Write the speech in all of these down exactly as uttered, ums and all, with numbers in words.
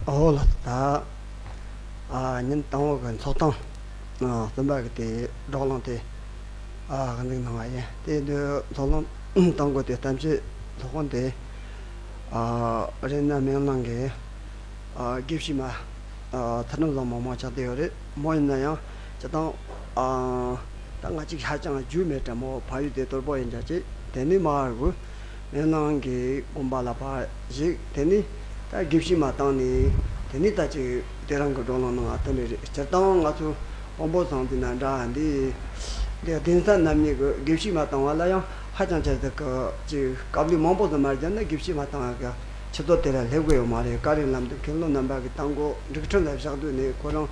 ཨོ་ལགས། ད་ཨ་ཉིན་དང་པོ་གི་ཚོགས་ཐེངས་ཨ་གསུམ་པ་གི་དེ་བགྲོ་གླེང་དེ་ཨ་གཟིགས་གནང་བ་ཡིན། དེ་དུས་ཚོགས་གླེང་གཏོང་དགོས་དེ་གཏམ་བཤད་ཚོགས་ཁང་དེ་ཨ་རེད་ན་སྨོན་ལམ་གི་ཨ་དགེ་བཤེས་མ་ཨ་ཚུལ་ཁྲིམས་བཟང་མོ་མང་ཆགས་བསྡད་ཡོད་རེད། མོ་ཡིན་ན་ཡང་སྤྱིར་བཏང་ཨ་ད་ང་གཅིག་ཧ་ཅང་རྒྱུས་མེད་དྲ་མོ་ཕ་ཡུལ་དེ་དོལ་པོ་ཡིན་ཅག་ཅིག་དེ་ནས་མར་གུ་སྨོན་ལམ་གྱི་དགོན་པ་ལ་ཕར་གཞིགས། དེ་ནས་ད་དགེ་བཤེས་མ་བཏང་ནས་དེ་ནས་ད་ཅིག་དེ་རང་གི་བགྲོ་གླེང་གནང་བ་དེ་འདྲ་རེད། སྤྱིར་བཏང་ང་ཚོ་དཔོན་པོ་ཚང་དེ་ན་འདྲ་འདི་འདི་གདན་ས་རྣམ་གཉིས་ཀྱི་དགེ་བཤེས་མ་བཏང་བ་ལ་ཡང་ཧ་ཅང་ཆེ་ཟིག་གི་ཅིག་དཀའ་ལས་མང་པོ་ཟིག་མ་བརྒྱབ་ན་དགེ་བཤེས་མ་བཏང་བ་གི་ཆུ་ཚོད་དེ་ལ་སླེབས་གི་ཡོད་མ་རེད། བཀའ་དྲིན་ལམ་དུ་མཁན་སློབ་རྣམ་པ་གི་བཏང་སྒོ་འགྲིག་ཁྲིམས་ལ་བཞག་དུས་ནས་ཁོ་རང་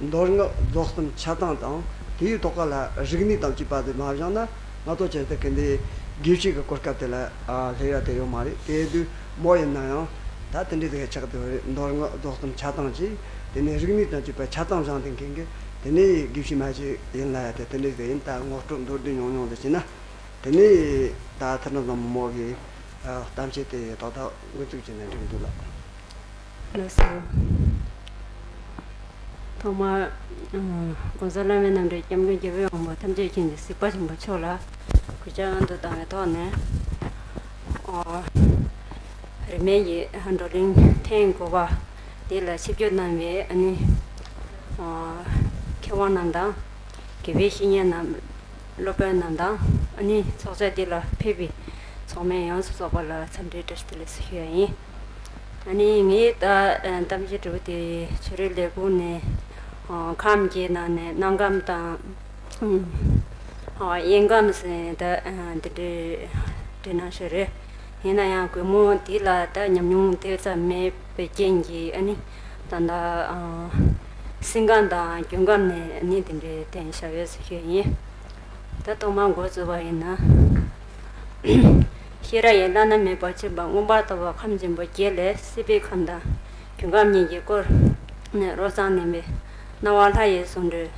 མདོ་སྔགས་རྫོགས་གསུམ་ཆ་ཚང་དང་དེའི་ཐོག་ཁ་ལ་རིག་གནས་དང་བཅས་པ་དེ་མ་བཞག་ན་ང་ཚོ་བྱས་ཏེ་གི་འདི་དགེ་བཤེས་ཀྱི་གོ་སྐབས་དེ་ལ་ཨ་སླེབས་ཡ་དེ་ཡོད་མ་རེད། དེ་དུས་མོ་ཡིན་ན་ཡང་ད་དེ་འདྲའི་དེ་ཆགས་དེ་རེད། མདོ་སྔགས་རྫོགས་གསུམ་ཆ་ཚང་གཅིག་དེ་ནས་རིག་གནས་དང་བཅས་པ་ཆ་ཚང་བཞག་དེ་མཁན་གི་དེ་ནས་དགེ་བཤེས་མ་ཞིག་ཡིན་ལ་ཡ་དེ་དེ་འདྲའི་དེ་ཡིན། ད་ངོ་སྤྲོད་མདོར་བསྡུས་ཉུང་ཉུང་དེ་བྱས་ན། དེ་ནས་ད་ཐར་ན་བཟང་མོ་གི་ཨ་གཏམ་བཤད་དེ་ཏག་ཏག་འགོ་འཛུགས་བྱས་ནས་འགྲིག་འདུག་ལགས། ལགས་སོ། ཐོག་མར་ཨ་༸གོང་ས་བླ་མེད་རྣམ་འདྲེན་སྐྱབས་མགོན་རྒྱལ་བའི་དབང་པོ་ཐམས་ཅད་མཁྱེན་ཅིང་གཟིགས་པ་ཆེན་པོ་མཆོག་ལ་གུས་ཕྱག་འདུད་བཏང་བའི་ཐོག་ནས་ཨ་རིས་མེད་ཀྱི་བགྲོ་གླེང་ཐེངས་དགུ་པ་འདི་ལ་ཆིབས་བསྒྱུར་གནང་བའི་ཨ་ནི་ཨ་མཁས་དབང་རྣམས་དང་དགེ་བའི་བཤེས་གཉེན་རྣམས། སློབ་དཔོན་རྣམས་དང་ཨ་ནི་ཚོགས་བཅར་འདི་ལ་ཕེབས་པའི་ཚོགས་མི་ཡོངས་སུ་རྫོགས་པ་ལ་འཚམས་འདྲིའི་བཀྲ་ཤིས་བདེ་ལེགས་ཞུ་ཡ་ཡིན། ཨ་ནི་ངའི་ད་གཏམ་བཤད་དྲི་བ་དེ་ཆོས་རིག་ལས་ཁུངས་ནས་ཨ་ཁམས་བརྒྱད་ནང་ནས་སྣ་ཁམས་དང་ཨ་དབྱེན་ཁམས་ཟེར་ད་འདི་འདྲའི་འདྲི་གནང་ཞིག་རེད། ཡིན་ན་ཡང་གུས་མོ་འདི་ལ་ད་ཉམས་མྱོང་དེ་ཙམ་མེད་པའི་རྐྱེན་གྱིས་ཨ་ནི་ད་ལྟ་ཨ་སེམས་ཁམས་དང་རྒྱུན་ཁམས་ནས་ཨ་ནི་དེ་འདྲའི་བསྟན་བཞག་ཡོད་ཟེར་ཞུ་ཡིན། ད་ཐོག་མར་འགོ་བཙུགས་པ་ཡིན་ན། ཤེས་རབ་ཀྱི་བླ་ན་མེད་པ་ཆེན་པོ་མངོན་པར་དག་པ་ཁམས་ཆེན་པོ་བརྒྱད་ལས་སྲིད་པའི་ཁམས་དང་རྒྱུན་ཁམས་གཉིས་ཀྱི་སྐོར་ནས་རོབ་ཙམ་གླེང་བས། སྣང་བ་ལྷ་ཡི་གསུང་སྒྲོས།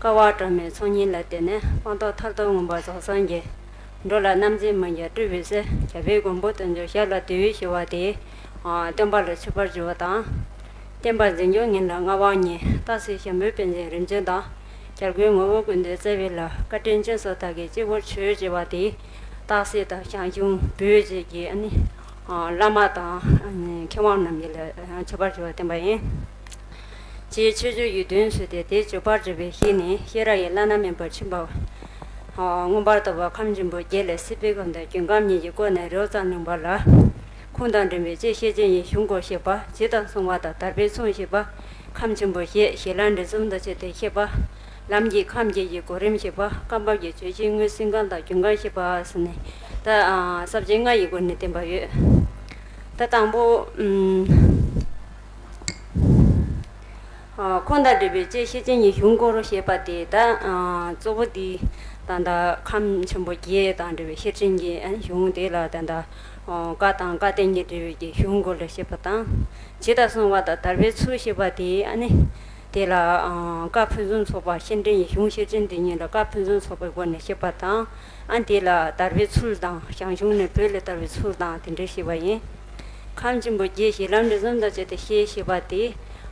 ཀ་བ་སྒྲོལ་མའི་ཚོགས་གཉིས་ལ་བརྟེན་ནས་སྤངས་རྟོགས་མཐར་ཐུག་མངོན་པར་རྫོགས་སངས་རྒྱས། འགྲོ་ལ་རྣམ་འབྱེད་མ་རྒྱས་སྤྲུལ་པའི་སྲས། རྒྱལ་བའི་མགོན་པོ་སྟོན་མཆོག་ཞབས་ལ་དད་པས་ཞུ་བ་དེས། ཨ་སྟོན་པ་ལ་མཆོད་པར་བགྱི་བ་དང་། བསྟན་པ་འཛིན་སྐྱོང་ཉིད་ལ་མངའ་དབང་བརྙེས། སྟག་གཟིག་ཞྭ་མོའི་དཔལ་འཛིན་རིམ་བྱོན་དང་། རྒྱལ་ཀུན་ངོ་བོ་ཀུན་ཏུ་བརྩེ་བའི་ལྷ། བཀའ་དྲིན་ཅན་སོགས་བདག་གིས་སྤྱི་བོར་མཆོད་ཅེས་པ་དེས། སྟག་གཟིག་དང་ཞང་ཞུང་བོད་ཅེས་ཀྱི་ཨ་ནི་ཨ་བླ་མ་དང་ཨ་ནི་མཁས་དབང་རྣམས་ཀྱིས་ལ་མཆོད་པར་བགྱི་བ་བསྟན་པ་ཡིན། ཅེས་མཆོད་བརྗོད་ཀྱི་དོན་གསུངས་ཏེ། དེ་མཆོད་པར་བགྱི་བའི་ཞིང་ནས་ཤེས་རབ་ཀྱི་བླ་ན་མེད་པ་ཆེན་པོ་མངོན་པར་དག་པ་ཁམས་ཆེན་པོ་བརྒྱད་ལས་སྲིད་པའི་ཁམས་དང་རྒྱུན་ཁམས་གཉིས་ཀྱི་སྐོར་ནས་རོབ་ཙམ་གླེང་བ་ལ། ཁུངས་དང་འགྲིམ་པའི་ཅེས་བཤད་བྱ་ཡི་གཞུང་སྐོར་བཤད་པ། ཇི་ལྟར་གསུངས་པ་དང་དར་བའི་ཚུལ་བཤད་པ། ཁམས་ཆེན་པོ་བཞི་གཞི་ལམ་འབྲས་གསུམ་དང་བཅས་ཏེ་བཤད་པ། ལམ་གྱི་ཁམས་བརྒྱད་ཀྱི་གོ་རིམ་བཤད་པ། རྐང་པ་གི་བརྗོད་བྱའི་དངོས་སེམས་ཁམས་དང་རྒྱུན་ཁམས་བཤད་པ་ཟེར་ནས་ད་ས་བཅད་ལྔ་ཡི་སྒོ་ནས་བསྟན་པ་ཡོད། ད་དང་པོ། ཨ་ཁུངས་དང་འགྲིམ་པའི་ཅེས་བཤད་བྱ་ཡི་གཞུང་སྐོར་བཤད་པ་དེ་ད་ཨ་གཙོ་བོ་དེ་ད་ལྟ་ཁམས་ཆེན་པོ་བརྒྱད་དང་འབྲེལ་བའི་བཤད་བྱ་གི་ཨ་གཞུང་དེ་ལ་ད་ལྟ་ཨ་བཀའ་དང་བཀའ་བསྟན་གྱི་འབྲེལ་བའི་གི་གཞུང་སྐོར་ལ་བཤད་པ་དང་། ཇི་ལྟར་གསུངས་པ་དང་དར་བའི་ཚུལ་བཤད་པ་དེ་ཨ་ནི་དེ་ལ་ཨ་བཀའ་ཕུན་སུམ་ཚོགས་པ་བཤད་བྱ་ཡི་གཞུང་བཤད་བྱ་འདི་ཉིད་ལ་བཀའ་ཕུན་སུམ་ཚོགས་པའི་སྒོ་ནས་བཤད་པ་དང་། ཨ་དེ་ལ་དར་བའི་ཚུལ་དང་ཞང་ཞུང་ནས་བོད་ལ་དར་བའི་ཚུལ་དང་དེ་འདྲ་བཤད་པ་ཡིན། ཁམས་ཆེན་པོ་བརྒྱད་གཞི་ལམ་འབྲས་གསུམ་དང་བཅས་ཏེ་བཤད་བཤད་པ་དེ།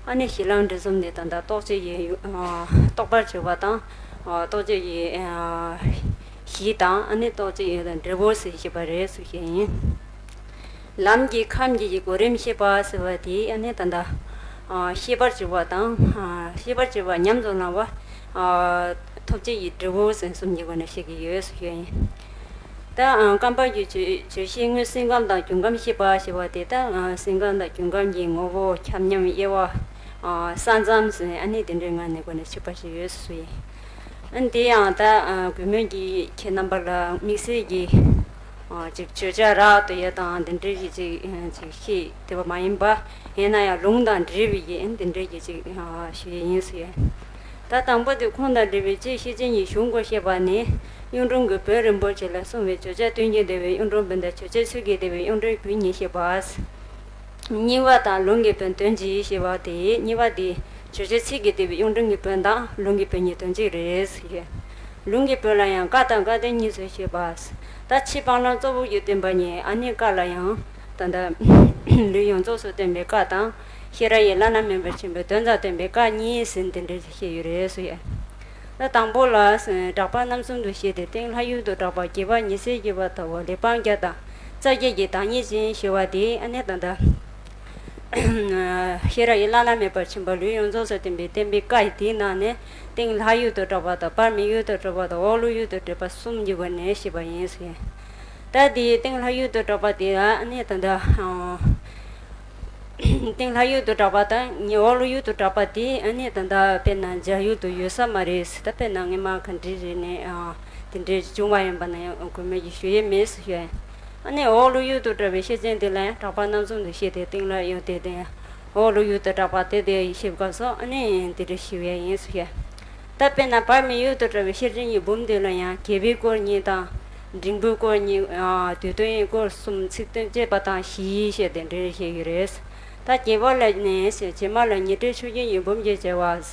ཨ་ནི་གཞི་ལམ་འབྲས་གསུམ་ནི་ད་ལྟ་རྟོགས་བྱའི་ཡུལ་ཨ་རྟོགས་པར་བྱེད་པ་དང་། ཨ་རྟོགས་བྱའི་ཡུལ་ཨ་གཞི་དང་ཨ་ནི་རྟོགས་བྱའི་ཡུལ་དང་འབྲས་བུ་ཟེར་བཤད་པ་རེད་ཟེར་བཤད་ཡིན། ལམ་གྱི་ཁམས་བརྒྱད་ཀྱི་གོ་རིམ་བཤད་པ་ཟེར་བ་དེ་ཨ་ནི་ད་ལྟ་ཨ་ཤེས་པར་བྱེད་པ་དང་ཨ་ཤེས་པར་བྱེད་པ་ཉམས་སུ་བླང་བ། ཨ་ཐོབ་བྱའི་ཡུལ་འབྲས་བུ་ཟེར་གསུམ་གྱི་སྒོ་ནས་བཤད་ཀྱི་ཡོད་ཟེར་བཤད་ཡིན། ད་ཨ་རྐང་པ་གི་བརྗོད་བརྗོད་བྱའི་དངོས་སེམས་ཁམས་དང་རྒྱུན་ཁམས་བཤད་པ་ཞེས་པ་དེ་ད་ཨ་སེམས་ཁམས་དང་རྒྱུན་ཁམས་ཀྱི་ངོ་བོ་ཁྱབ་མཉམ་དབྱེ་བ་ཨ་ས་མཚམས་ཟེར་ཨ་ནི་དེ་འདྲའི་ངང་ནས་སྒོ་ནས་ཕྱེ་པ་ཞིག་ཡོད་ཟེར་ཡིན། ཨ་དེ་ཡང་ད་ཨ་གུས་མོས་ཀྱིས་ཁྱེད་རྣམ་པ་ལ་དམིགས་བསལ་གྱི་ཨ་ཅིག་བརྗོད་བྱ་རག་ཏུ་ཡོད་དང་དེ་འདྲའི་གི་ཅིག་ཅིག་ཤེས་བསྡད་པ་མ་ཡིན་པ། ཡིན་ན་ཡང་ལུང་དང་འབྲེལ་བའི་གི་ཨ་དེ་འདྲའི་གི་ཅིག་ཨ་ཞུ་ཡི་ཡིན་ཟེར། ད་དང་པོ་དེ་ཁུངས་དང་འགྲིམ་པའི་ཅེས་བཤད་བྱ་ཡི་གཞུང་སྐོར་བཤད་པ་ནི། གཡུང་དྲུང་གི་བོན་རིན་པོ་ཆེ་ལ་གསུངས་པའི་བརྗོད་བྱ་སྟོན་གྱི་སྡེ་པའི་གཡུང་དྲུང་བོན་དང་བརྗོད་བྱ་ཚིག་གི་སྡེ་པའི་གཡུང་དྲུང་བོན་གཉིས་བཤད་པ། གཉིས་པ་དང་ལུང་གི་བོན་དོན་གཅིག་ཞེས་པ་དེ་གཉིས་པ་དེ་བརྗོད་བྱ་ཚིག་གི་སྡེ་པའི་གཡུང་དྲུང་གི་བོན་དང་ལུང་གི་བོན་གཉིས་དོན་གཅིག་རེད་ཟེར། ལུང་གི་བོན་ལ་ཡང་བཀའ་དང་བཀའ་བསྟན་གཉིས་སུ་བཤད་པ། ད་ཕྱི་སྤང་བླང་གཙོ་བོ་ཡུལ་བསྟན་པ་ཉིད་ཨ་ནི་བཀའ་ལ་ཡང་ད་ལྟ་ ལུས་ཡོངས་རྫོགས་སུ་སྟོན་པའི་བཀའ་དང་། ཤེས་རབ་ཀྱི་བླ་ན་མེད་པར་ཆེན་པོའི་དོན་དང་ལྡན་པའི་བཀའ་གཉིས་ཟེར་འདི་འདྲ་བཤད་ཡོད་རེད་ཟེར་ཡ། ད་དང་པོ་ལ་གྲགས་པ་རྣམ་གསུམ་དུ་བཤད་དེ། སྟེང་ལྷ་ཡུལ་དུ་གྲགས་པ་བརྒྱད་པ་ཉི་ཚེ་བརྒྱད་པ་ལྟ་བུ་ལེགས་སྤང་བརྒྱ་དང་རྩ་བརྒྱད་ཀྱི་བདག་ཉིད་ཅན་ཞེས་པ་དེ་ཨ་ནི་ད་ལྟ། ཤེས་རབ་ཀྱི་བླ་ན་མེད་པར་ཆེན་པོ་ལུས་ཡོངས་རྫོགས་སུ་སྟོན་པའི་བསྟན་པའི་བཀའ་དེའི་ནང་ནས། སྟེང་ལྷ་ཡུལ་དུ་གྲགས་པ་དང་། བར་མི་ཡུལ་དུ་གྲགས་པ་དང་། འོག་ལུས་ཡུལ་དུ་གྲགས་པ་གསུམ་གྱི་སྒོ་ནས་བཤད་པ་ཡིན་ཟེར། ད་དེའི་སྟེང་ལྷ་ཡུལ་དུ་གྲགས་པ་དེ་ཨ་ནི་ད་ལྟ། སྟེང་ལྷ་ཡུལ་དུ་གྲགས་པ་དང་། འོག་ལུས་ཡུལ་དུ་གྲགས་པ་དེ་ཨ་ནི་ད་ལྟ་དཔེར་ན་འཇའ་ཡུལ་དུ་ཡོད་ས་མ་རེད། ད་དཔེར་ན་སྔོན་མ་ག་འདྲ་རེད་ནས་དེ་འདྲའི་བྱུང་བ་ཡིན་པ་ན་ཡང་དགོས་མེད་ཀྱི་ཞུ་ཡས་མེད་ཟེར་ཞུ་ཡ། ཨ་ནི་འོག་ལུས་ཡུལ་དུ་གྲགས་པའི་ཤེར་ཕྱིན་དེ་ལ་ཡང་གྲགས་པ་རྣམ་གསུམ་དུ་བཤད་དེ། སྟེང་ལྷ་ཡུལ་དེ་དེ། འོག་ལུས་ཡུལ་དུ་གྲགས་པ་དེ་དེ་ཞེས་པ་སོགས་ཨ་ནི་དེ་འདྲ་ཞུ་ཡ་ཡིན་ཟེར་ཞུ་ཡ། ད་དཔེར་ན་བར་མི་ཡུལ་དུ་གྲགས་པའི་ཤེར་ཕྱིན་གྱི་འབུམ་དེ་ལ་ཡང་རྒྱལ་པོའི་སྐོར་གཉིས་དང་། འབྲིང་པོའི་སྐོར་གཉིས། ཨ། བསྡུས་དོན་གྱི་སྐོར་གསུམ། ཚིག་དོན་བཅས་པ་དང་བཞི་ཞེས་དེ་འདྲ་བཤད་ཡོད་རེད། ད་རྒྱས་པ་ལ་ནི་རྗེས་མ་ལ་ཉི་སྤྲུལ་མཆོག་སྦྱིན་གྱི་འབུམ་གྱི་བྱ་བ།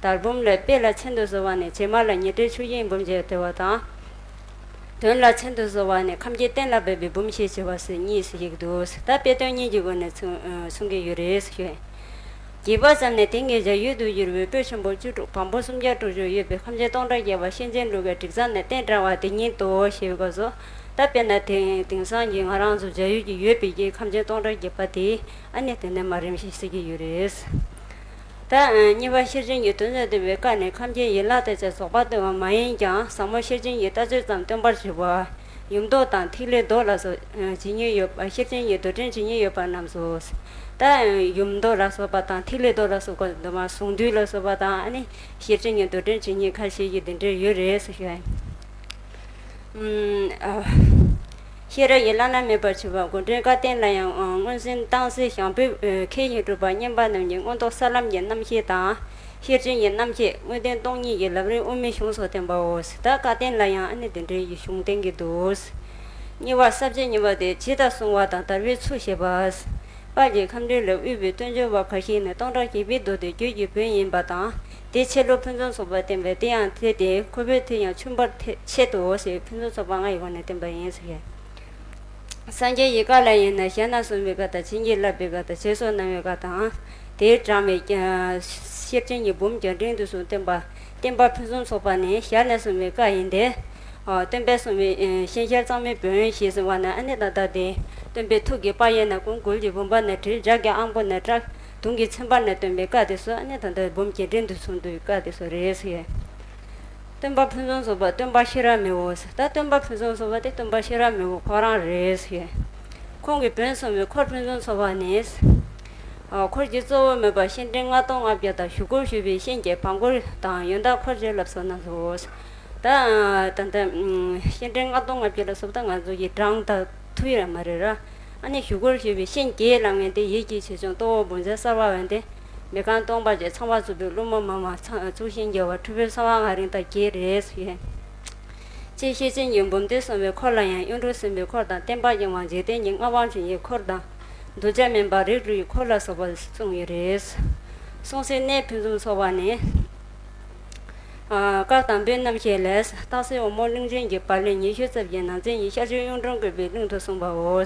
དར་འབུམ་ལས་དཔེ་ལ་མཚན་དུ་གསོལ་བ་ནས། རྗེས་མ་ལ་ཉི་སྤྲུལ་མཆོག་སྦྱིན་གྱི་འབུམ་གྱི་བྱ་བ་དང་། དོན་ལ་མཚན་དུ་གསོལ་བ་ནས། ཁམས་ཀྱི་རྟེན་ལ་འབེབས་པའི་འབུམ་ཞེས་བྱ་བ་ཟེར་གཉིས་སུ་ཡོད་འདུག། ད་དཔེ་དོན་གཉིས་ཀྱི་སྒོ་ནས་གསུང་གསུང་གི་ཡོད་རེད་ཞུ། རྒྱས་པ་ཙམ་ནས་དེང་གི་འཇའ་ཡུལ་དུ་གྱུར་པའི་སྤོས་ཆེན་པོ་བཅུ་དྲུག་བམ་པོ་སུམ་བརྒྱ་དྲུག་ཅུ་ཡོད་པའི་ཁམས་ཆེན་སྟོང་ཕྲག་བརྒྱད་པ་ཤེར་ཕྱིན་ལུགས་ཀྱི་བྲིས་རྩལ་ནས་བསྟན་དྲངས་པ་དེ་ཉིད་དོ་ཞེས་པའི་སྐབས་སུ། ད་དཔེར་ན་དེང་དེང་སང་གི་ང་རང་ཚོ་འཇའ་ཡུལ་གྱི་ཡོད་པའི་གི་ཁམས་ཆེན་སྟོང་ཕྲག་བརྒྱད་པ་དེ་ཨ་ནི་དེ་ནས་མར་རིམ་བཞིན་གསལ་གྱི་ཡོད་རེད། ད་གཉིས་པ་ཤེར་ཕྱིན་གྱི་དོན་ལ་འདུས་པའི་བཀའ་ནི་ཁམས་ཀྱི་ཡན་ལག་དང་བཅས་རྫོགས་པ་སྟོན་པ་མ་ཡིན་ཀྱང་། ཟབ་མོ་ཤེར་ཕྱིན་གྱི་ལྟ་སྤྱོད་ཙམ་སྟོན་པར་བྱེད་པ། ཡུམ་མདོ་དང་ཐིག་ལེ་མདོ་ལ་སོགས་བྱེད་ཉེས་ཡོད་པ། ཤེར་ཕྱིན་གྱི་མདོ་འགྲེལ་བྱེད་ཉེས་ཡོད་པ་རྣམས་སོ། ད་ཡུམ་མདོ་ལ་སོགས་པ་དང་། ཐིག་ལེ་མདོ་ལ་སོགས་པ་དང་། གཟུངས་འདུས་ལ་སོགས་པ་དང་། ཨ་ནི་ཤེར་ཕྱིན་གྱི་མདོ་འགྲེལ་བྱེད་ཉེས་ཁ་ཤས་ཀྱི་འདི་འདྲ་ཡོད་རེད་ཟེར་ཞུ་ཡ་ཡིན། ཨ། ཤེས་རབ་ཀྱི་བླ་ན་མེད་པར་བྱེད་པ་མགོ་འདྲེན་བཀའ་བསྟན་ལ་ཡང་། སྔོན་ཟིན་སྟག་གཟིག་ཞང་བོད་མཁས་ཤིང་གྲུབ་པ་མཉན་པ་རྣམས་ཀྱི་མངོན་རྟོགས་ས་ལམ་གྱི་རྣམ་བཤད་དང་། ཤེར་ཕྱིན་གྱི་རྣམ་བཤད། དངོས་བསྟན་སྟོང་ཉིད་ཀྱི་ལམ་རིམ་དབུ་མའི་གཞུང་སོགས་བསྟན་པའོ། ད་བཀའ་བསྟན་ལ་ཡང་ཨ་ནི་དེ་འདྲའི་གཞུང་བསྟན་གྱི་འདུག། གཉིས་པ་ས་བཅད་གཉིས་པ་དེ་ཇི་ལྟར་གསུངས་པ་དང་དར་བའི་ཚུལ་བཤད་པ། དཔལ་གྱི་ཁམས་འདྲེན་ལ་དབུས་པའི་སྟོན་ཆོས་པ་ཁ་ཤས་ནི་སྟོང་ཕྲག་བརྒྱད་པའི་མདོ་སྡེ་རྒྱུད་ཀྱི་བོན་ཡིན་པ་དང་། དེ་ཆེ་ལུགས་ཕུན་སུམ་ཚོགས་པ་བསྟན་པས་དེ་ཡང་དེ་སྟེ། ཁོ་བོས་དེ་ཡང་ཆུན་པར་ཆེད་དུ་ཟེར་ཕུན་སུམ་ཚོགས་པ་ལྔ་ཡི་སྒོ་ནས་བསྟན་པ་ཡིན་ཟེར། སངས་རྒྱས་ཀྱི་བཀའ་ལ་ཡིན་ན་ཞལ་ནས་གསུངས་པའི་བཀའ་དང་། བྱིན་གྱིས་བརླབས་པའི་བཀའ་དང་། རྗེས་སུ་གནང་བའི་བཀའ་དང་། དེས་དྲངས་པའི་ཤེར་ཕྱིན་གྱི་འབུམ་རྒྱས་འབྲིང་བསྡུས་གསུམ་བསྟན་པ། བསྟན་པ་ཕུན་སུམ་ཚོགས་པ་ནི་ཞལ་ནས་གསུངས་པའི་བཀའ་ཡིན་ཏེ། སྟོན་པས་གསུངས་པའི་ཤིང་ཤར་གཙང་མའི་བོན་ཞེས་གསུངས་པ་ན། ཨ་ནི་ད་ལྟ་དེ་སྟོན་པའི་ཐུགས་ཀྱི་དཔལ་ཡོན་ནི་གོང་གུལ་གྱི་བུམ་པ་ནས་བྲིས། ལྗགས་ཀྱི་དབང་པོ་ནས་བཀྲག་དུང་གི་ཚན་པ་ནས་བཏོན་པའི་བཀའ་དེ་ཚོ་ཨ་ནི་ད་ལྟ་འབུམ་རྒྱས་འབྲིང་བསྡུས་གསུམ་དུ་བཀའ་དེ་ཚོ་རེད་ཟེར། སྟོན་པ་ཕུན་སུམ་ཚོགས་པ་སྟོན་པ་ཤེས་རབ་མེའོ། ད་སྟོན་པ་ཕུན་སུམ་ཚོགས་པ་དེ་སྟོན་པ་ཤེས་རབ་མེའོ་ཁོ་རང་རེད་ཟེར། ཁོང་གི་བོན་གསུངས་པའི་འཁོར་ཕུན་སུམ་ཚོགས་པ་ནི། འཁོར་གྱི་གཙོ་བོ་མོས་པ་ཤེར་ཕྲེང་ལྔ་སྟོང་ལྔ་བརྒྱ་དང་། ཞུ་སྒོར་ཞུས་པའི་ཤིང་གི་བམ་སྐོར་དང་། ཡོན་བདག་འཁོར་བཅས་བསླབ་སོ་རྣམས་སོ། ད་ད་ལྟ་ཤེར་ཕྲེང་ལྔ་སྟོང་ལྔ་བརྒྱ་ལ་སོགས་པ་ང་ཚོ་ཡི་གྲངས་དང་ཐུག་ཡོད་མ་རེད་ར། ཨ་ནི་ཞུ་སྒོར་ཞུས་པའི་ཤིང་གི་ལ་ངན་དེ་ཡིད་ཀྱི་ཆེ་ཆུང་ལྟོ་བོ་བུང་ཚན་གསར་བ་འོན་ཏེ། མི་རྐང་སྟོང་པ་བཅས་ཚང་བ་ཚུགས་པའི་ཀླུ་མོ་མ་མ་ཚང་ཚུགས་ཤིང་རྒྱལ་བ་གྲུབ་པའི་གསང་བ་ང་རིང་དང་གྱེས་རེད་ཟེར། ཅེས་ཤེར་ཕྱིན་གྱི་འབུམ་སྡེ་གསུམ་པའི་འཁོར་ལ་ཡང་གཡུང་དྲུང་སེམས་དཔའི་འཁོར་དང་། བསྟན་པ་གི་དབང་འཇིག་རྟེན་གྱི་མངའ་དབང་བྱིན་གྱིས་འཁོར་དང་། གདུལ་བྱ་སྨན་པ་རིགས་དྲུག་གི་འཁོར་ལ་སོགས་པ་གསུངས་ཡོད་རེད། གསུང་སའི་གནས་ཕུན་སུམ་ཚོགས་པ་ནི། བཀའ་དང་པོའི་རྣམ་བཤད་ལས། སྟག་གཟིག་འོལ་མོ་གླིང་ཕྲན་གྱི་བར་ལས་ཉི་ཤུ་རྩ་བརྒྱད་ནང་ཚན་གྱི་ཤར་ཕྱོགས་གཡུང་དྲུང་བཀོད་པའི་གླིང་དུ་གསུངས་པའོ།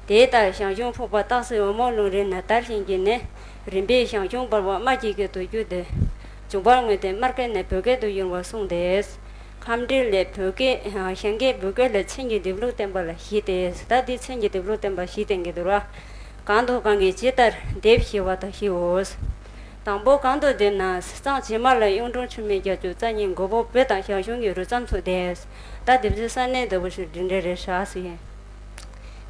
དེ་ལྟར་ཞང་ཞུང་ཕུག་པ་སྟག་གཟིག་འོལ་མོ་ལུང་རིང་ན། དར་ཞིང་གི་ནི་རིམ་པས་ཞང་ཞུང་བར་པོ་རྨ་རྒྱལ་རྒྱུད་དུ་གྱུར་ཏེ། འབྱུང་བ་དངོས་བསྟན་སྨར་ཁམས་ནས་བོད་སྐད་དུ་བསྒྱུར་བ་གསུངས་ཏེ། ཁམས་འདྲེན་ལས་བོད་སྐད་ཞང་སྐད་བོད་སྐད་ལ་ཚན་གྱི་སྡེབ་ལུགས་བསྟན་པ་ལ་བཞི་སྟེ། ད་འདི་ཚན་གྱི་སྡེབ་ལུགས་བསྟན་པ་བཞི་བསྟན་གྱི་འདུག་ར། གང་དང་གང་གིས་ཇི་ལྟར་སྡེབ་ཞེས་པ་དང་བཞིའོ། དང་པོ་གང་དུ་སྡེབ་ན། གཙང་བྱེ་མ་ལ་གཡུང་དྲུང་ཆུ་སྨད་རྒྱ་མཚོའི་རྩ་གཉིས་མགོ་པོ་བོད་དང་ཞང་ཞུང་གི་རུ་མཚམས་སུ་སྡེབས། ད་སྡེབ་ཚུལ་ས་གནས་ལྟ་བུ་ཞིག་འདི་འདྲ་རེད་ཤག་ཟེར།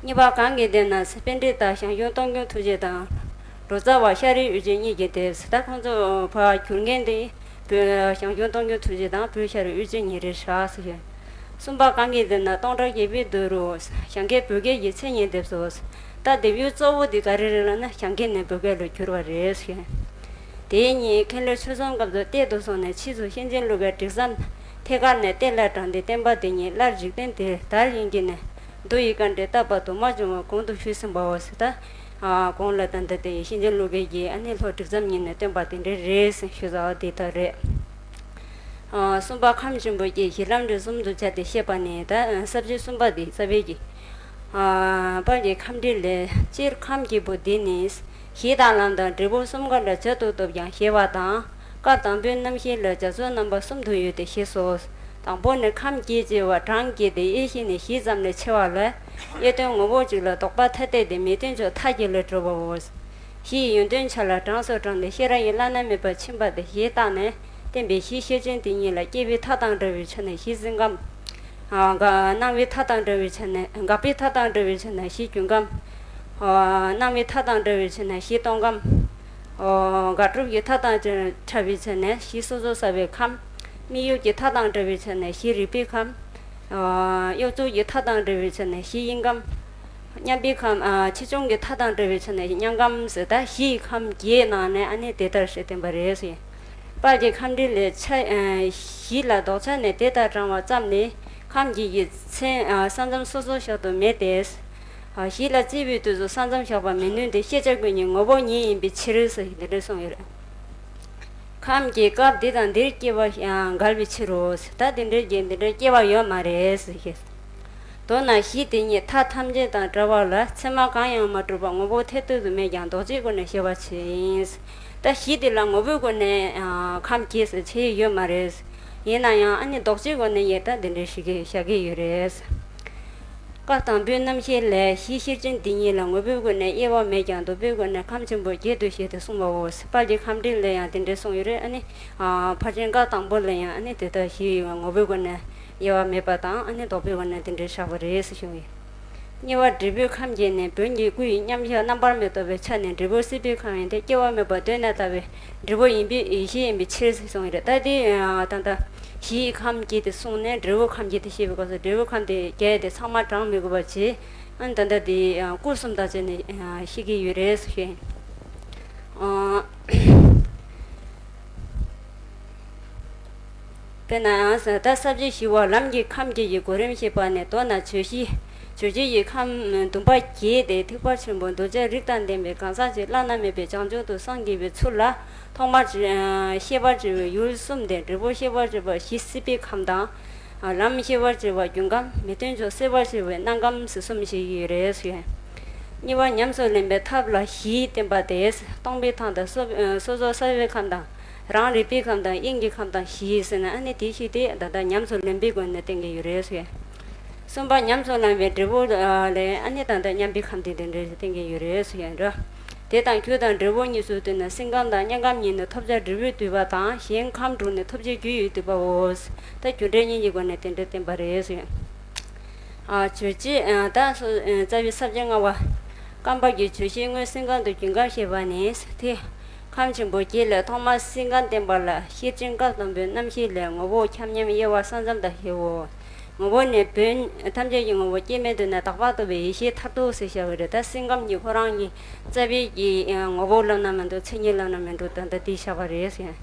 གཉིས་པ་གང་གིས་སྡེབ་ན། པཎྜི་ཏ་ཞང་ཞུང་སྟོང་རྒྱུང་ཐུགས་རྗེ་དང་། ལོ་ཙཱ་བ་ཤ་རི་དབུས་རྒྱུད་གཉིས་ཀྱིས་སྡེབས། ད་ཁོང་ཚོ་ཕར་བསྒྱུར་མཁན་དེ་བོད་ཞང་ཞུང་སྟོང་རྒྱུང་ཐུགས་རྗེ་དང་བོད་ཤ་རི་དབུས་རྒྱུད་གཉིས་རེད་ཤག་ཟེར། གསུམ་པ་གང་གིས་སྡེབ་ན། སྟོང་ཕྲག་བརྒྱད་པའི་མདོ་རུ་ཞང་སྐད་བོད་སྐད་ཀྱི་མཚན་ཉིད་སྡེབས་སོ། ད་སྡེབ་ཡུལ་གཙོ་བོ་དེ་ག་རེ་རེད་ལབ་ན་ཞང་སྐད་ནས་བོད་སྐད་ལ་བསྒྱུར་བ་རེད་ཟེར། དེ་ཉིད་མཁན་སློབ་ཆོས་རྫོང་སྐབས་སུ་གཏེར་དུ་སོང་ནས་ཕྱིས་སུ་ཤེར་ཕྱིན་ལུགས་ཀྱི་བྲིས་རྩལ་ཐད་ཀར་ནས་གཏེར་ལ་དྲངས་ཏེ། བསྟན་པ་དེ་ཉིད་སླར་འཇིག་རྟེན་འདིར་དར་ཞིང་གི་ནི། མདོ་ཡི་བཀའ་འགྲེལ་བཏབ་པ་དུ་མ་བྱུང་བ་གོང་དུ་ཞུས་ཟིན་པའོ་ཟེར། ད་གོང་ལ་ད་འདི་དེ་ཤེར་ཕྱིན་ལུགས་ཀྱི་ཨ་ནི་ལྷོ་བྲིས་རྩལ་ཉིད་ནས་བསྟན་པ་དེ་འདྲ་རེད་ཟེར་ཞུས་ཚར་བ་དེ་ལྟར་རེད། གསུམ་པ་ཁམས་ཆེན་པོ་སྐྱེས་གཞི་ལམ་འབྲས་གསུམ་དུ་སྦྱར་ཏེ་བཤད་པ་ནི། ད་ས་བཅད་གསུམ་པ་དེ་རྩ་བའི་གི་ དཔལ་གྱི་ཁམས་འདྲེན་ལས། སྤྱིར་ཁམས་ཀྱི་བུ་འདི་ནི། གཞི་དང་ལམ་དང་འབྲས་བུ་གསུམ་ཀ་ལ་བྱ་དུ་བཏུབ་ཀྱང་ཞེས་པ་དང་། སྐབས་དང་པོའི་རྣམ་བཤད་ལ་རྒྱ་མཚོའི་རྣམ་པ་གསུམ་དུ་ཡོད་དེ་ཞེས་སོ། དང་པོ་ནི་ཁམས་ཀྱི་ཅེས་པ་གྲངས་ཀྱི་སྟེ་དབྱེ་གཞི་ནི་བཞི་ཙམ་ལས་ཕྱེ་བ་ལས། དབྱེ་དོན་ངོ་བོ་གཅིག་ལ་ལྡོག་པ་ཐ་དད་དེ་མི་མཐུན་ཕྱོགས་མཐའ་བརྒྱད་ལས་གྲུབ་པའོ། གཞི་ཡི་ཡོན་ཏན་ཆ་ལ་གྲངས་སུ་བགྲངས་ཏེ་ཤེས་རབ་ཡིས་བླ་ན་མེད་པ་ཕྱིན་པ་དེ་གཞི་བཏགས་ནས་བསྟན་པའི་གཞི་ཤེར་ཕྱིན་དེ་ཉིད་ལ་སྐྱེ་བའི་མཐའ་དང་བྲལ་བའི་ཆ་ནས་གཞི་སེམས་ཁམས། སྣང་བའི་མཐའ་དང་བྲལ་བའི་ཆ་ནས་འགག་པའི་མཐའ་དང་བྲལ་བའི་ཆ་ནས་གཞི་འབྱུང་ཁམས། སྣང་བའི་མཐའ་དང་བྲལ་བའི་ཆ་ནས་གཞི་སྟོང་ཁམས། དགག་སྒྲུབ་ཀྱི་མཐའ་དང་བྲལ་བའི་ཆ་ནས་གཞི་སོ་སོར་བསགས་པའི་ཁམས། དམིགས་ཡུལ་གྱི་མཐའ་དང་བྲལ་བའི་ཆ་ནས་གཞི་རིག་པའི་ཁམས། གཡོ་བྱུར་གྱི་མཐའ་དང་བྲལ་བའི་ཆ་ནས་གཞི་དབྱིངས་ཁམས། མཉམ་པའི་ཁམས། ཆེ་ཆུང་གི་མཐའ་དང་བྲལ་བའི་ཆ་ནས་མཉམ་ཁམས་ཟེར། ད་གཞིའི་ཁམས་བརྒྱད་ནང་ནས་ཨ་ནི་དེ་ལྟར་ཞེས་བསྟན་པ་རེད། དཔལ་གྱི་ཁམས་འདྲེན་ལས། ཆ་གཞི་ལ་ལྡོག་ཆ་ནས་དེ་ལྟར་བགྲང་བ་ཙམ་ནི་ཁམས་བརྒྱད་ཀྱི་མཚན་ས་མཚམས་སོ་སོར་བཞག་ཏུ་མེད་དེ། གཞི་ལ་བརྩིས་པའི་དུས་སུ་ས་མཚམས་བཞག་པ་མི་ནུས་ཏེ་ཤེས་བྱ་ཀུན་གྱི་ངོ་བོ་ཉིད་ཡིན་པའི་ཕྱིར་ཟེར་འདི་འདྲ་གསུངས་ཡོད་རེད། ཁམས་ཀྱི་སྐབས་འདི་དང་འདིར་སྐྱེ་བ་འགལ་བའི་ཕྱིར་རོ། ད་འདི་འདྲའི་རྒྱན་འདི་འདྲའི་སྐྱེ་བ་ཡོད་མ་རེད་ཟེར། མདོར་ན་གཞི་དེ་ཉིད་མཐའ་ཐམས་ཅད་དང་བྲལ་བ་ལ་མཚན་མ་གང་ཡང་མ་གྲུབ་པ་ངོ་བོ་ཐེར་འདོན་དུ་མེད་ཀྱང་ལྡོག་ཕྱིའི་སྒོ་ནས་ཤེས་པ་ཅིག་ཡིན། ད་གཞི་དེ་ལ་ངོ་བོའི་སྒོ་ནས་ཁམས་བརྒྱད་ཟེར་བྱས་ཡོད་མ་རེད། ཡིན་ན་ཡང་ཨ་ནི་ལྡོག་ཕྱིའི་སྒོ་ནས་ཡང་ད་འདི་འདྲའི་ཞིག་བཞག་གི་ཡོད་རེད། སྐབས་དང་པོའི་རྣམ་བཤད་ལས། གཞི་ཤེར་ཕྱིན་འདི་ཉིད་ལ་ངོ་བོའི་སྒོ་ནས་དབྱེ་བ་མེད་ཀྱང་ལྡོག་པའི་སྒོ་ནས་ཁམས་ཆེན་པོ་བརྒྱད་དུ་བཞེད་དེ་གསུངས་པའོ། དཔལ་གྱི་ཁམས་འདྲེན་ལས་ཡང་དེ་འདྲའི་གསུངས་ཡོད་རེད། ཨ་ནི། ཕར་ཕྱིན་སྐབས་དང་པོ་ལ་ཡང་ཨ་ནི་དེ་ལྟར་གཞི་ཡི་ངོ་བོའི་སྒོ་ནས་དབྱེ་བ་མེད་པ་དང་ཨ་ནི་ལྡོག་པའི་སྒོ་ནས་དེ་འདྲའི་བཞག་པ་རེད་ཟེར་ཞུ་ཡིན། གཉིས་པ་འབྲས་བུའི་ཁམས་བརྒྱད་ནི། བོན་གྱི་སྐུ་ཡི་མཉམ་གཞག་རྣམ་པར་མི་རྟོག་པའི་ཆ་ནས་འབྲས་བུ་སྲིད་པའི་ཁམས་ཡིན་ཏེ། སྐྱེ་བ་མེད་པ་གདོད་ནས་དག་པའི་འབྲས་བུ་ཡིན་པའི་ཡེ་ཤེས་ཡིན་པའི་ཕྱིར་ཟེར་གསུངས་ཡོད་རེད། ད་དེ་ད་ལྟ་གཞིའི་ཁམས་བརྒྱད་དེ་གསུངས་ནས་འབྲས་བུ་ཁམས་བརྒྱད་དེ་བཤད་པའི་སྐབས་སུ་འབྲས་བུ་ཁམས་དེ་བརྒྱད་དེ་ཚང་མ་བགྲང་མི་དགོས་པ་བྱས། ཨ་ནི་ད་ལྟ་དེ་སྐུ་གསུམ་དང་བཅས་ནས་བཤད་ཀྱི་ཡོད་རེད་ཟེར་ཞུ་ཡིན། དཔེར་ན་ད་ས་བཅད་བཞི་པ་ལམ་གྱི་ཁམས་བརྒྱད་ཀྱི་གོ་རིམ་བཤད་པ་ནས། མདོར་ན་རྗོད་བྱེད་རྗོད་བྱེད་ཀྱི་ཁམས་བདུན་པ་བརྒྱད་དེ་ཐེག་པ་ཆེན་པོ་གདུལ་བྱ་རིགས་དང་ལྡན་པའི་གང་ཟག་ཅིག་བླ་ན་མེད་པའི་བྱང་ཆུབ་ཏུ་སངས་རྒྱས་པའི་ཚུལ་ལ་ཐོག་མར་ཤེས་པར་བྱ་བའི་ཡུལ་གསུམ་སྟེ། འབྲས་བུ་ཤེས་པར་བྱ་བ་གཞི་སྲིད་པའི་ཁམས་དང་། ལམ་ཤེས་པར་བྱ་བ་འབྱུང་ཁམས། མི་མཐུན་ཕྱོགས་སེལ་བར་བྱ་བའི་སྣང་ཁམས་སུ་གསུམ་ཞིག་ཡོད་རེད་ཟེར། གཉིས་པ་ཉམས་སུ་ལེན་པའི་ཐབས་ལ་བཞི་བསྟན་པ་སྟེ། སྟོང་པའི་ཁམས་དང་སོ་སོ་སོ་སོའི་ཁམས་དང་། རང་རིག་པའི་ཁམས་དང་དབྱིངས་ཀྱི་ཁམས་དང་བཞི་ཟེར་ན། ཨ་ནི་དེ་བཞི་དེ་ད་ལྟ་ཉམས་སུ་ལེན་པའི་སྒོ་ནས་བསྟན་གྱི་ཡོད་རེད་ཟེར། གསུམ་པ་ཉམས་སུ་བླངས་པའི་འབྲས་བུ་ལས། ཨ་ནི་ད་ལྟ་མཉམ་པའི་ཁམས་དེ་དེ་འདྲ་བསྟན་གྱི་ཡོད་རེད་ཟེར་ཡང་འདྲ། དེ་དང་རྒྱུ་དང་འབྲས་བུ་གཉིས་སུ་བསྡུས་ན་སེམས་ཁམས་དང་དབྱིངས་ཁམས་གཉིས་ནི་ཐོབ་བྱ་འབྲས་བུས་བསྡུས་པ་དང་། གཞན་ཁམས་དྲུག་ནི་ཐོབ་བྱའི་རྒྱུ་ཡིས་བསྡུས་པའོ། ད་རྒྱུ་འབྲས་གཉིས་ཀྱི་སྒོ་ནས་དེ་འདྲ་བསྟན་པ་རེད་ཟེར། ཨ་རྗོད་བྱེད་ད་སོ་རྩ་བའི་ས་བཅད་ལྔ་པ། རྐང་པ་གི་རྗོད་བྱེད་དངོས་སེམས་ཁམས་དང་རྒྱུན་ཁམས་ཤེས་པ་ནི། དེ་ཁམས་ཆེན་པོ་བརྒྱད་ལས་ཐོག་མར་སེམས་ཁམས་བསྟན་པ་ལ། ཤེར་ཕྱིན་སྐབས་དང་པོའི་རྣམ་བཤད་ལས། ངོ་བོ་ཁྱབ་མཉམ་དབྱེ་བ་ས་མཚམས་དང་ཞེའོ། ངོ་བོ་ནི་བོན་ཐམས་ཅད་ཀྱི་ངོ་བོ་སྐྱེ་མེད་དུ་ནས་དག་པར་རྟོགས་པའི་ཡེ་ཤེས་མཐར་ཐུག་ཟེར་བྱ་བ་རེད། ད་སེམས་ཁམས་ཀྱི་ཁོ་རང་གི་རྩ་བའི་གི་ངོ་བོ་ལབ་ན་མི་འགྲོ། མཚན་ཉིད་ལབ་ན་མི་འགྲོ། ད་ལྟ་འདི་བཞག་པ་རེད་ཟེར།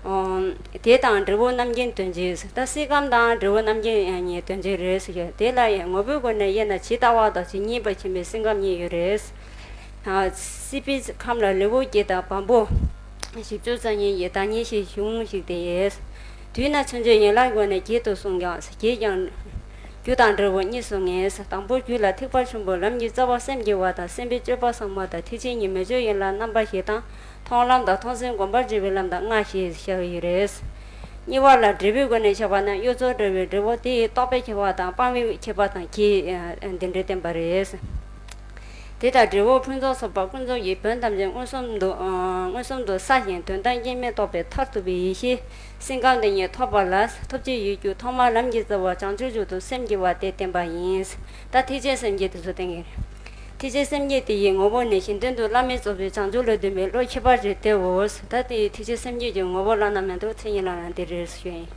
ཨོ། དེ་དང་འབྲས་བུ་རྣམ་མཁྱེན་དོན་གཅིག་ཟེར། ད་སེམས་ཁམས་དང་འབྲས་བུ་རྣམ་མཁྱེན་གཉིས་དོན་གཅིག་རེད་ཟེར། དེ་ལ་ཡང་ངོ་བོའི་སྒོ་ནས་དབྱེ་ན་ཇི་ལྟ་བ་དང་ཇི་སྙེད་པ་མཁྱེན་པའི་སེམས་ཁམས་གཉིས་ཡོད་རེད། ཨ། སྲིད་པའི་ཁམས་ལ་ལེའུ་བརྒྱད་དང་བམ་པོ་བཞི་བཅུ་རྩ་གཉིས་ཀྱི་བདག་ཉིད་ཞེས་གཞུང་ཞིག་སྟེ། དུས་ན་མཚོན་བྱེད་ཡན་ལག་སྒོ་ནས་བརྒྱད་དུ་གསུངས་ཀྱང་། བརྒྱད་ཀྱང་རྒྱུ་དང་འབྲས་བུ་གཉིས་སུ་ངེས། དང་པོ་རྒྱུད་ལ་ཐེག་པ་ཆེན་པོའི་ལམ་གྱི་རྩ་བ་སེམས་ཀྱི་བ་དང་། སེམས་པའི་སྤྱོད་པ་ཟབ་མོ་དང་། ཐེག་ཆེན་གྱི་མི་སྤྱོད་ཡན་ལག་རྣམ་པ་བཞི་དང་། མཐོང་ལམ་དང་། མཐོང་སེམས་སྒོམ་པར་བྱེད་པའི་ལམ་དང་ལྔ་ཞེས་བྱ་བ་ཡི་རེད། གཉིས་པ་ལ་འབྲས་བུའི་སྒོ་ནས་བཞག་པ་ན། གཡོ་བྱུར་འབྲས་བུའི་འབྲས་བུ་དེ་ཡི་རྟོག་པའི་ཁྱད་པར་དང་། སྤང་བའི་ཁྱད་པར་དང་། བརྒྱད་འདི་འདྲའི་བསྟན་པ་རེད། དེ་ལྟར་འབྲས་བུ་ཕུན་སུམ་ཚོགས་པ་ཀུན་རྫོབ་ཀྱི་བོན་ཐམས་ཅད་མངོན་སུམ་དུ་མངོན་སུམ་དུ་གསལ་ཞིང་དོན་དམ་སྐྱེ་མེད་རྟོགས་པའི་མཐར་ཐུག་པའི་ཡེ་ཤེས་སེམས་ཁམས་དེ་ཉིད་ཐོབ་པ་ལ། ཐོབ་བྱའི་ཡུལ་རྒྱུ་ཐོག་མར་ལམ་གྱི་རྩ་བ་བྱང་ཆུབ་མཆོག་ཏུ་སེམས་བསྐྱེད་པ་དེ་བསྟན་པ་ཡིན། ད་ཐེག་ཆེན་སེམས་བསྐྱེད་དེ་ཚོ་བསྟན་གྱི་རེད། ཐེག་ཆེན་སེམས་བསྐྱེད་དེ་ཡི་ངོ་བོ་ནི་གཞན་དོན་དུ་བླ་མེད་རྫོགས་པའི་བྱང་ཆུབ་ལ་འདུན་པའི་བློ་ཁྱད་པར་ཅན་དེའོ། ད་དེ་ཐེག་ཆེན་སེམས་བསྐྱེད་ཀྱི་ངོ་བོ་བླ་ན་མེད་དོ། མཚན་ཉིད་ལ་ཡང་དེ་རེད་ཞུ་ཡིན།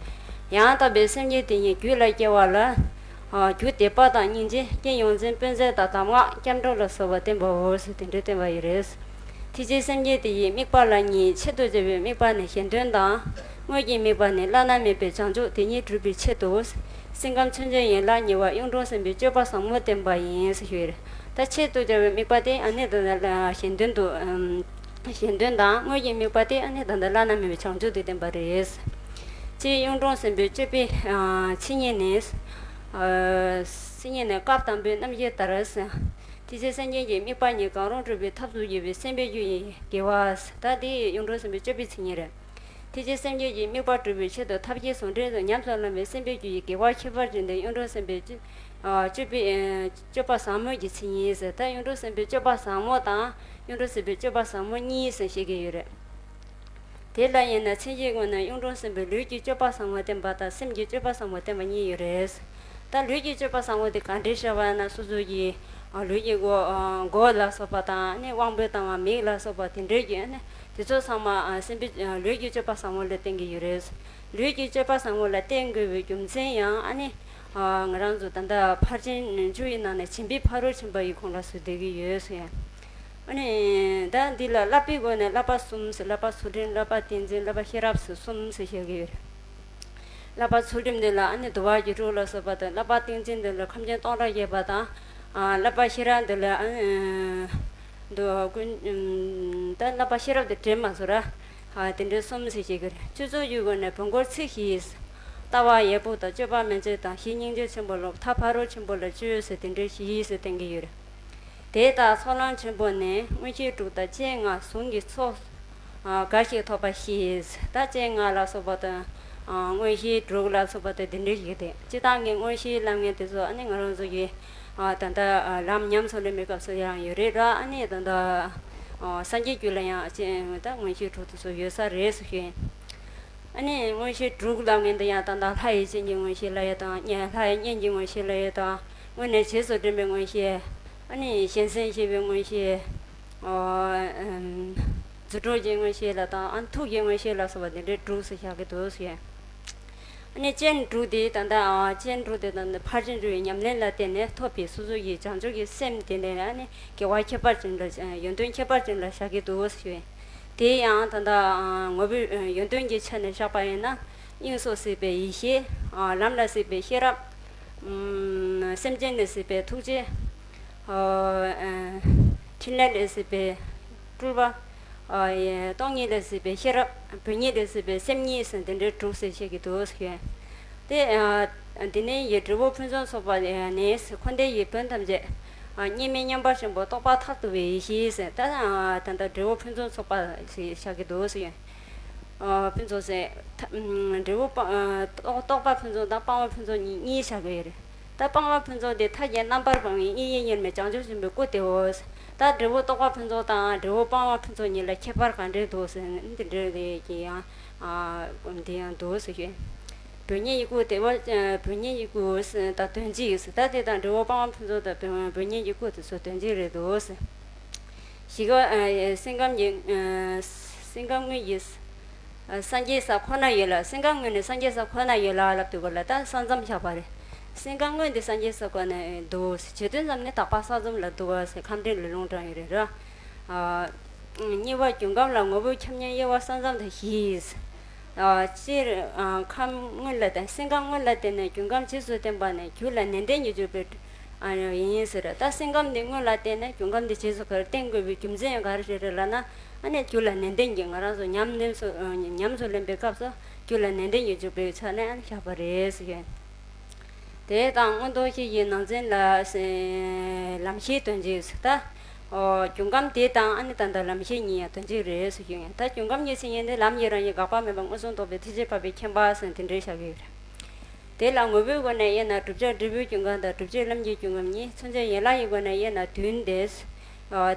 ཡང་དག་པའི་སེམས་བསྐྱེད་དེ་ཉིད་རྒྱུད་ལ་སྐྱེ་བ་ལ། རྒྱུ་དད་པ་དང་སྙིང་རྗེ། རྐྱེན་ཡོངས་འཛིན་དཔེ་མཛོད་དང་གདམས་ངག་སྐྱབས་འགྲོ་ལ་སོགས་པ་བསྟན་པའོ། དེ་འདྲའི་བསྟན་པ་ཡི་རེད། ཐེག་ཆེན་སེམས་བསྐྱེད་དེ་ཡི་དམིགས་པ་ལ་གཉིས། ཆེད་དུ་བྱ་བའི་དམིགས་པ་ནི་གཞན་དོན་དང་། དངོས་ཀྱི་དམིགས་པ་ནི་བླ་ན་མེད་པའི་བྱང་ཆུབ་དེ་ཉིད་སྒྲུབ་པའི་ཆེད་དུ། སེམས་ཁམས་མཚོན་བྱེད་ཡན་ལག་གཉིས་པ་གཡུང་དྲུང་སེམས་དཔའི་སྤྱོད་པ་ཟབ་མོ་བསྟན་པ་ཡིན་ཞུས། ད་ཆེད་དུ་བྱ་བའི་དམིགས་པ་དེ་ཨ་ནི་ད་གཞན་དོན་དུ། གཞན་དོན་དང་དངོས་ཀྱི་དམིགས་པ་དེ་ཨ་ནི་ད་ལྟ་བླ་ན་མེད་པའི་བྱང་ཆུབ་དེ་བསྟན་པ་རེད། སྤྱིར་གཡུང་དྲུང་སེམས་དཔའི་སྤྱོད་པའི་མཚན་ཉིད་ནི། སིལ་སྙན་ནས་སྐབས་དང་པོའི་རྣམ་བཤད་ལྟར། ཐེག་ཆེན་སེམས་བསྐྱེད་ཀྱི་དམིགས་པ་ཉིད་གང་རུང་སྒྲུབ་པའི་ཐབས་སུ་འགྱུར་བའི་སེམས་དཔའི་རྒྱུད་ཀྱི་དགེ་བ། ད་འདི་གཡུང་དྲུང་སེམས་དཔའི་སྤྱོད་པའི་མཚན་ཉིད་རེད། ཐེག་ཆེན་སེམས་བསྐྱེད་ཀྱི་དམིགས་པ་སྒྲུབ་པའི་ཆེད་དུ་ཐབས་ཀྱི་ཟུང་འབྲེལ་དུ་ཉམས་སུ་བླངས་པའི་སེམས་དཔའི་རྒྱུད་ཀྱི་དགེ་བ་ཁྱད་པར་ཅན་དེ་གཡུང་དྲུང་སེམས་དཔའི་སྤྱོད་པའི་སྤྱོད་པ་ཟབ་མོ་གི་མཚན་ཉིད་ཟེར། ད་གཡུང་དྲུང་སེམས་དཔའི་སྤྱོད་པ་ཟབ་མོ་དང་གཡུང་དྲུང་སེམས་དཔའི་སྤྱོད་པ་ཟབ་མོ་གཉིས་ཟེར་བཤད་ཀྱི་ཡོད་རེད། དེ་ལ་ཡིན་ན་མཚན་གཞིའི་ངོས་ནས་གཡུང་དྲུང་སེམས་དཔའི་ལུས་ཀྱི་སྤྱོད་པ་ཟབ་མོ་བསྟན་པ་དང་སེམས་ཀྱི་སྤྱོད་པ་ཟབ་མོ་བསྟན་པ་གཉིས་ཡོད་རེད། ད་ལུས་ཀྱི་སྤྱོད་པ་ཟབ་མོ་དེ་ག་འདྲས་བཤད་པ་ན་སོ་སོ་ཀྱི་ལུས་ཀྱི་མགོ་མགོ་ལ་སོགས་པ་དང་ནི་དབང་པོའི་དང་བ་མིག་ལ་སོགས་པ་དེ་འདྲས་ཀྱི་ནི་དེ་ཚོ་ཚང་མ་སེམས་དཔའི་ལུས་ཀྱི་སྤྱོད་པ་ཟབ་མོ་ལ་བསྟན་གྱི་ཡོད་རེད། ལུས་ཀྱི་སྤྱོད་པ་ཟབ་མོ་ལ་བསྟན་དགོས་པའི་རྒྱུ་མཚན་ཡང་ཨ་ནི། ང་རང་ཚོ་ད་ལྟ་ཕར་ཕྱིན་བཅུ་ཡི་ནང་ནས་བྱིན་པའི་ཕ་རོལ་ཕྱིན་པ་ཡི་ཁོངས་ལ་བཟོས་བསྡད་ཀྱི་ཡོད་ཟེར། ཨ་ནི་ད་འདི་ལ་བསླབ་པའི་སྒོ་ནས་བསླབ་པ་གསུམ་ཟེར། བསླབ་པ་ཚུལ་ཁྲིམས། བསླབ་པ་ཏིང་འཛིན། བསླབ་པ་ཤེས་རབ་ཟེར་གསུམ་ཟེར་བཤད་ཀྱི་ཡོད་རེད། བསླབ་པ་ཚུལ་ཁྲིམས་འདི་ལ་ཨ་ནི་དུ་བ་རྒྱུ་དྲུག་ལ་སོགས་པ་དང་། བསླབ་པ་ཏིང་འཛིན་འདི་ལ་ཁམས་ཆེན་སྟོང་ཕྲག་བརྒྱད་པ་དང་། ཨ། བསླབ་པ་ཤེས་རབ་འདི་ལ་ཨ་ནི་འདུ་ཀུན། ད་བསླབ་པ་ཤེས་རབ་འདི་དྲན་མ་སོང་ར། ཨ། དེ་འདྲའི་གསུམ་ཟེར་བཤད་ཀྱི་རེད། སྤྱོད་ཚུལ་ཡི་སྒོ་ནས་བོན་སྐོར་ཚིག་བཞི། ལྟ་བ་ཡས་བུ་དང་སྤྱོད་པ་མན་ཆད་དང་། གཞི་སྙིང་རྗེ་ཆེན་པོ་སློབ། ཐབས་ཕ་རོལ་ཕྱིན་པ་ལ་སྤྱོད་ཟེར་དེ་འདྲའི་བཞི་ཟེར་བསྟན་གྱི་ཡོད་རེད། དེ་ལྟར་ཚོགས་ལམ་ཆེན་པོ་ནི་མངོན་ཤེས་དྲུག་དང་སྤྱན་ལྔ་ཟུང་གི་ཚོགས། ཨ། འགའ་ཞིག་ཐོབ་པ་བཞི། ད་སྤྱན་ལྔ་ལ་སོགས་པ་དང་། ཨ། མངོན་ཤེས་དྲུག་ལ་སོགས་པ་དང་དེ་འདྲའི་བཞི་སྟེ། སྤྱིར་བཏང་གི་མངོན་ཤེས་ལམ་ངན་དེ་ཚོ་ཨ་ནི་ང་རང་ཚོ་གི། ཨ། ད་ལྟ་ལམ་ཉམས་སུ་ལེན་པའི་སྐབས་སུ་ཡང་ཡོད་རེད་ར། ཨ་ནི་ད་ལྟ། ཨ། སངས་རྒྱས་རྒྱུད་ལ་ཡང་སྤྱན་ད་མངོན་ཤེས་དྲུག་དེ་ཚོ་ཡོད་ས་རེད་ཟེར་ཞུ་ཡིན། ཨ་ནི་མངོན་ཤེས་དྲུག་ལབ་མཁན་དེ་ཡང་ད་ལྟ་ལྷ་ཡི་སྤྱན་གྱི་མངོན་ཤེས་ལབ་ཡས་དང་། ལྷ་ཡི་སྙན་གྱི་མངོན་ཤེས་ལབ་ཡས་དང་། སྔོན་ནས་རྗེས་སུ་དྲན་པའི་མངོན་ཤེས། ཨ་ནི་གཞན་སེམས་ཤེས་པའི་མངོན་ཤེས། ཨ། ཨམ། རྫུ་འཕྲུལ་གྱི་མངོན་ཤེས་ལ་དང་། ཨ། ཐུགས་ཀྱི་མངོན་ཤེས་ལ་སོགས་པ་འདི་འདྲའི་དྲུག་ཟེར་བཞག་གི་འདུག་ཟེར། ཨ་ནི་སྤྱན་དྲུག་དེ་ད་ལྟ། ཨ། སྤྱན་དྲུག་དེ་ད་ལྟ་ཕར་ཕྱིན་དྲུག་ཡི་ཉམས་ལེན་ལ་བརྟེན་ནས་ཐོབ་པའི་སོ་སོ་ཡི་བྱང་ཆུབ་ཀྱི་སེམས་དེ་ནས་ཨ་ནི་དགེ་བ་ཁྱད་པར་ཅན་ལ། ཡོན་ཏན་ཁྱད་པར་ཅན་ལ་བཞག་གི་འདུག་ཟེར། དེ་ཡང་ད་ལྟ་ངོ་བོས་ཡོན་ཏན་གྱི་ཆ་ནས་བཞག་པ་ཡིན་ན། དབྱིངས་སུ་གཟིགས་པའི་ཡེ་ཤེས། ལམ་ལ་གཟིགས་པའི་ཤེས་རབ། སེམས་ཅན་ལ་གཟིགས་པའི་ཐུགས་རྗེ། འཕྲིན་ལས་ལ་གཟིགས་པའི་སྤྲུལ་པ། སྟོང་ཉིད་ལ་གཟིགས་པའི་ཤེས་རབ། བོན་ཉིད་ལ་གཟིགས་པའི་སེམས་ཉིད་ཟེར་དེ་འདྲའི་དྲུག་ཟེར་བཤད་ཀྱི་འདུག་ཟེར། དེ། དེ་ནས་ཡི་འབྲས་བུ་ཕུན་སུམ་ཚོགས་པ་ནི། འཁོར་འདས་ཡི་དོན་ཐམས་ཅད་མཉམ་མེད་མཉམ་པར་བཞག་པ་རྟོགས་པ་མཐར་ཐུག་པའི་ཡེ་ཤེས་ཟེར། ད་ད་ལྟ་འབྲས་བུ་ཕུན་སུམ་ཚོགས་པ་ཞིག་བཞག་གི་འདུག་ཟེར། ཕུན་ཚོགས་ཟེར། འབྲས་བུ། རྟོགས་པ་ཕུན་ཚོགས་དང་སྤང་བ་ཕུན་ཚོགས་གཉིས་བཞག་གི་ཡོད་རེད། ད་སྤང་བ་ཕུན་ཚོགས་དེ་མཐའ་རྒྱས་རྣམ་པར་སྤངས་པའི་དབྱིངས་ཡེ་གཉིས་མེད་བྱང་ཆུབ་ཆེན་པོའི་སྐུ་དེའོ། ད་འབྲས་བུ་རྟོགས་པ་ཕུན་ཚོགས་དང་འབྲས་བུ་སྤང་བ་ཕུན་ཚོགས་གཉིས་ལ་ཁྱད་པར་ག་འདྲས་འདུག་ཟེར་ན། འདི་འདྲ་རེད་ཀྱི་ཡང་། འདི་ཡང་འདུག་ཟེར་ཞུ། བོན་ཉིད་ཀྱི་སྐུ་དེ་བ། བོན་ཉིད་ཀྱི་སྐུ་ཟེར་ད་དོན་གཅིག་ཟེར། ད་དེ་དང་འབྲས་བུ་སྤང་བ་ཕུན་ཚོགས་དང་བོན་ཉིད་ཀྱི་སྐུ་དེ་ཚོ་དོན་གཅིག་རེད་འདུག་ཟེར། གཞི་ག་སེམས་ཁམས་ཀྱི། སེམས་ཁམས་དངོས་ཀྱི། སངས་རྒྱས་ས་ཁོ་ན་ཡོད་ལ། སེམས་ཁམས་དངོས་ནི་སངས་རྒྱས་ས་ཁོ་ན་ཡོད་ལ་ལབ་དུས་སྐོར་ལ་ད་ས་མཚམས་བཞག་པ་རེད། སེམས་ཁམས་དངོས་འདི་སངས་རྒྱས་ས་ཁོ་ན་འདུག་ཟེར། བྱེད་དོན་ཙམ་ནི་དག་པ་ས་མཚམས་ལ་འདུག་ཟེར་ཁམས་འདྲེན་ལས་ལུང་དྲངས་ཡོད་རེད་ར། གཉིས་པ་རྒྱུ་ཁམས་ལ་ངོ་བོས་ཁྱབ་མཉམ་དབྱེ་བ་ས་མཚམས་དང་བཞི། སྤྱིར་ཁམས་དངོས་ལ་བརྟེན། སེམས་ཁམས་དངོས་ལ་བརྟེན་ནས་རྒྱུ་ཁམས་རྗེས་སུ་བསྟན་པ་ནི་རྒྱུ་ལ་ནན་ཏན་གྱིས་འཇུག་པའི། ཡིན་ཟེར། ད་སེམས་ཁམས་འདི་དངོས་ལ་བརྟེན་ནས་རྒྱུ་ཁམས་འདི་རྗེས་སུ་ག་རེ་བསྟན་དགོས་པའི་རྒྱུ་མཚན་ཡང་ག་རེ་རེད་ལབ་ན། ཨ་ནི་རྒྱུ་ལ་ནན་ཏན་གྱིས་ང་རང་ཚོ་ཉམས་ལེན་སོ། ཉམས་སུ་ལེན་པའི་སྐབས་སུ་རྒྱུ་ལ་ནན་ཏན་གྱིས་འཇུག་པའི་ཆ་ནས་ཨ་ནི་བཞག་པ་རེད་ཟེར་གྱི། དེ་དང་མངོན་རྟོགས་བཞི་ཡི་ནང་ཚན་ལ། ལམ་ཤེས་དོན་གཅིག་ཟེར། ད་རྒྱུ་ཁམས་དེ་དང་ཨ་ནི་ད་ལྟ་ལམ་ཤེས་གཉིས་ཡང་དོན་གཅིག་རེད་ཟེར་གྱི། ད་རྒྱུ་ཁམས་ཀྱི་མཚན་ཉིད་ནི་ལམ་གྱི་རང་བཞིན་འགག་པ་མེད་པ་མངོན་སུམ་རྟོགས་པའི་ཐེག་ཆེན་འཕགས་པའི་མཁྱེན་པ་ཟེར་དེ་འདྲའི་བཞག་གི་ཡོད་རེད། དེ་ལ་དངོས་པོའི་སྒོ་ནས་དབྱེ་ན་བསྒྲུབ་བྱ་འབྲས་བུའི་རྒྱུན་ཁམས་དང་བསྒྲུབ་བྱ་ལམ་གྱི་རྒྱུན་ཁམས་གཉིས། མཚོན་བྱ་ཡན་ལག་གི་སྒོ་ནས་དབྱེ་ན་བདུན་ཏེ།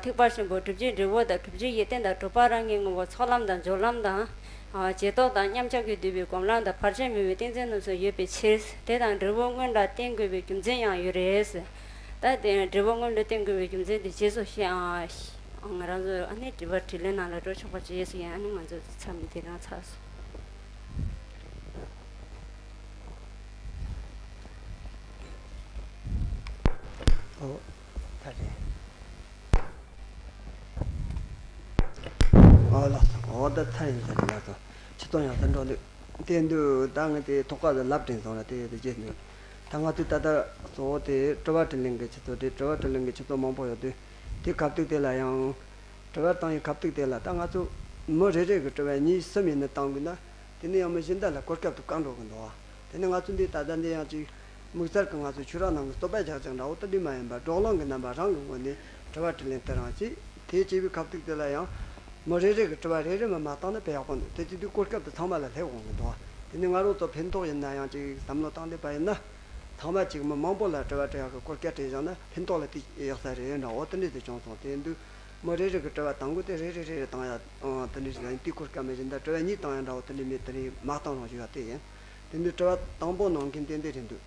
ཐེག་པ་ཆེན་པོ་བསྒྲུབ་བྱའི་འབྲས་བུ་དང་བསྒྲུབ་བྱ་ཡི་རྟེན་དང་སྒྲུབ་པ་རང་གི་ངོ་བོ་ཚོགས་ལམ་དང་སྦྱོར་ལམ་དང་། རྗེས་ཐོབ་དང་མཉམ་གཞག་གིས་བསྡུས་པའི་སྒོམ་ལམ་དང་བར་ཆད་མེད་པའི་ཏིང་འཛིན་རྣམས་སུ་ཡོད་པའི་ཕྱིར། དེ་དང་འབྲས་བུ་སྔོན་ལ་བསྟན་དགོས་པའི་རྒྱུ་མཚན་ཡང་ཡོད་རེད། ད་དེ་འབྲས་བུ་སྔོན་ལ་བསྟན་དགོས་པའི་རྒྱུ་མཚན་དེ་རྗེས་སུ་བཤད་ཨ། ང་རང་ཚོ་ཨ་ནི་དྲི་བ་དྲིས་ལན་ནང་ལ་འགྲོ་ཆོག་པ་བྱས་སོང་ཡང་། ཨ་ནི་ང་ཚོ་མཚམས་འདི་རང་ཚར་སོང་། ཨོ། ད་རེད། ཨོ་ལགས་སོ། ཨོ་ད་ཚར་ཡིན་ཟེར་ལགས་སོ། ཆུ་ཚོད་ཡང་ཟིན་འགྲོ་འདུག་དེ་འདུག་ད་ངས་དེ་ཐོག་ཁ་ལ་ལབ་དྲན་སོང་ལ་དེ་དེ་བརྗེད་འདུག་ད་ང་ཚོས་ད་ལྟ་གཙོ་བོ་དེ་དྲི་བ་དྲིས་ལན་གྱི་ཆུ་ཚོད་དེ། དྲི་བ་དྲིས་ལན་གྱི་ཆུ་ཚོད་མང་པོ་ཡོད་དུས་དེ་སྐབས་ཐོག་དེ་ལ་ཡང་། དྲི་བ་བཏང་ཡི་སྐབས་ཐོག་དེ་ལ་ད་ང་ཚོ་མི་རེ་རེ་གི་དྲི་བ་གཉིས་གསུམ་ཡིན་ན་བཏང་དགོས་ན། དེ་ནས་ཡང་མི་གཞན་དག་ལ་གོ་སྐབས་དེ་བཀག་འགྲོ་གི་འདུག་བ། དེ་ནས་ང་ཚོ་འདི་ད་ལྟ་འདི་ཡང་ཅིག་ དམིགས་བསལ་གྱི་ང་ཚོ་ཆོས་ར་ནང་གི་བསྟོད་པ་རྒྱག་རྒྱག་འདྲ་བོ་དེ་འདྲས་མ་ཡིན་པར་བགྲོ་གླེང་གི་རྣམ་པ་རང་གི་ངོས་ནས་དྲི་བ་དྲིས་ལན་དེ་རང་བྱས། དེ་བྱས་པའི་སྐབས་ཐོག་དེ་ལ་ཡང་མི་རེ་རེ་གི་དྲི་བ་རེ་རེ་མ་མ་བཏང་ན་དཔེ་ཡག་པོ་འདུག་དེ་བྱེད་དུས་གོ་སྐབས་དེ་ཚང་མ་ལ་སླེབས་འོང་གི་འདུག་དེ་ནི་ང་རང་ཚོ་ཕན་ཐོགས་ཡིན་ན་ཡང་ཅིག་བསམ་བློ་བཏང་བསྡད་པ་ཡིན་ན། ཚང་མ་ཅིག་མི་མང་པོ་ལ་དྲི་བ་དྲི་ཡག་གི་གོ་སྐབས་སྤྲད་བཞག་ན་ཕན་ཐོགས་ལ་དེ་ཡག་ས་རེད་འདྲ་བོ་དེ་འདྲས་དེ་བྱུང་སོང་། དེ་ཡིན་དུས་མི་རེ་རེ་གི་དྲི་བ་དང་པོ་དེ་རེ་རེ་རེ་རེ་བཏང་ཡ་དེ་འདྲས་ཞིག་ཡིན་དུས་གོ་སྐབས་མེད་བཞིན་ད་དྲི་བ་གཉིས་བཏང་ཡ་འདྲ་བོ་དེ་འདྲས་མེད། དེ་རིང་མ་བཏང་རང་བཞིན་ཡ་དེ་ཡིན། དེ་འདུག་དྲི་བ་དང་པོ་གནང་མཁན་ཏན་ཏན་རེད་འདུག་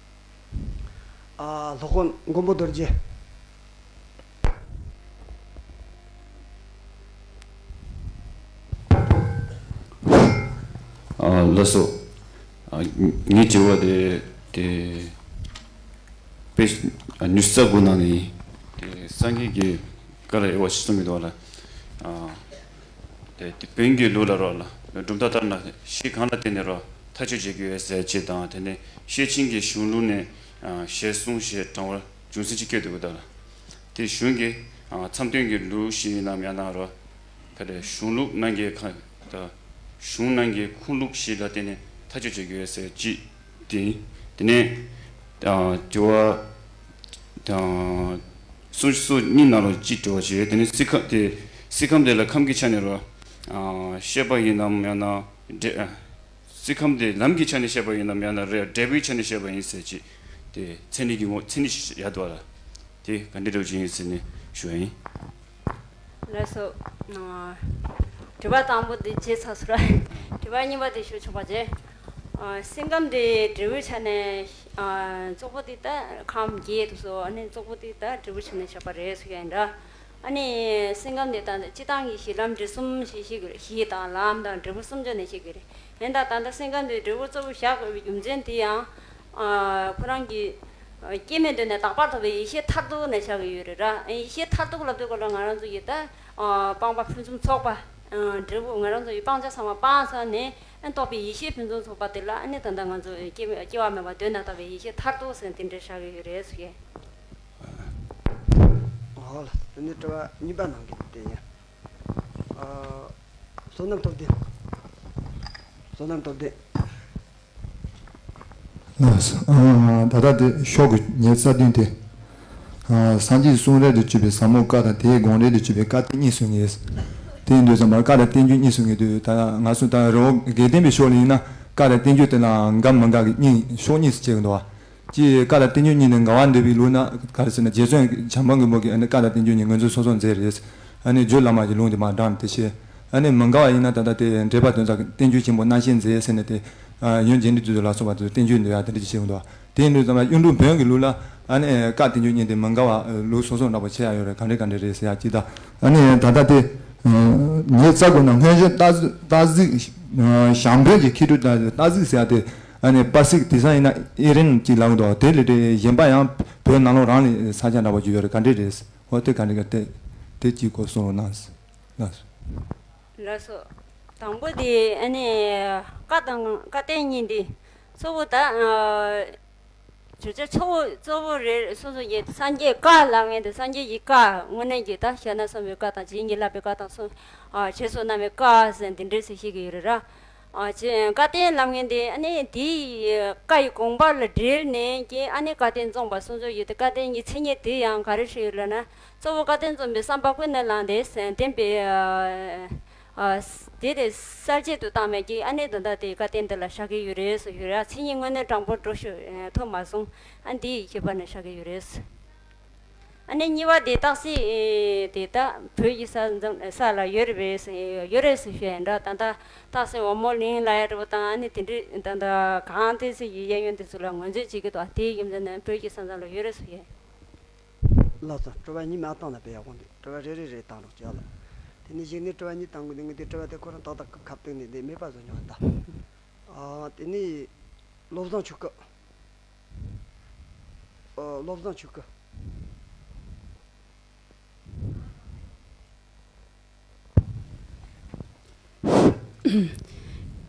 ཨ། སློབ་དཔོན་མགོན་པོ་རྡོ་རྗེ། ཨ། ལགས་སོ། ཨ། ངའི་དྲི་བ་དེ་དེ་དཔེ་ཨ་ཉི་ཤུ་རྩ་དགུ་ནང་ནས་དེ་སངས་རྒྱས་ཀྱི་བཀའ་ལ་དབྱེ་བ་ཕྱེ་གསུམ་གྱི་འདུག་ལ། ཨ། དེ་དེ་བོན་གྱི་ལུགས་ལ་རོགས་ལ་གྲུབ་མཐའ་ལྟར་ན་གཞི་གང་ལ་བརྟེན་ནས་རོགས་ཐག་གཅོད་བྱེད་དགོས་ཟེར་ཅིག་དང་། དེ་ནས་ཤེར་ཕྱིན་གྱི་གཞུང་ལུགས་ནས་ཨ་ཞེས་གསུངས་ཞེས་དྲང་བར་རྒྱུ་མཚན་ཅིག་བཀོད་འདུག་གདའ་ལ། དེ་གཞུང་གི་ཨ་མཚམས་སྟོན་གྱི་ལུགས་ཤིག་ཡིན་ནམ་ཡང་ན་རོགས་ཕ་དེ་གཞུང་ལུགས་ནང་གི་ཁ་ད་གཞུང་ནང་གི་ཁུངས་ལུགས་ཤིག་ལ་བརྟེན་ནས་ཐག་གཅོད་བྱེད་དགོས་ཟེར་ཅིག་དེ་དེ་ནས་ཨ་དྲི་བ། དང་། སུམ་ཅུ་སོ་གཉིས་ནང་ལ་གཅིག་འགྲོ་བ་བྱས། དེ་ནས་སྲིད་ཁམས་དེ་སྲིད་ཁམས་དེ་ལ་ཁམས་ཀྱི་ཆ་ནས་རོ། ཨ། བཤད་པ་ཡིན་ནམ་ཡང་ན་འབྲས། སྲིད་ཁམས་དེ་ལམ་གྱི་ཆ་ནས་བཤད་པ་ཡིན་ནམ་ཡང་ན་རེ་འབྲས་བུའི་ཆ་ནས་བཤད་པ་ཡིན་ཟེར་ཅིག་དེ་མཚན་ཉིད་ཀྱི་ངོ་མཚན་ཉིད་ཡག་འདུག་བ་ལ། དེ་ག་འདྲ་འདྲ་བོ་ཅིག་ཡིན་ཟེར་ནས་ཞུ་བ་ཡིན། ལགས་སོ། ཨ། དྲི་བ་དང་པོ་འདི་བརྗེད་ཚར་སོང་ར། དྲི་བ་གཉིས་པ་དེ་ཞུ་ཆོག་པ་བྱས། ཨ། སེམས་ཁམས་དེ་འབྲས་བུའི་ཆ་ནས། ཨ། བཙོག་པོ་དེ་ད་ཁམས་བརྒྱད་དུ་སོ། ཨ་ནི་བཙོག་པོ་དེ་ད་འབྲས་བུའི་ཆ་ནས་བཞག་པ་རེད་ཟེར་ཡ་ཡིན་འདྲ། ཨ་ནི་སེམས་ཁམས་དེ་ད་སྤྱི་བཏང་གི་གཞི་ལམ་འབྲས་གསུམ་ཞིག་ཤེས་དགོས་རེད། གཞི་དང་ལམ་དང་འབྲས་བུ་གསུམ་ཆ་ནས་ཤེས་དགོས་རེད། ཡིན་ད་ད་ལྟ་སེམས་ཁམས་དེ་འབྲས་བུ་གཙོ་བོ་བཞག་དགོས་པའི་རྒྱུ་མཚན་དེ་ཡང་། ཨ། ཁོ་རང་གི་སྐྱེ་མེད་དོན་ནས་རྟག་པར་རྟོགས་པའི་ཡེ་ཤེས་མཐར་ཐུག་ནས་བཞག་གི་ཡོད་རེད་ར། ཡེ་ཤེས་མཐར་ཐུག་ལབ་དུས་སྐབས་ལ་ང་རང་ཚོ་ཡི་ད་སྤངས་པ་ཕུན་སུམ་ཚོགས་པ། འབྲས་བུ་ང་རང་ཚོ་ཡི་སྤང་བྱ་ཚང་མ་སྤངས་ཚར་ནས་རྟོགས་པའི་ཡེ་ཤེས་ཕུན་སུམ་ཚོགས་པ་དེ་ལ་ཨ་ནི་ད་ལྟ་ང་ཚོ་སྐྱེ་མེད་སྐྱེ་བ་མེད་པ་དོན་དང་ལྡན་པའི་ཡེ་ཤེས་མཐར་ཐུག་ཟེར་དེ་འདྲ་བཞག་གི་ཡོད་རེད་ཟེར་གི། ཨོ་ལ། དེ་ནས་དྲི་བ་གཉིས་པ་ནང་གི་དེ་ཡིན། ཨ། བསོད་ནམས་སྟོབས་ལྡན། བསོད་ནམས་སྟོབས་ལྡན། ལགས་སོ། ཨ། ད་ལྟ་དེ་ཤོག་གི་ཉེར་རྩ་བདུན་དེ། ཨ། སངས་རྒྱས་གསུང་རབ་ཏུ་གྱུར་པའི་ཟབ་མོ་བཀའ་དང་། དེའི་དགོངས་འགྲེལ་དུ་གྱུར་པའི་བཀའ་བསྟན་གཉིས་སུ་ངེས། དེ་ཡིན་དུས་ཙམ་པར་བཀའ་དང་བསྟན་བཅོས་གཉིས་སུ་ངེས་དུས་ད་ང་ཚོ་ད་རི་བོ་དགེ་ལྡན་པའི་ཕྱོགས་ལ་ཡིན་ན་བཀའ་དང་བསྟན་བཅོས་དེ་ལའང་འགལ་མི་འགལ་གྱི་གཉིས་ཕྱོགས་གཉིས་སུ་ཕྱེ་གི་འདུག་བ། ཀྱི་བཀའ་དང་བསྟན་བཅོས་གཉིས་ནི་འགལ་བ་འདོད་པའི་ལུགས་ན་ག་རེ་ཟེར་ན། རྗེ་བཙུན་བྱམས་པ་མགོན་པོ་གིས་ཨ་ནི་བཀའ་དང་བསྟན་བཅོས་གཉིས་ངོས་འཛིན་སོ་སོར་མཛད་རེད། ཨ་ནི་རྒྱུད་བླ་མ་གི་ལུང་དེ་མར་དྲངས་ཏེ་བཤད། ཨ་ནི་མི་འགལ་བ་ཡིན་ན་ད་ལྟ་དེ་འགྲེལ་པ་དོན་གསལ་གྱི་བསྟན་བཅོས་ཆེན་པོ་རྣམ་བཤད་མཛད་ཟེར་ནས་དེ། ཨ། ཡོན་རྒྱས་འབྲིང་བསྡུས་ལ་སོགས་པ་དེ་བསྟན་བཅོས་འདོན་ཡ་དེ་འདྲ་ཅིག་བྱེད་ཀྱི་འདུག་དེ་ཡིན་དུས་ཙམ་པ་གཡུང་དྲུང་བོན་གྱི་ལུགས་ལ་ཨ་ནི་བཀའ་བསྟན་བཅོས་གཉིས་དེ་མི་འགལ་བ་ལུགས་སོ་སོ་འདྲ་པོ་ཕྱེ་ཡ་ཡོད་རེད། ག་འདྲ་ག་འདྲ་རེད་ཟེར་ཡ་ཅིག་དང་། ཨ་ནི་ད་ལྟ་དེ་ཉེར་རྩ་དགུ་ན་སྔོན་བྱོན་རྟ་རྟ་གཟིག་ཞང་བོན་གྱི་མཁས་གྲུབ་དང་རྟ་གཟིག་ཟེར་ཡ་དེ། ཨ་ནི་པར་སིག་དེང་སང་ཡིན་ན་ཨི་རན་གྱི་ལབ་འདུག་དེ་ལས་དེ་གཞན་པ་ཡང་བོད་ནང་ལོགས་རང་ལས་ས་ཆ་འདྲ་པོ་ཅིག་ཡོད་རེད། ག་འདྲས་རེད། འོ་དེ་ག་འདྲས་ག་དེ་དེ་གཅིག་སྐོར་གསུང་རོགས་གནང་། ལགས་སོ། ལགས་སོ། དང་པོ་དེ་ཨ་ནི་བཀའ་དང་བཀའ་བསྟན་གཉིས་འདི་གཙོ་བོ་ད། བརྗོད་བྱ་གཙོ་བོ་གཙོ་བོ་རེད། སོ་སོ་ཡི་སངས་རྒྱས་བཀའ་ལབ་མཁན་དེ་སངས་རྒྱས་ཀྱི་བཀའ་དངོས་གནས་ཀྱི་ད་བཤད་ན་བསམ་པའི་བཀའ་དང་། བྱིན་གྱིས་བརླབས་པའི་བཀའ་དང་། སོ། ཨ། རྗེས་སུ་གནང་བའི་བཀའ་ཟེར་འདི་འདྲས་ཟེར་ཤེས་ཀྱི་ཡོད་རེད་ར། ཨ། བཀའ་བསྟན་ལབ་མཁན་དེ་ཨ་ནི་དེའི་བཀའ་ཡི་དགོངས་པ་ལ་འབྲེལ་ནས་ཀྱི་ཨ་ནི་བཀའ་བསྟན་རྩོམ་པ་སོ་སོ་ཡི་དེ་བཀའ་བསྟན་གྱི་མཚན་ཉིད་དེ་ཡང་ག་རེ་ཞིག་ཡོད་ལབ་ན། གཙོ་བོ་བཀའ་བསྟན་རྩོམ་པའི་བསམ་པ་ཀུན་ནས་བསླངས་ཏེ་བསྟན་པའི། ཨ། དེ་དེ་གསལ་བྱེད་དུ་བཏང་མེད་ཀྱི་ཨ་ནི་དོན་དག་དེ་བཀའ་བསྟན་འདི་ལ་བཞག་གི་ཡོད་རེད་ཟེར་ཡོད་ར། མཚན་ཉིད་དངོས་གནས་དྲང་པོ་འགྲོ་ཤོད་ཐོབ་མ་སོང་། ཨ། འདི་ཡི་ཁྱད་པར་ནས་བཞག་གི་ཡོད་རེད། ཨ་ནི་གཉིས་པ་དེ་རྟགས་གསལ་དེ་ད་བོད་ཀྱི་ས་མཚམས་ས་ལ་ཡོད་རེད་པས་ཟེར་ཡོད་རེད་ཟེར་ཞུ་ཡ་འདྲ། ད་ལྟ་རྟགས་གསལ་འོལ་མོ་གླིང་ལ་ཡ་འདྲ་པོ་དང་། ཨ་ནི་དེ་འདྲའི་ད་ལྟ་གང་དེ་ཚོ་ཡི་གཡས་གཡོན་དེ་ཚོ་ལ་ངོས་འཛིན་བྱེད་ཀྱི་འདུག་དེའི་རྒྱུ་མཚན་ནི་བོད་ཀྱི་ས་མཚམས་ལ་ཡོད་རེད་ཟེར་ཡ། ལགས་སོ། དྲི་བ་གཉིས་མ་བཏང་ན་དཔེ་ཡག་པོ་འདུག་དྲི་བ་རེ་རེ་རེ་བཏང་རོགས་བྱས་ལ། དེ་ནས་གཞི་ནས་དྲི་བ་གཉིས་བཏང་དགོས་ནས། ངས་དེ་དྲི་བ་དེ་ཁོ་རང་ཏག་ཏག་གི་ཁ་གཏུགས་ནས་དེ་མེད་པ་བཟོ་མྱོང་ད། ཨ། དེ་ནས་བློ་བཟང་ཆོས་སྐྱིད། ཨ། བློ་བཟང་ཆོས་སྐྱིད།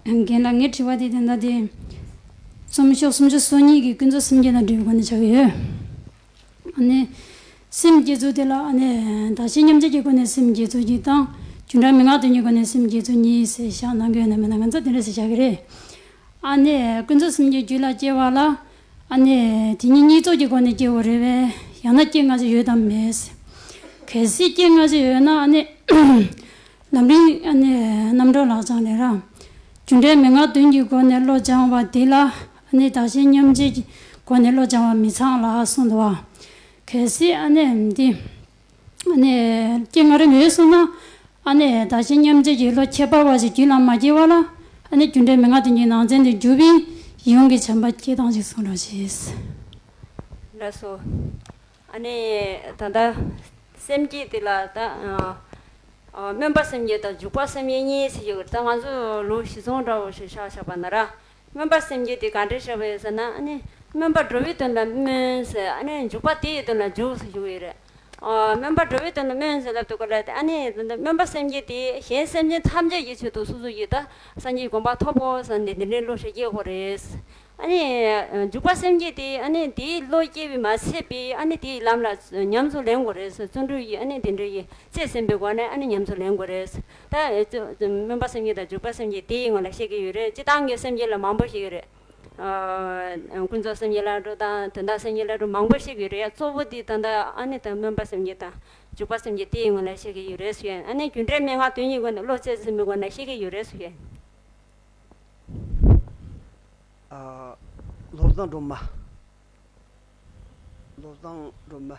རྒན་ལགས། ངའི་དྲི་བ་དེ་ད་ལྟ་དེ་རྩོམ་ཤོག་སུམ་ཅུ་སོ་གཉིས་ཀྱི་ཀུན་རྫོབ་སེམས་བསྐྱེད་དང་འབྲེལ་བའི་སྒོ་ནས་ཆགས་ཀྱི་ཡོད། ཨ་ནི་སེམས་བསྐྱེད་ཚུལ་དེ་ལ་ཨ་ནི་དག་ཤེས་མཉམ་བརྗེ་གྱི་སྒོ་ནས་སེམས་བསྐྱེད་ཚུལ་གཅིག་དང་། བྱུང་རབས་མན་ངག་དོན་གྱི་སྒོ་ནས་སེམས་བསྐྱེད་ཚུལ་གཉིས་ཟེར་བཞག་གནང་གི་ཡོད་ན་མེད་ན་ང་ཚོ་དེ་འདྲ་ཟེར་བཞག་གི་རེད། ཨ་ནི་ཀུན་རྫོབ་སེམས་བསྐྱེད་རྒྱུད་ལ་སྐྱེ་བ་ལ། ཨ་ནི་དེ་གཉིས་གཉིས་ཚོགས་ཀྱི་སྒོ་ནས་སྐྱེ་དགོས་རེད་པས། ཡང་ན་སྐྱེ་སྔ་ཕྱི་ཡོད་དམ་མེད། གལ་སྲིད་སྐྱེ་སྔ་ཕྱི་ཡོད་ན་ཨ་ནི་ལམ་རིམ་ཨ་ནི་རྣམ་གྲོལ་ལག་བཅངས་ནས་ར། རྒྱུ་འབྲས་མན་ངག་བདུན་གྱི་སྒོ་ནས་བློ་སྦྱང་བ་འདི་ལ་ཨ་ནི་བདག་གཞན་མཉམ་བརྗེ་གི་སྒོ་ནས་བློ་སྦྱང་བ་མི་ཚང་ལ་གསུངས་འདུག་བ། གལ་སྲིད་ཨ་ནི་འདི། ཨ་ནི་སྐྱེ་སྔ་རིམ་ཡོད་སོང་ན། ཨ་ནི་བདག་གཞན་མཉམ་བརྗེ་གི་བློ་ཁྱད་པར་བ་ཞིག་རྒྱུད་ལ་མ་སྐྱེ་བ་ལ། ཨ་ནི་རྒྱུ་འབྲས་མན་ངག་བདུན་གྱི་ནང་ཚན་དེ་འཇུག་པའི་ཡིད་འོང་གི་བྱམས་པ་སྐྱེ་སྟངས་ཤིག་གསུང་རོགས་གྱིས། ལགས་སོ། ཨ་ནི་ད་ལྟ་སེམས་བསྐྱེད་དེ་ལ་ད་ཨ་ཨ་སྨོན་པ་སེམས་བསྐྱེད་དང་འཇུག་པ་སེམས་བསྐྱེད་གཉིས་ཟེར་གྱི་ཡོད། ད་ང་ཚོ་ལུགས་གཞི་བཟུང་འདྲ་བོ་ཞིག་བཞག་བཞག་པ་ན་ར། སྨོན་པ་སེམས་བསྐྱེད་དེ་ག་འདྲ་བཞག་པ་ཡོད་ཟེར་ན། ཨ་ནི་སྨོན་པ་འགྲོ་བའི་དོན་ལ་སྨོན་ཟེར། ཨ་ནི་འཇུག་པ་དེ་ཡི་དོན་ལ་འཇུག་ཟེར་ཞུ་གི་ཡོད་རེད། ཨ་སྨོན་པ་འགྲོ་བའི་དོན་ལ་སྨོན་ཟེར་ལབ་དུས་སྐབས་ལ། ཨ་ནི་སྨོན་པ་སེམས་བསྐྱེད་དེ་གཞན་སེམས་ཅན་ཐམས་ཅད་ཀྱི་ཆེད་དུ་སོ་སོ་ཡི་ད་སངས་རྒྱས་གོ་འཕང་ཐོབ་དགོས་ཟེར་ནས་འདི་འདྲའི་བློ་ཞིག་སྐྱེ་དགོས་རེད། ཨ་ནི་འཇུག་པ་སེམས་བསྐྱེད་དེ་ཨ་ནི་དེའི་བློ་སྐྱེས་པས་མ་ཚད་པའི་ཨ་ནི་དེའི་ལམ་ལ་ཉམས་སུ་ལེན་དགོས་རེད་ཟེར། བརྩོན་འགྲུས་ཀྱི་ཨ་ནི་དེ་འདྲ་ཡི་རྩིས་ཟིན་པའི་སྒོ་ནས་ཨ་ནི་ཉམས་སུ་ལེན་དགོས་རེད། ད་ཨེ་ཙི་སྨོན་པ་སེམས་བསྐྱེད་དང་འཇུག་པ་སེམས་བསྐྱེད་དེའི་སྔོན་ལ་བཤད་ཀྱི་ཡོད་རེད། སྤྱིར་བཏང་གི་སེམས་བསྐྱེད་ལ་མང་པོ་ཞིག་ཡོད་རེད། ཨ་ཀུན་རྫོབ་སེམས་བསྐྱེད་ལ་འགྲོ་དང་དོན་དམ་སེམས་བསྐྱེད་ལ་འགྲོ་མང་པོ་ཞིག་ཡོད་རེད། གཙོ་བོ་དེ་ད་ལྟ་ཨ་ནི་ད་སྨོན་པ་སེམས་བསྐྱེད་དང་འཇུག་པ་སེམས་བསྐྱེད་དེའི་སྔོན་ལ་བཤད་ཀྱི་ཡོད་རེད་ཟེར་ཡ་ཡིན། ཨ་ནི་རྒྱུ་འབྲས་མན་ངག་བདུན་གྱི་སྒོ་ནས་བློ་རྩེ་ཟིན་པའི་སྒོ་ནས་བཤད་ཀྱི་ཡོད་རེད་ཟེར་ཡ་ཡིན། ཨ་བློ་བཟང་སྒྲོལ་མ། བློ་བཟང་སྒྲོལ་མ།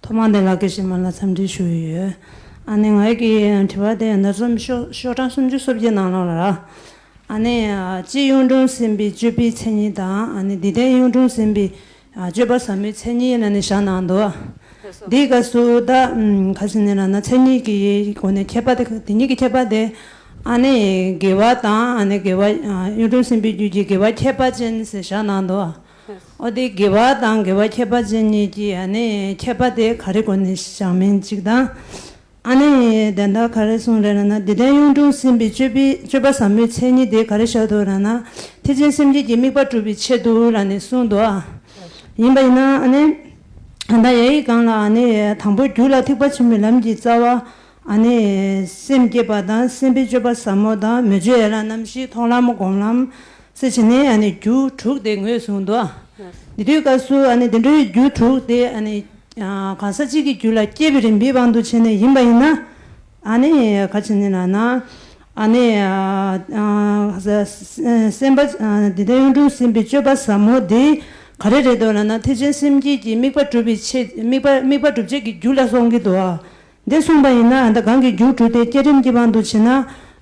ཐོག་མར་དེ་ལགས་ཀྱི་ཞི་མ་ལ་འཚམས་འདྲི་ཞུ་ཡི་ཡོད། ཨ་ནི་ང་གི་དྲི་བ་དེ་ཡང་ན་རྩོམ་ཤོག་ཤོག་གྲངས་སུམ་ཅུ་སོ་བརྒྱད་ནང་ལོགས་ལ་ར། ཨ་ནི་སྤྱིར་གཡུང་དྲུང་སེམས་དཔའི་སྤྱོད་པའི་མཚན་ཉིད་དང་། ཨ་ནི་འདི་ལྟའི་གཡུང་དྲུང་སེམས་དཔའི་སྤྱོད་པ་ཟབ་མོའི་མཚན་ཉིད་ལ་ནི་བཞག་གནང་འདུག། འདིའི་སྐབས་སུ་ད་ཁ་ཅིག་ནི་ལབ་ན་མཚན་ཉིད་ཀྱི་སྒོ་ནས་ཁྱད་པར་དེ། དེ་གཉིས་ཀྱི་ཁྱད་པར་དེ། ཨ་ནི་དགེ་བ་དང་། ཨ་ནི་དགེ་བ་གཡུང་དྲུང་སེམས་དཔའི་རྒྱུད་ཀྱི་དགེ་བ་ཁྱད་པར་ཅན་ཟེར་བཞག་གནང་འདུག། འོ་དེ་དགེ་བ་དང་དགེ་བ་ཁྱད་པར་ཅན་གཉིས་ཀྱི་ཨ་ནི་ཁྱད་པར་དེ་ག་རེ་སྒོ་ནས་བཞག་མིན་གཅིག་དང་། ཨ་ནི་དེ་འདྲ་ག་རེ་གསུངས་རེད་ལབ་ན། འདི་ལྟར་གཡུང་དྲུང་སེམས་དཔའི་སྤྱོད་པའི་སྤྱོད་པ་ཟབ་མོའི་མཚན་ཉིད་དེ་ག་རེ་བཞག་འདུག་ལབ་ན། ཐེག་ཆེན་སེམས་བསྐྱེད་ཀྱི་དམིགས་པ་སྒྲུབ་པའི་ཆེད་དུ་ལབ་ནས་གསུངས་འདུག། ཡིན་པ་ཡིན་ན་ཨ་ནི་ད་ལྟ་ཡ་ཡི་སྒང་ལ་ཨ་ནི་དང་པོ་རྒྱུད་ལ་ཐེག་པ་ཆེན་པོའི་ལམ་གྱི་རྩ་བ། ཨ་ནི་སེམས་བསྐྱེད་པ་དང་། སེམས་དཔའི་སྤྱོད་པ་ཟབ་མོ་དང་། མོས་སྤྱོད་ཡན་ལག་རྣམ་བཞི། མཐོང་ལམ་སྒོམ་ལམ་ཟེར་བྱས་ནས་ཨ་ནི་རྒྱུ་དྲུག་དེ་ངོས་བཟུང་འདུག། འདི་དུས་སྐབས་སུ་ཨ་ནི་དེ་འདྲའི་རྒྱུ་དྲུག་དེ་ཨ་ནི་གང་ཟག་གཅིག་གི་རྒྱུད་ལ་སྐྱེས་པའི་རིམ་པའི་དབང་དུ་བྱས་ནས་ཡིན་པ་ཡིན་ན། ཨ་ནི་ག་ཅི་ནི་ལབ་ན། ཨ་ནི་ཨ་ཨ་སེམས་པ་ཨ་འདི་ལྟར་གཡུང་དྲུང་སེམས་དཔའི་སྤྱོད་པ་ཟབ་མོ་འདི་ག་རེ་རེད་འདུག་ལབ་ན། ཐེག་ཆེན་སེམས་བསྐྱེད་ཀྱི་དམིགས་པ་སྒྲུབ་པའི་ཆེད། དམིགས་པ་དམིགས་པ་སྒྲུབ་བྱེད་ཀྱི་རྒྱུ་ལ་གསུང་གི་འདུག། ཨ་འདི་གསུངས་པ་ཡིན་ན། ཨ་ད་གང་གི་རྒྱུ་དྲུག་དེ་བསྐྱེད་རིམ་གྱི་དབང་དུ་བྱས་ན།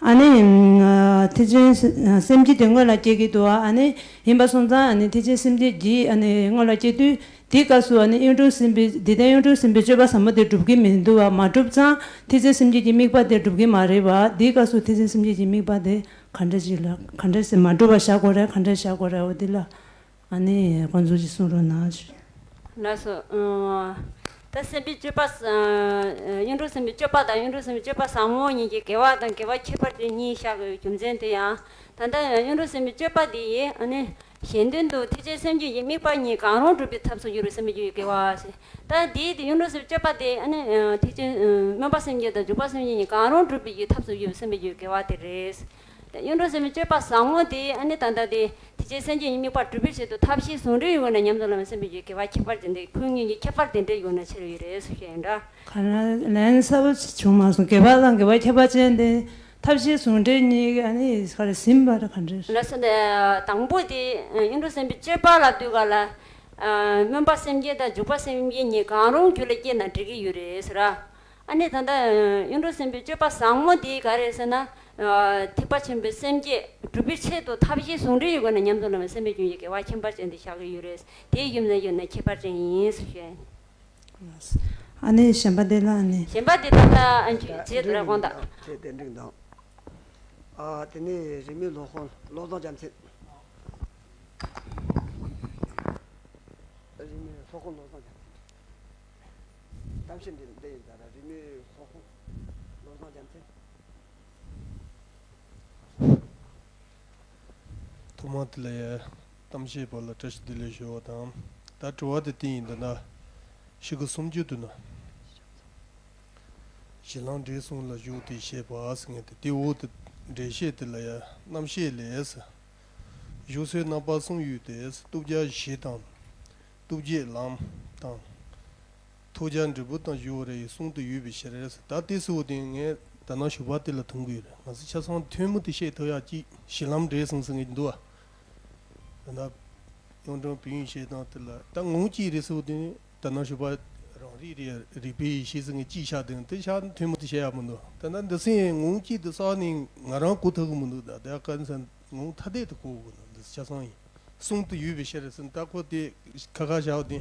ཨ་ནི་ཨ་ཐེག་ཆེན་སེམས་བསྐྱེད་དེ་སྔོན་ལ་སྐྱེ་གི་འདུག། ཨ་ནི་ཡིན་པ་སོང་ཙང་ཨ་ནི་ཐེག་ཆེན་སེམས་བསྐྱེད་ཀྱི་ཨ་ནི་སྔོན་ལ་སྐྱེ་དུས། དེའི་སྐབས་སུ་ཨ་ནི་གཡུང་དྲུང་སེམས་དཔའི། འདི་ལྟར་གཡུང་དྲུང་སེམས་དཔའི་སྤྱོད་པ་ཟབ་མོ་དེ་སྒྲུབ་ཀྱི་མི་འདུག་བ། མ་གྲུབ་ཙང་ཐེག་ཆེན་སེམས་བསྐྱེད་ཀྱི་དམིགས་པ་དེ་སྒྲུབ་ཀྱི་མ་རེད་བ། འདིའི་སྐབས་སུ་ཐེག་ཆེན་སེམས་བསྐྱེད་ཀྱི་དམིགས་པ་དེ་ག་འདྲ་ཞིག་ལ། ག་འདྲ་ཞིག་མ་གྲུབ་པ་བཞག་དགོས་རེད། ག་འདྲ་བཞག་དགོས་རེད། འོ་འདི་ལ་ཨ་ནི་དགོངས་ཚུལ་ཅིག་གསུང་རོགས་གནང་། ལགས་སོ། ཨ་ད་སེམས་དཔའི་སྤྱོད་པ། ཨ་གཡུང་དྲུང་སེམས་དཔའི་སྤྱོད་པ་དང་གཡུང་དྲུང་སེམས་དཔའི་སྤྱོད་པ་ཟབ་མོ་གཉིས་ཀྱི་དགེ་བ་དང་དགེ་བ་ཁྱད་པར་ཅན་གཉིས་བཞག་དགོས་པའི་རྒྱུ་མཚན་དེ་ཡང་། ད་ལྟ་གཡུང་དྲུང་སེམས་དཔའི་སྤྱོད་པ་འདི་ཡིས་ཨ་ནི་གཞན་དོན་དུ་ཐེག་ཆེན་སེམས་བསྐྱེད་ཀྱི་དམིགས་པ་གཉིས་གང་རུང་སྒྲུབ་པའི་ཐབས་སུ་གྱུར་པའི་སེམས་བསྐྱེད་ཀྱི་དགེ་བ་ཟེར། ད་འདིའི་དེ་གཡུང་དྲུང་སེམས་དཔའི་སྤྱོད་པ་དེ་ཨ་ནི་ཐེག་ཆེན་སྨོན་པ་སེམས་བསྐྱེད་དང་འཇུག་པ་སེམས་བསྐྱེད་གཉིས་གང་རུང་སྒྲུབ་པའི་ཐབས་སུ་གྱུར་པའི་སེམས་བསྐྱེད་ཀྱི་དགེ་བ་དེ་རེད། ད་གཡུང་དྲུང་སེམས་དཔའི་སྤྱོད་པ་ཟབ་མོ་དེ་ཨ་ནི་ད་ལྟ་དེ་ཐེག་ཆེན་སེམས་བསྐྱེད་ཀྱི་དམིགས་པ་སྒྲུབ་པའི་ཆེད་དུ་ཐབས་ཤེས་ཟུང་འབྲེལ་ཡོད་ན་ཉམས་སུ་བླང་བའི་སེམས་བསྐྱེད་ཀྱི་དགེ་བ་ཁྱད་པར་ཅན་དེ། ཁོང་གཉིས་ཀྱི་ཁྱད་པར་དེ་འདྲ་ཡོད་ན་ཆེ་རུ་ཡོད་རེད་ཟེར་བཤད་ཡིན་འདྲ། ག་རེ་ལན་གསལ་པོ་བྱུང་མ་སོང་། དགེ་བ་དང་དགེ་བ་ཁྱད་པར་ཅན་དེ་ཐབས་ཤེས་ཟུང་འབྲེལ་གཉིས་ཀྱི་ཨ་ནི་ག་རེ་ཟིན་པ་རེད། ག་འདྲ། ལགས་སོ། དང་པོ་དེ་གཡུང་དྲུང་སེམས་དཔའི་སྤྱོད་པ་ལབ་དུས་ག་ལ། སྨོན་པ་སེམས་བསྐྱེད་དང་འཇུག་པ་སེམས་བསྐྱེད་གཉིས་གང་རུང་རྒྱུད་ལ་སྐྱེས་ན་འགྲིག་གི་ཡོད་རེད་ཟེར། ཨ་ནི་ད་ལྟ་གཡུང་དྲུང་སེམས་དཔའི་སྤྱོད་པ་ཟབ་མོ་དེ་ག་རེ་ཟེར་ན། ཐེག་པ་ཆེན་པོའི་སེམས་བསྐྱེད་སྒྲུབ་པའི་ཆེད་དུ་ཐབས་ཤེས་ཟུང་འབྲེལ་ཡོད་དགོས་ན་ཉམས་སུ་བླང་བའི་སེམས་བསྐྱེད་ཀྱི་དགེ་བ་ཁྱད་པར་ཅན་དེ་བཞག་གི་ཡོད་རེད། དེའི་རྒྱུ་མཚན་ཡོད་ན་ཁྱད་པར་ཅན་ཡིན་ཟེར་ཞུ་ཡ་ཡིན། ཨ་ནི་གཞན་པ་དེ་ལ་ཨ་ནི། གཞན་པ་དེ་ད་ལྟ་ཨ་ནི་རྗེས་ལ་དགོངས་དག། རྗེས་དེ་འགྲིག་འདུག། ཨ་དེ་ནས་རིས་མེད་སློབ་དཔོན་བློ་བཟང་རྒྱལ་མཚན། རིས་མེད་སློབ་དཔོན་བློ་བཟང་རྒྱལ་མཚན། གཏམ་བཤད་འདི་འདི་ཡིན་ད་ར། རིས་མེད་སློབ་དཔོན་བློ་བཟང་རྒྱལ་མཚན། ཐོག་མ་དེ་ལ་ཡ་གཏམ་བཤད་པ་ལ་བཀྲ་ཤིས་བདེ་ལེགས་ཞུ་བ་དང་། ད་དྲི་བ་དེ་དེ་ཡིན་ད་ན། ཤོག་གུ་སུམ་ཅུ་དུ་ན། གཞན་ལམ་འབྲས་གསུམ་ལ་ཞུགས་ཏེ་བཤད་པ་ཟེར་མཁན་དེ། དེ་འོག་ཏུ་ འགྲེལ་བཤད་དེ་ལ་ཡ་རྣམ་བཤད་ལས། བཞུགས་སའི་རྣམ་པ་གསུམ་ཡོད་དེ། ཐུགས་རྒྱལ་གཞི་དང་། ཐུགས་རྗེ་ལམ་དང་། ཐུགས་རྒྱལ་འབྲས་བུ་དང་བཞི་པོ་རེ་ཡི་གསུང་དུ་ཡོད་པའི་ཕྱིར། ད་དེ་སུ་དེ་ངས་ད་ནང་ཞུ་བ་དེ་ལ་ཐུང་གི་ཡོད་རེད། ང་ཚོ་ཆ་ཚང་ཐུན་མོང་དུ་བཤད་ཐུབ་ཡག་ཅིག་གཞི་ལམ་འབྲས་གསུམ་ཟེར་མཁན་འདུག་བ། ད་ནང་གཡུང་དྲུང་བོན་བཤད་སྟངས་དེ་ལ་ད་ངོ་བོ་གཅིག་རེད་ཟེར་བ་དེ་ནི་ད་ནང་ཞུ་བ་རང་རིག་རེད། རིག་པའི་ཡེ་ཤེས་ཟེར་མཁན་གཅིག་ཤར་དེ་དེ་ཤར་ཐུན་མོང་དུ་བཤད་ཡག་མི་འདུག་ད་ནང་འདི་སེམས་ངོ་བོ་གཅིག་ཏུ་བསགས་ནས་ང་རང་གོ་ཐུབ་གི་མི་འདུག་ད་དེ་ག་ནས་ངོ་བོ་ཐ་དད་དུ་གོ་དགོས་ན་འདི་ཆ་ཚང་ཡིན། གསུང་དུ་ཡོད་པའི་ཕྱིར་ཟེར། ད་ཁོ་དེ་ཁ་ཁ་བཞག་དེ་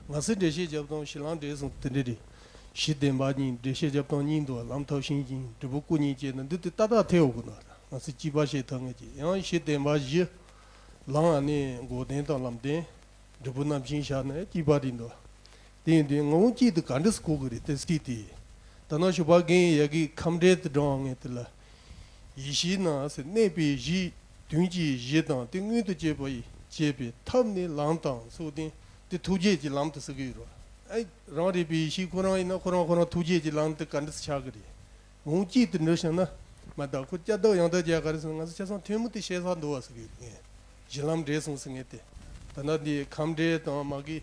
ང་ཚོས་འགྲེལ་བཤད་རྒྱབ་སྟངས་གཞི་ལམ་འབྲས་གསུམ་དེ་འདྲ་རེད། གཞི་བདེན་པ་གཉིས་འགྲེལ་བཤད་རྒྱབ་སྟངས་གཉིས་འདུག་ལམ་ཐབས་ཤེས་ཀྱིན་འབྲས་བུ་སྐུ་གཉིས་བཅས་ན་འདི་དེ་ཏག་ཏག་ཐེ་འོ་གི་ན་ང་ཚོས་གཅིག་པ་བཤད་ཐུབ་ངེས་ཀྱི་ཡང་གཞི་བདེན་པ་བཞི། ལམ་ཨ་ནི་འགོག་བདེན་དང་ལམ་བདེན། འབྲས་བུ་རྣམ་མཁྱེན་བཞག་ན་གཅིག་པ་རེད་འདུག་དེ་ཡིན་དུས་ངོ་བོ་གཅིག་ཏུ་ག་འདྲ་སེ་གོ་གི་རེད་དེ་སྐད་དེ། ད་ནང་ཞུ་བ་རྒན་ཡ་གི་ཁམས་འགྲེལ་དུ་འགྲོ་ངེས་དེ་ལ། ཡེ་ཤེས་ནང་ཟེར་གནས་པའི་གཞི་དོན་གྱི་གཞི་དང་དེ་མངོན་དུ་བྱེད་པ་ཡི་བྱེད་པའི་ཐབས་ནི་ལམ་དང་སོགས་ཏེ་དེ་ཐུགས་རྗེ་གི་ལམ་དུ་ཟེར་གི་ཡོད་རེད། ཨེ་རང་རིག་པའི་ཡེ་ཤེས་ཁོ་རང་ཡིན་ན་ཁོ་རང་ཁོ་རང་ཐུགས་རྗེ་གི་ལམ་དུ་ག་འདྲ་སེ་ཆགས་གི་རེད། འོང་གཅིག་ཏུ་འགྲོ་བྱུང་ན་མ་གཏོགས་ཁོ་སྐྱབས་བདག་ཡང་དག་རྒྱལ་ག་རེ་ཟེར་ན་ང་ཚོ་ཆ་ཚང་ཐུན་མོང་དུ་བཤད་ས་འདུག་བ་ཟེར་གི་ཡོད་ངས། གཞི་ལམ་འབྲས་གསུམ་ཟེར་ངེས་ཏེ། ད་ལྟ་འདི་ཁམས་འབྲས་དང་མ་གི་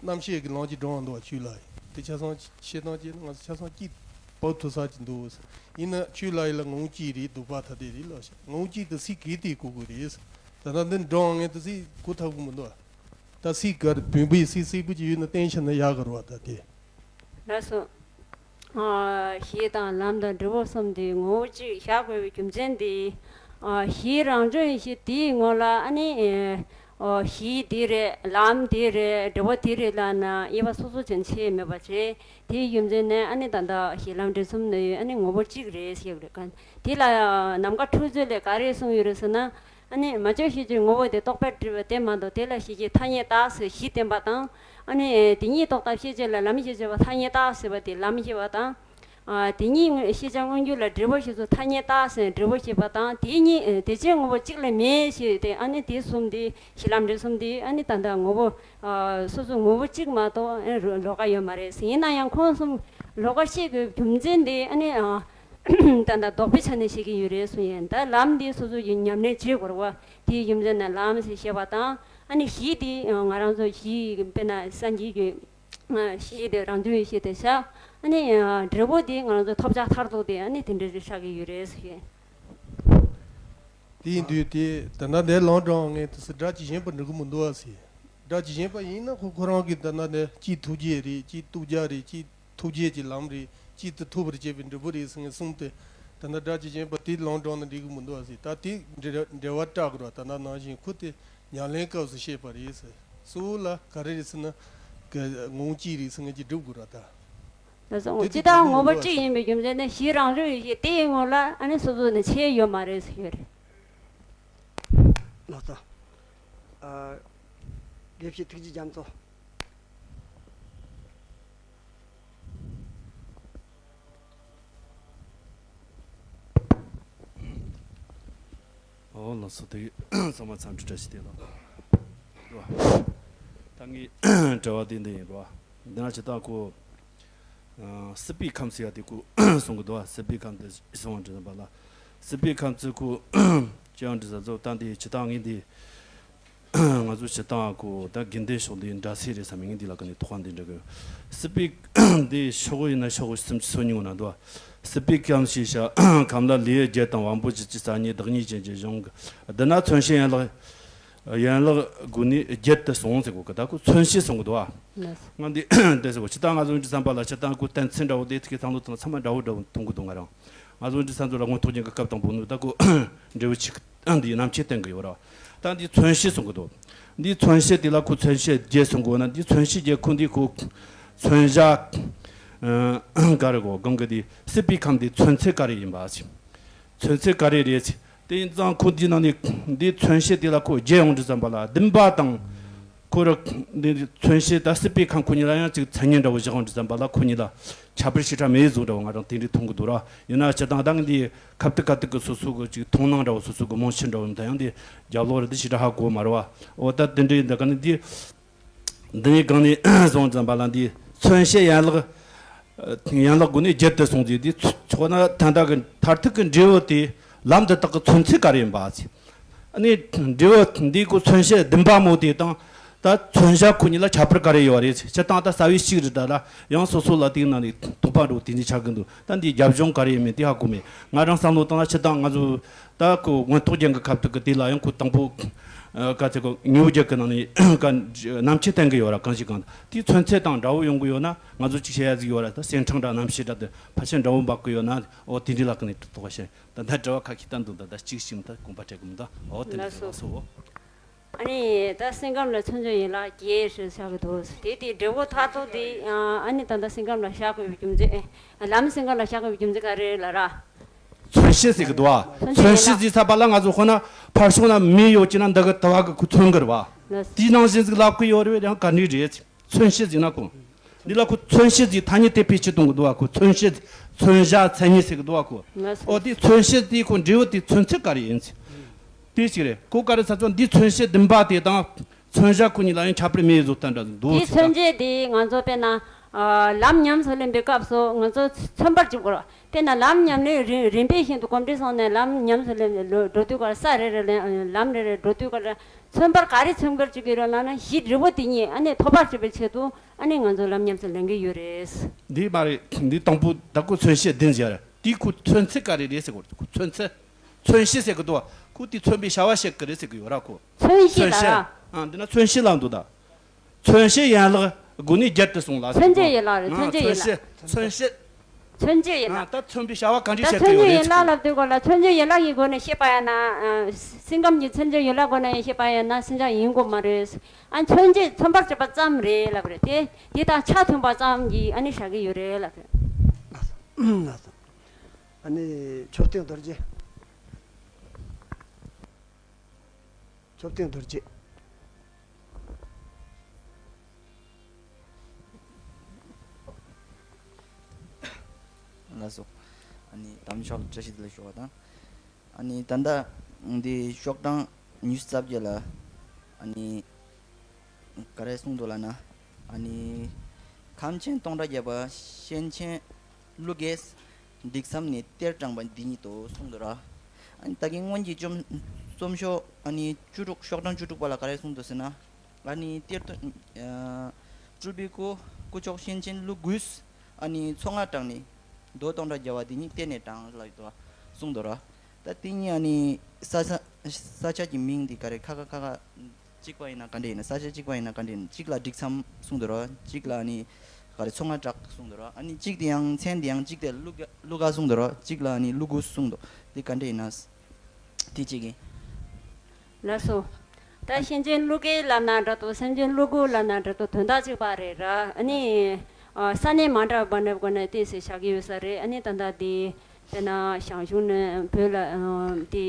རྣམ་བཤད་ཀྱི་ལམ་གྱི་འགྲོ་བ་འདུག་བ་ཆོས་ལ་ཡིན་དེ་ཆ་ཚང་བཤད་སྟངས་ཀྱི་ང་ཚོ་ཆ་ཚང་གཅིག་བབ་ཐུབ་ས་ཅིག་འདུག་ཡིན་ན་ཆོས་ལ་ཡིན་ལ་ངོ་བོ་གཅིག་རེད། སྡུག་པ་ཐ་དད་རེད་ལ་ངོ་བོ་གཅིག་ཏུ་སྲིད་གེ་དེ་གོ་དགོས་རེད། ད་ལྟ་འདི་འགྲོ་བ་ངས་དུ་སྲིད་གོ་ཐབས་གོ་མི་འདུག་ད་སྲིད་གར་བུན་པའི་སྲིད་སྲིད་པོ་ཅིག་ཡོད་ན་བསྟན་ཆ་ན་ཡག་གི་རེད་བ་ད་དེ། ལགས་སོ། ཨ་གཞི་དང་ལམ་དང་འབྲས་བུ་གསུམ་དེ་ངོ་བོ་གཅིག་བཞག་དགོས་པའི་རྒྱུ་མཚན་དེ། ཨ་གཞི་རང་བྱུང་ཡེ་ཤེས་དེའི་ངོ་ལ་ཨ་ནི། ཨ་གཞི་དེ་རེད་ལམ་དེ་རེད་འབྲས་བུ་དེ་རེད་ལབ་ན་དབྱེ་བ་སོ་སོ་ཅན་ཕྱེ་མེད་པ་བྱས། དེའི་རྒྱུ་མཚན་ནི་ཨ་ནི་ད་ལྟ་གཞི་ལམ་འབྲས་གསུམ་ནི་ཨ་ནི་ངོ་བོ་གཅིག་རེད་ཟེར་བ་རེད། དེ་ལ་ནམ་མཁའ་འཁྲུལ་རྩོད་ལས་ག་རེ་གསུངས་ཡོད་རེད་ཟེར་ན། ཨ་ནི་མ་བཅོས་ཤེས་བྱའི་ངོ་བོ་དེ་རྟོག་པས་བསྒྲིབས་པ་དེ་མ་གཏོགས་དེ་ལ་ཤེས་བྱའི་ཐ་སྙད་བཏགས་ཟེར་གཞི་བསྟན་པ་དང་། ཨ་ནི་དེ་ཉིད་རྟོག་བཏགས་ཤེས་བྱེད་ལ་ལམ་ཤེས་བྱེད་པ་ཐ་སྙད་བཏགས་ཟེར་བ་དེ་ལམ་ཤེས་པ་དང་། ཨ་དེ་ཉིད་ཤེས་བྱ་མངོན་གྱུར་ལ་འབྲས་བུ་ཤེས་ཚུལ་ཐ་སྙད་བཏགས་ཟེར་འབྲས་བུ་ཤེས་པ་དང་དེ་ཉིད་དེ་བྱེད་ངོ་བོ་གཅིག་ལས་མེད་ཞེས་ཏེ་ཨ་ནི་དེ་གསུམ་དེ་གཞི་ལམ་འབྲས་གསུམ་དེ་ཨ་ནི་ད་ལྟ་ངོ་བོ་ཨ་སོ་སོ་ངོ་བོ་གཅིག་མ་གཏོགས་ཨ་ལོགས་ཀ་ཡོད་མ་རེད་ཟེར། ཡིན་ན་ཡང་ཁོང་གསུམ་ལོགས་ཀ་བཤད་དགོས་རྒྱུ་མཚན་དེ་ཨ་ནི་ཨ། ད་ལྟ་ལྡོག་པའི་ཆ་ནས་བཤད་ཀྱི་ཡོད་རེད་གསུངས་ཡོད། ད་ལམ་འདི་སོ་སོ་ཡི་ཉམས་ལེན་བྱེད་དགོས་རེད་བ། དེའི་རྒྱུ་མཚན་ནི་ལམ་ཞེས་བཤད་པ་དང་ཨ་ནི་གཞི་དེ་ང་རང་ཚོ་གཞི་དཔེར་ན་སངས་རྒྱས་ཀྱི་གཞི་དེ་རང་བྱུང་ཡེ་ཤེས་དེ་བཞག་ཨ་ནི་འབྲས་བུ་དེ་ང་རང་ཚོ་ཐོབ་བྱ་མཐར་ཐུག་དེ་ཨ་ནི་དེ་འདྲ་ཞིག་ཆགས་ཀྱི་ཡོད་རེད་ཟེར་ཡོད། དེ་ཡིན་དུས་དེ་ད་ལྟ་འདིར་ལམ་དྲངས་ངས་དེ་སུ་སྒྲ་ཇི་བཞིན་པར་འགྲིག་གི་མི་འདུག་ཨ་ཟེར། སྒྲ་ཇི་བཞིན་པ་ཡིན་ན་ཁོ་ཁོ་རང་གི་ད་ལྟ་འདི་གཅིག་ཐུགས་རྗེ་རེད་གཅིག་ཐུགས་རྒྱལ་རེད་གཅིག་ཐུགས་རྗེ་གི་ལམ་རེད། གཅིག་ཏུ་ཐུབ་པར་བྱེད་པའི་འབྲས་བུ་རེད་ཟེར་ནས་གསུངས་ཏེ། ད་ལྟ་སྒྲ་ཇི་བཞིན་པ་དེ་ལམ་དྲངས་ན་འགྲིག་གི་མི་འདུག་ཟེར། ད་དེ་འབྲེལ་འབྲེལ་བ་བཀྲག་དགོས་ར། ད་ལྟ་ནང་བཞིན་ཁོ་དེ་ཉམས་ལེན་སྐབས་སུ་བཤད་པ་རེད་ཟེར། གཙོ་བོ་ལ་ག་རེ་རེད་ཟེར་ན། གི་ངོ་བོ་གཅིག་རེད་ཟེར་ངེས་ཀྱི་སྒྲུབ་དགོས་ར་ད། ད་སོང་དེ་སྤྱི་དེ་བདག་དེ་ངོ་བོ་འདུག་གཅིག་ཡིན་པའི་རྒྱུ་མཚན་ནི་གཞི་རང་བྱུང་ཡེ་ཤེས་དེའི་ངོ་ལ་ཨ་ནི་སོ་སོ་ནས་ཆད་ཡོད་མ་རེད་ཟེར་ཡོད་རེད། ལགས་སོ། ཨ། དགེ་བཤེས་ཐུགས་རྗེ་རྒྱ་མཚོ། ཨོ་ལགས་སོ། དེ་ཚང་མ་འཚམས་འདྲི་བཀྲ་ཤིས་བདེ་ལེགས། ད་ངའི་དྲི་བ་དེ་འདི་ཡིན་རོ། འདི་ན་ཇི་ལྟར་ཁོ། ཨ། སྲིད་པའི་ཁམས་ཟེར་ཡ་དེ་ཁོ་གསུང་གི་འདུག་བ། སྲིད་པའི་ཁམས་དེ་གསུང་བ་འདྲི་ཟིན་པ་ལ། སྲིད་པའི་ཁམས་ཚུལ་ཁོ་ཅི་ཡང་འདྲི་ཟ་ཚོ་ད་འདི་ཇི་ལྟར་ངས་འདི། ང་ཚོ་སྤྱིར་བཏང་ཁོ་ད་དགེ་འདུན་ཕྱོགས་འདི་འདྲ་སེ་རེད་བསམ་མི་ངས་འདི་ལ་ཀ་ནས་དོགས་པ་འདི་འདྲ་གི། སྲིད་པའི་འདི་ཕྱོགས་ཡིན་ན་ཕྱོགས་སུམ་ཅུ་སོ་གཉིས་ངོ་ན་འདུག་སྲིད་པའི་ཁམས་ཞེས་བྱ་ཁམས་ལ་ལས་བརྒྱད་དང་དབང་པོ་བཞི་བཅུ་རྩ་གཉིས་བདག་ཉིད་ཅན་གྱི་གཞུང་གི་འདི་ན་མཚོན་བྱེད་ཡན་ལག་ཡན་ལག་དགུ་ནས་བརྒྱད་དུ་སོང་ཟེར་གོ་གི། ད་ཁོ་མཚོན་བྱེད་གསུང་གི་འདུག་ཨ། ང་འདི་འདི་ཟེར་གོ་སྤྱིར་བཏང་ང་ཚོ་འདི་བསམ་པ་ལ་སྤྱིར་བཏང་ཁོ་གཏན་ཚིགས་འདྲ་བོ་དེ་ཐུག་གི་བསམ་བློ་བཏང་ཚང་མ་འདྲ་བོ་འདྲ་བོ་མཐོང་གི་འདུག་ང་རང་། ང་ཚོ་འདི་ས་འཛུལ་ལ་མངོན་རྟོགས་རྒྱན་གྱི་སྐབས་དང་པོ་ནི་ད་ཁོ་འབྲས་བུ་ཆིག་ཨ་འདི་རྣམ་བཅད་བསྟན་གྱི་ཡོད་ར། ད་འདི་མཚོན་བྱེད་གསུང་གི་འདུག་འདི་མཚོན་བྱེད་འདི་ལ་ཁོ་མཚོན་བྱེད་བརྒྱད་གསུང་གི་ཡོད་ན། འདི་མཚོན་བྱེད་བརྒྱད་ཁོ་འདི་ཁོ་མཚོན་བྱ་ཨ་ག་རེ་གོ་གང་གི་འདི་སྲིད་པའི་ཁམས་འདི་མཚོན་ཚད་ག་རེ་ཡིན་པ་ཟེར། མཚོན་ཚད་ག་རེ་རེད་ཟེར། དེ་ཡིན་ཙང་ཁོ་འདི་ནང་ནས་འདི་མཚོན་བྱེད་འདི་ལ་ཁོ་བརྒྱད་ཡོང་དུས་ཙམ་པ་ལ་བདུན་པ་དང་། ཁོ་ར་འདི་མཚོན་བྱེད་ད་སྲིད་པའི་ཁམས་ཁོ་གཉིས་ལ་ཡང་ཅིག་མཚན་ཉིད་འདྲ་བོ་བཞག་འོང་དུས་ཙམ་པ་ལ་ཁོ་གཉིས་ལ་ཁྱད་པར་ཞེ་དྲག་མེད་བཟོ་འདྲ་བོ་ང་རང་དེ་འདྲའི་མཐོང་གི་འདུག་ར། ཡིན་ན་སྤྱིར་བཏང་ད་ངས་འདི་ཁ་ཐུག་ཁ་ཐུག་གི་སོ་སོ་གི་ཅིག་མཐོང་སྣང་འདྲ་བོ་སོ་སོ་གི་རྨོངས་ཤེས་འདྲ་བོ་ཡིན་ད་ཡང་འདི་རྒྱབ་ལོགས་ར་འདི་ཞེ་དྲག་ཧ་གོ་མ་རེད་བ། འོ་ད་དེ་འདྲའི་འདི་ག་ནས་འདི་འདི་ནས་གང་ནས་སོང་ཙམ་པ་ལ་འདི་མཚོན་བྱེད་ཡན་ལག་ཡན་ལག་དགུ་ནས་བརྒྱད་དུ་སོང་ཚེ་འདི་ཆོག་ན་ད་ལྟ་གི་མཐར་ཐུག་གི་འབྲས་བུ་དེ། ལམ་འདི་དག་གི་མཚོན་ཚད་ག་རེ་ཡིན་པ་ཟེར། ཨ་ནི་འབྲས་བུ་འདི་གོ་མཚོན་བྱེད་བདུན་པ་མོ་དེ་དང་། ད་མཚོན་བྱ་ཁོ་གཉིས་ལ་ཁྱད་པར་ག་རེ་ཡོད་རེད་ཟེར། སྤྱིར་བཏང་ད་རྩ་བའི་གཅིག་རེད། ད་ལ་ཡང་སོ་སོ་ལ་དེའི་ནང་ནས་དོགས་པ་འགྲོ་དེ་འདྲ་ཆགས་ཀྱི་འདུག་ད་འདིའི་རྒྱབ་ལྗོངས་ག་རེ་ཡིན་མིན་དེ་ཧ་གོ་མེད། ང་རང་བསམ་བློ་བཏང་ན་སྤྱིར་བཏང་ང་ཚོ་ད་གོ་མངོན་རྟོགས་རྒྱན་གྱི་ཁ་ཐུག་གི་དེ་ལ་ཡང་གོ་དང་པོ་ཨ་ག་ཚད་གོ་དངོས་པོ་རྒྱན་གྱི་ནང་ནས་ག་རྣམ་དཔྱོད་བསྟན་གྱི་ཡོད་ར། གང་ཞིག་གང་དེའི་མཚོན་ཚད་དང་འདྲ་བོ་ཡོང་གི་ཡོད་ན། ང་ཚོ་གཅིག་བཤད་ཡ་ཟིག་ཡོད་ར། ད་སེང་ཕྲེང་འདྲ་རྣམ་ཤེས་འདྲ་དེ་ཕལ་ཆེར་འདྲ་བོ་འབབ་གི་ཡོད་ན། ཨོ་དེ་འདྲ་ལ་ཀ་ནས་དོགས་པ་བཤད། ད་ལྟ་དྲི་བ་ཁ་ཤས་བཏང་འདུག་ད་ལྟ་གཅིག་ཤིང་ད་དགོངས་པ་འགྲེལ་གི་མི་འདུག་ཨོ་དེ་འདྲ་ལགས་སོ། ལགས་སོ། ཨ་ནི་ད་སེང་སྒམ་ལ་མཚོན་བྱེད་ཡན་ལག་བརྒྱད་ཞེས་བྱ་གི་འདུག་དེ་དེ་འབྲས་བུ་མཐར་ཐུག་དེ་ཨ་ནི་ད་ལྟ་སེང་སྒམ་ལ་བཞག་དགོས་པའི་རྒྱུ་མཚན། ཨེ། ལམ་སེང་སྒམ་ལ་བཞག་དགོས་པའི་རྒྱུ་མཚན་ག་རེ་ལབ་ར། མཚོན་བྱེད་ཟེར་གི་འདུག་ཨ། མཚོན་བྱེད་ཡན་ལག་མཚོན་བྱེད་ཟེར་ཚར་བ་ལ་ང་ཚོ་ཁོ་ན་ཕར་ཕྱོགས་ན་མེ་ཡོད་ཀྱི་ན་འདི་གི་དུ་བ་གི་ཁོ་མཚོན་གི་རེད་བ། ལགས་སོ། དེའི་ནང་བཞིན་ཟིག་ལབ་གི་ཡོད་རེད་བས། ཡང་ག་འདྲ་རེད། མཚོན་བྱེད་ཟེར་ན་ཁོ། འདི་ལ་ཁོ་མཚོན་བྱེད་ཟེར་ཐ་སྙད་དེ་བེད་སྤྱོད་གཏོང་གི་འདུག་བ། ཁོ་མཚོན་བྱེད། མཚོན་བྱ་མཚན་ཉིད་ཟེར་གི་འདུག་བ་ཁོ། ལགས་སོ། ཨོ་དེ་མཚོན་བྱེད་དེ་ཁོ་འབྲས་བུ་དེ་མཚོན་ཚད་ག་རེ་ཡིན་ཟེར། དེ་ཞིག་རེད། ཁོ་ག་རེ་ཟེར་ཚོ་འདི་མཚོན་བྱེད་བདུན་པ་དེ་དང་མཚོན་བྱ་ཁོ་གཉིས་ལ་ཡང་ཁྱད་པར་མེད་བཟོ་ལྟ་འདྲ་འདུག་དེའི་ཟེར་མཚོན་ད། བྱེད་དེ་ང་ཚོ་དཔེར་ན་ཨ་ལམ་ཉམས་སུ་ལེན་པའི་སྐབས་སུ་ང་ཚོ་མཚོན་པར་བྱེད་དགོས། དཔེར་ན་ལམ་ཉམས་ལེན་རིམ་རིམ་པས་བཞིན་དུ་གོམས་འདྲིས་སོང་ནས་ལམ་ཉམས་སུ་ལེན་འགྲོ་དུས་སྐབས་ས་རེ་རེ་ལ་ལམ་རེ་རེ་འགྲོ་དུས་སྐབས་མཚོན་པར་ག་རེ་མཚོན་པར་བྱེད་ཀྱི་ཡོད་རེད་ལབ་ན། གཞི་འབྲས་བུ་དེ་གཉིས་ཨ་ནི་ཐོབ་པར་བྱེད་པའི་ཆེད་དུ་ཨ་ནི་ང་ཚོ་ལམ་ཉམས་སུ་ལེན་གྱི་ཡོད་རེད། འདི་མ་རེད། འདི་དང་པོ་ད་ཁོ་མཚོན་བྱེད་བདུན་ཟེར་ར། དེ་ཁོ་མཚོན་ཚད་ག་རེ་རེད་ཟེར་གོ། ཁོ་མཚོན་ཚད། མཚོན་བྱེད་ཟེར་གི་འདུག་བ། ཁོ་དེ་མཚོན་པའི་བྱ་བ་བྱེད་ཀྱི་རེད་ཟེར་གི་ཡོད་ར་ཁོ། མཚོན་བྱེད་ལ་ར། མཚོན་བྱེད། ཨ་འདི་ན་མཚོན་བྱེད་ལ་འདུག་ད། མཚོན་བྱེད་ཡན་ལག་སྒོ་ནས་བརྒྱད་དུ་གསུངས་ལ་ཟེར་གི་འདུག་མཚོན་བྱེད་ཡན་ལག་རེད། ཨ་མཚོན་བྱེད། མཚོན་བྱེད། མཚོན་བྱེད་ཡན་ལག་ཨ་ད་མཚོན་པའི་བྱ་བ་ག་འདྲ་ད་བྱེད་ཀྱི་མཚོན་ཡོད་བྱེད་རེད་ཡན་ལག་ཟེར་གི་ལབ་དུས་སྐོར་ལ་མཚོན་བྱེད་ཡན་ལག་གི་སྒོ་ནས་བཤད་པ་ཡིན་ན། ཨ་སེང་སྒམ་གྱི་མཚོན་བྱེད་ཡན་ལག་སྒོ་ནས་བཤད་པ་ཡིན་ན་སེང་ལྕམ་ཡིན་དགོས་མ་རེད། ཨ་མཚོན་བྱེད་མཚོན་པར་བྱེད་པ་ཙམ་རེད་ལབ་རེད་དེ། དེ་དང་ཆ་མཐུན་པ་ཙམ་གྱིས་ཨ་ནི་བཞག་གི་ཡོད་རེད་ལབ་རེད། ལགས་སོ། ཨ་ནི་མཆོད་རྟེན་རྡོ་རྗེ། མཆོད་རྟེན་རྡོ་རྗེ། ལགས་སོ། ཨ་ནི་དམ་ཆོས་བཀྲ་ཤིས་བདེ་ལེགས་ཞུ་བ་དང་། ཨ་ནི་ད་ལྟ་འདི་ཤོག་གྲངས་ཉི་ཤུ་རྩ་བརྒྱད་ལ་ཨ་ནི་ག་རེ་གསུངས་འདུག་ལབ་ན། ཨ་ནི་ཁམས་ཆེན་སྟོང་ཕྲག་བརྒྱ་པ་གཤེན་ཆེན་ཀླུ་རྒྱལ་འབྲི་མཚམས་ནས་གཏེར་དྲངས་པ་འདི་ཉིད་དོ་གསུངས་འདུག་ར། ཨ་ནི་ད་གིན་སྔོན་གྱི་རྩོམ་རྩོམ་ཤོག་ཨ་ནི་བཅུ་དྲུག་ཤོག་གྲངས་བཅུ་དྲུག་པ་ལ་ག་རེ་གསུངས་འདུག་ཟེར་ན། ཨ་ནི་གཏེར་སྟོན་ཨ་སྤྲུལ་པའི་སྐུ་སྐུ་མཆོག་གཤེན་ཆེན་ཀླུ་དགུས་ཨ་ནི་མཚོ་རྔ་དྲངས་ནས་རྡོ་སྟོང་ཕྲག་བརྒྱ་པ་འདི་ཉིད་གཏེར་ནས་དྲངས་ལབ་ཡོད་དོ་གསུངས་འདུག་ར། ད་དེ་ཉིད་ཨ་ནི་ས་ཆ་ས་ཆ་གི་མིང་འདི་ག་རེ་ཁ་ཁ་ཁ་ཁ་གཅིག་པ་ཡིན་ན་ག་འདྲ་ཡིན་ན། ས་ཆ་གཅིག་པ་ཡིན་ན་ག་འདྲ་ཡིན་ན། གཅིག་ལ་འབྲི་མཚམས་གསུངས་འདུག་ར། གཅིག་ལ་ཨ་ནི་ག་རེ་མཚོ་རྔ་བྲག་གསུངས་འདུག་ར། ཨ་ནི་གཅིག་དེ་ཡང་མཚན་དེ་ཡང་གཅིག་དེ་ཀླུ་ཀླུ་དགའ་གསུངས་འདུག་ར། གཅིག་ལ་ཨ་ནི་ཀླུ་དགུ་གསུངས་འདུག་དེ་ག་འདྲ་ཡིན་ན། དེ་གཅིག་ཡིན། ལགས་སོ། ད་གཤེན་ཆེན་ཀླུ་རྒྱལ་ལབ་ན་འདྲ་འདུག་གཤེན་ཆེན་ཀླུ་དགུ་ལབ་ན་འདྲ་འདུག་དོན་དག་གཅིག་པ་རེད་ར། ཨ་ནི་ཨ་ས་གནས་མ་འདྲ་བ་ནས་སྒོ་ནས་ཏོག་ཙམ་བཞག་གི་ཡོད་ས་རེད། ཨ་ནི་ད་ལྟ་དེ་དཔེར་ན་ཞང་ཞུང་ནས་བོད་ལ་ཨ་དེ་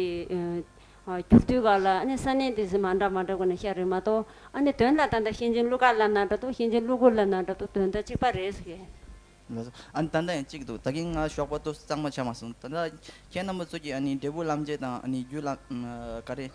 ཨ་བསྒྱུར་དུས་སྐབས་ལ་ཨ་ནི་ས་གནས་ཏོག་ཙམ་མ་འདྲ་མ་འདྲ་སྒོ་ནས་བཤད་རེད་མ་གཏོགས། ཨ་ནི་དོན་ལ་ད་ལྟ་གཤེན་ཆེན་ཀླུ་དགའ་ལབ་ན་འདྲ་འདུག་གཤེན་ཆེན་ཀླུ་དགུ་ལབ་ན་འདྲ་འདུག་དོན་དག་གཅིག་པ་རེད་ཟེར་གི། ལགས་སོ། ཨ་ནི་ད་ལྟ་ཡང་གཅིག་འདུག་ད་གིན་ང་ཞོགས་པ་ཏོག་ཙམ་གཙང་མ་ཆགས་མ་སོང་། ད་ལྟ་ཁྱེད་རྣམ་པ་ཚོ་གིས་ཨ་ནི་འབྲས་བུ་ལམ་འབྱེད་དང་ཨ་ནི་རྒྱུ་ལམ་ཨ་ག་རེ་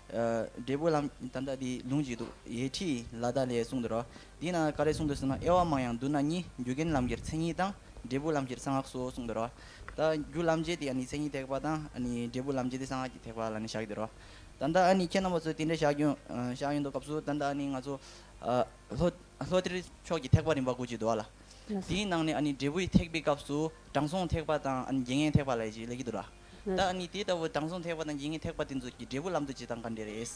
ཨ་འབྲས་བུ་ལམ་ད་ལྟ་དེ་ལུང་གཅིག་འདུག་ཡེ་ཁྲི་ལ་དྭགས་ལས་གསུངས་འདུག་ར། དེའི་ནང་ག་རེ་གསུངས་འདུག་ཟེར་ན། དབྱེ་བ་མང་ཡང་མདོར་ན་གཉིས། རྒྱུ་རྐྱེན་ལམ་འབྱེད་མཚན་ཉིད་དང་། འབྲས་བུ་ལམ་འབྱེད་གསང་སྔགས་སོ་གསུངས་འདུག་ར། ད་རྒྱུ་ལམ་འབྱེད་དེ་ཨ་ནི་མཚན་ཉིད་ཐེག་པ་དང་། ཨ་ནི་འབྲས་བུ་ལམ་འབྱེད་དེ་གསང་སྔགས་ཀྱི་ཐེག་པ་ལ་ནི་བཞག་གི་འདུག་ར། ད་ལྟ་ཨ་ནི་ཁྱེད་རྣམ་པ་ཚོས་དེ་འདྲ་བཞག་ཡོང་ཨ་བཞག་ཡོང་དུས་སྐབས་སུ་ད་ལྟ་ཨ་ནི་ང་ཚོ་ཨ་ལྷོ་ལྷོ་གཏེར་ཕྱོགས་ཀྱི་ཐེག་པ་རིམ་པ་དགུ་ཅིག་འདུག་བ་ལ། ལགས་སོ། དེའི་ནང་ནས་ཨ་ནི་འབྲས་བུའི་ཐེག་པའི་སྐབས་སུ་དྲང་སྲོང་ཐེག་པ་དང་ཨ་ནི་རྐྱེན་ངན་ཐེག་པ་ལབ་ཅིག་སླེབས་ཀྱི་འདུག་ར། ལགས་སོ། ད་ཨ་ནི་དེ་ལྟ་བུ་དྲང་སྲོང་ཐེག་པ་དང་རྐྱེན་ངན་ཐེག་པ་དེ་ཚོ་གི་འབྲས་བུ་ལམ་དུ་བྱེད་སྟངས་ག་འདྲ་རེད།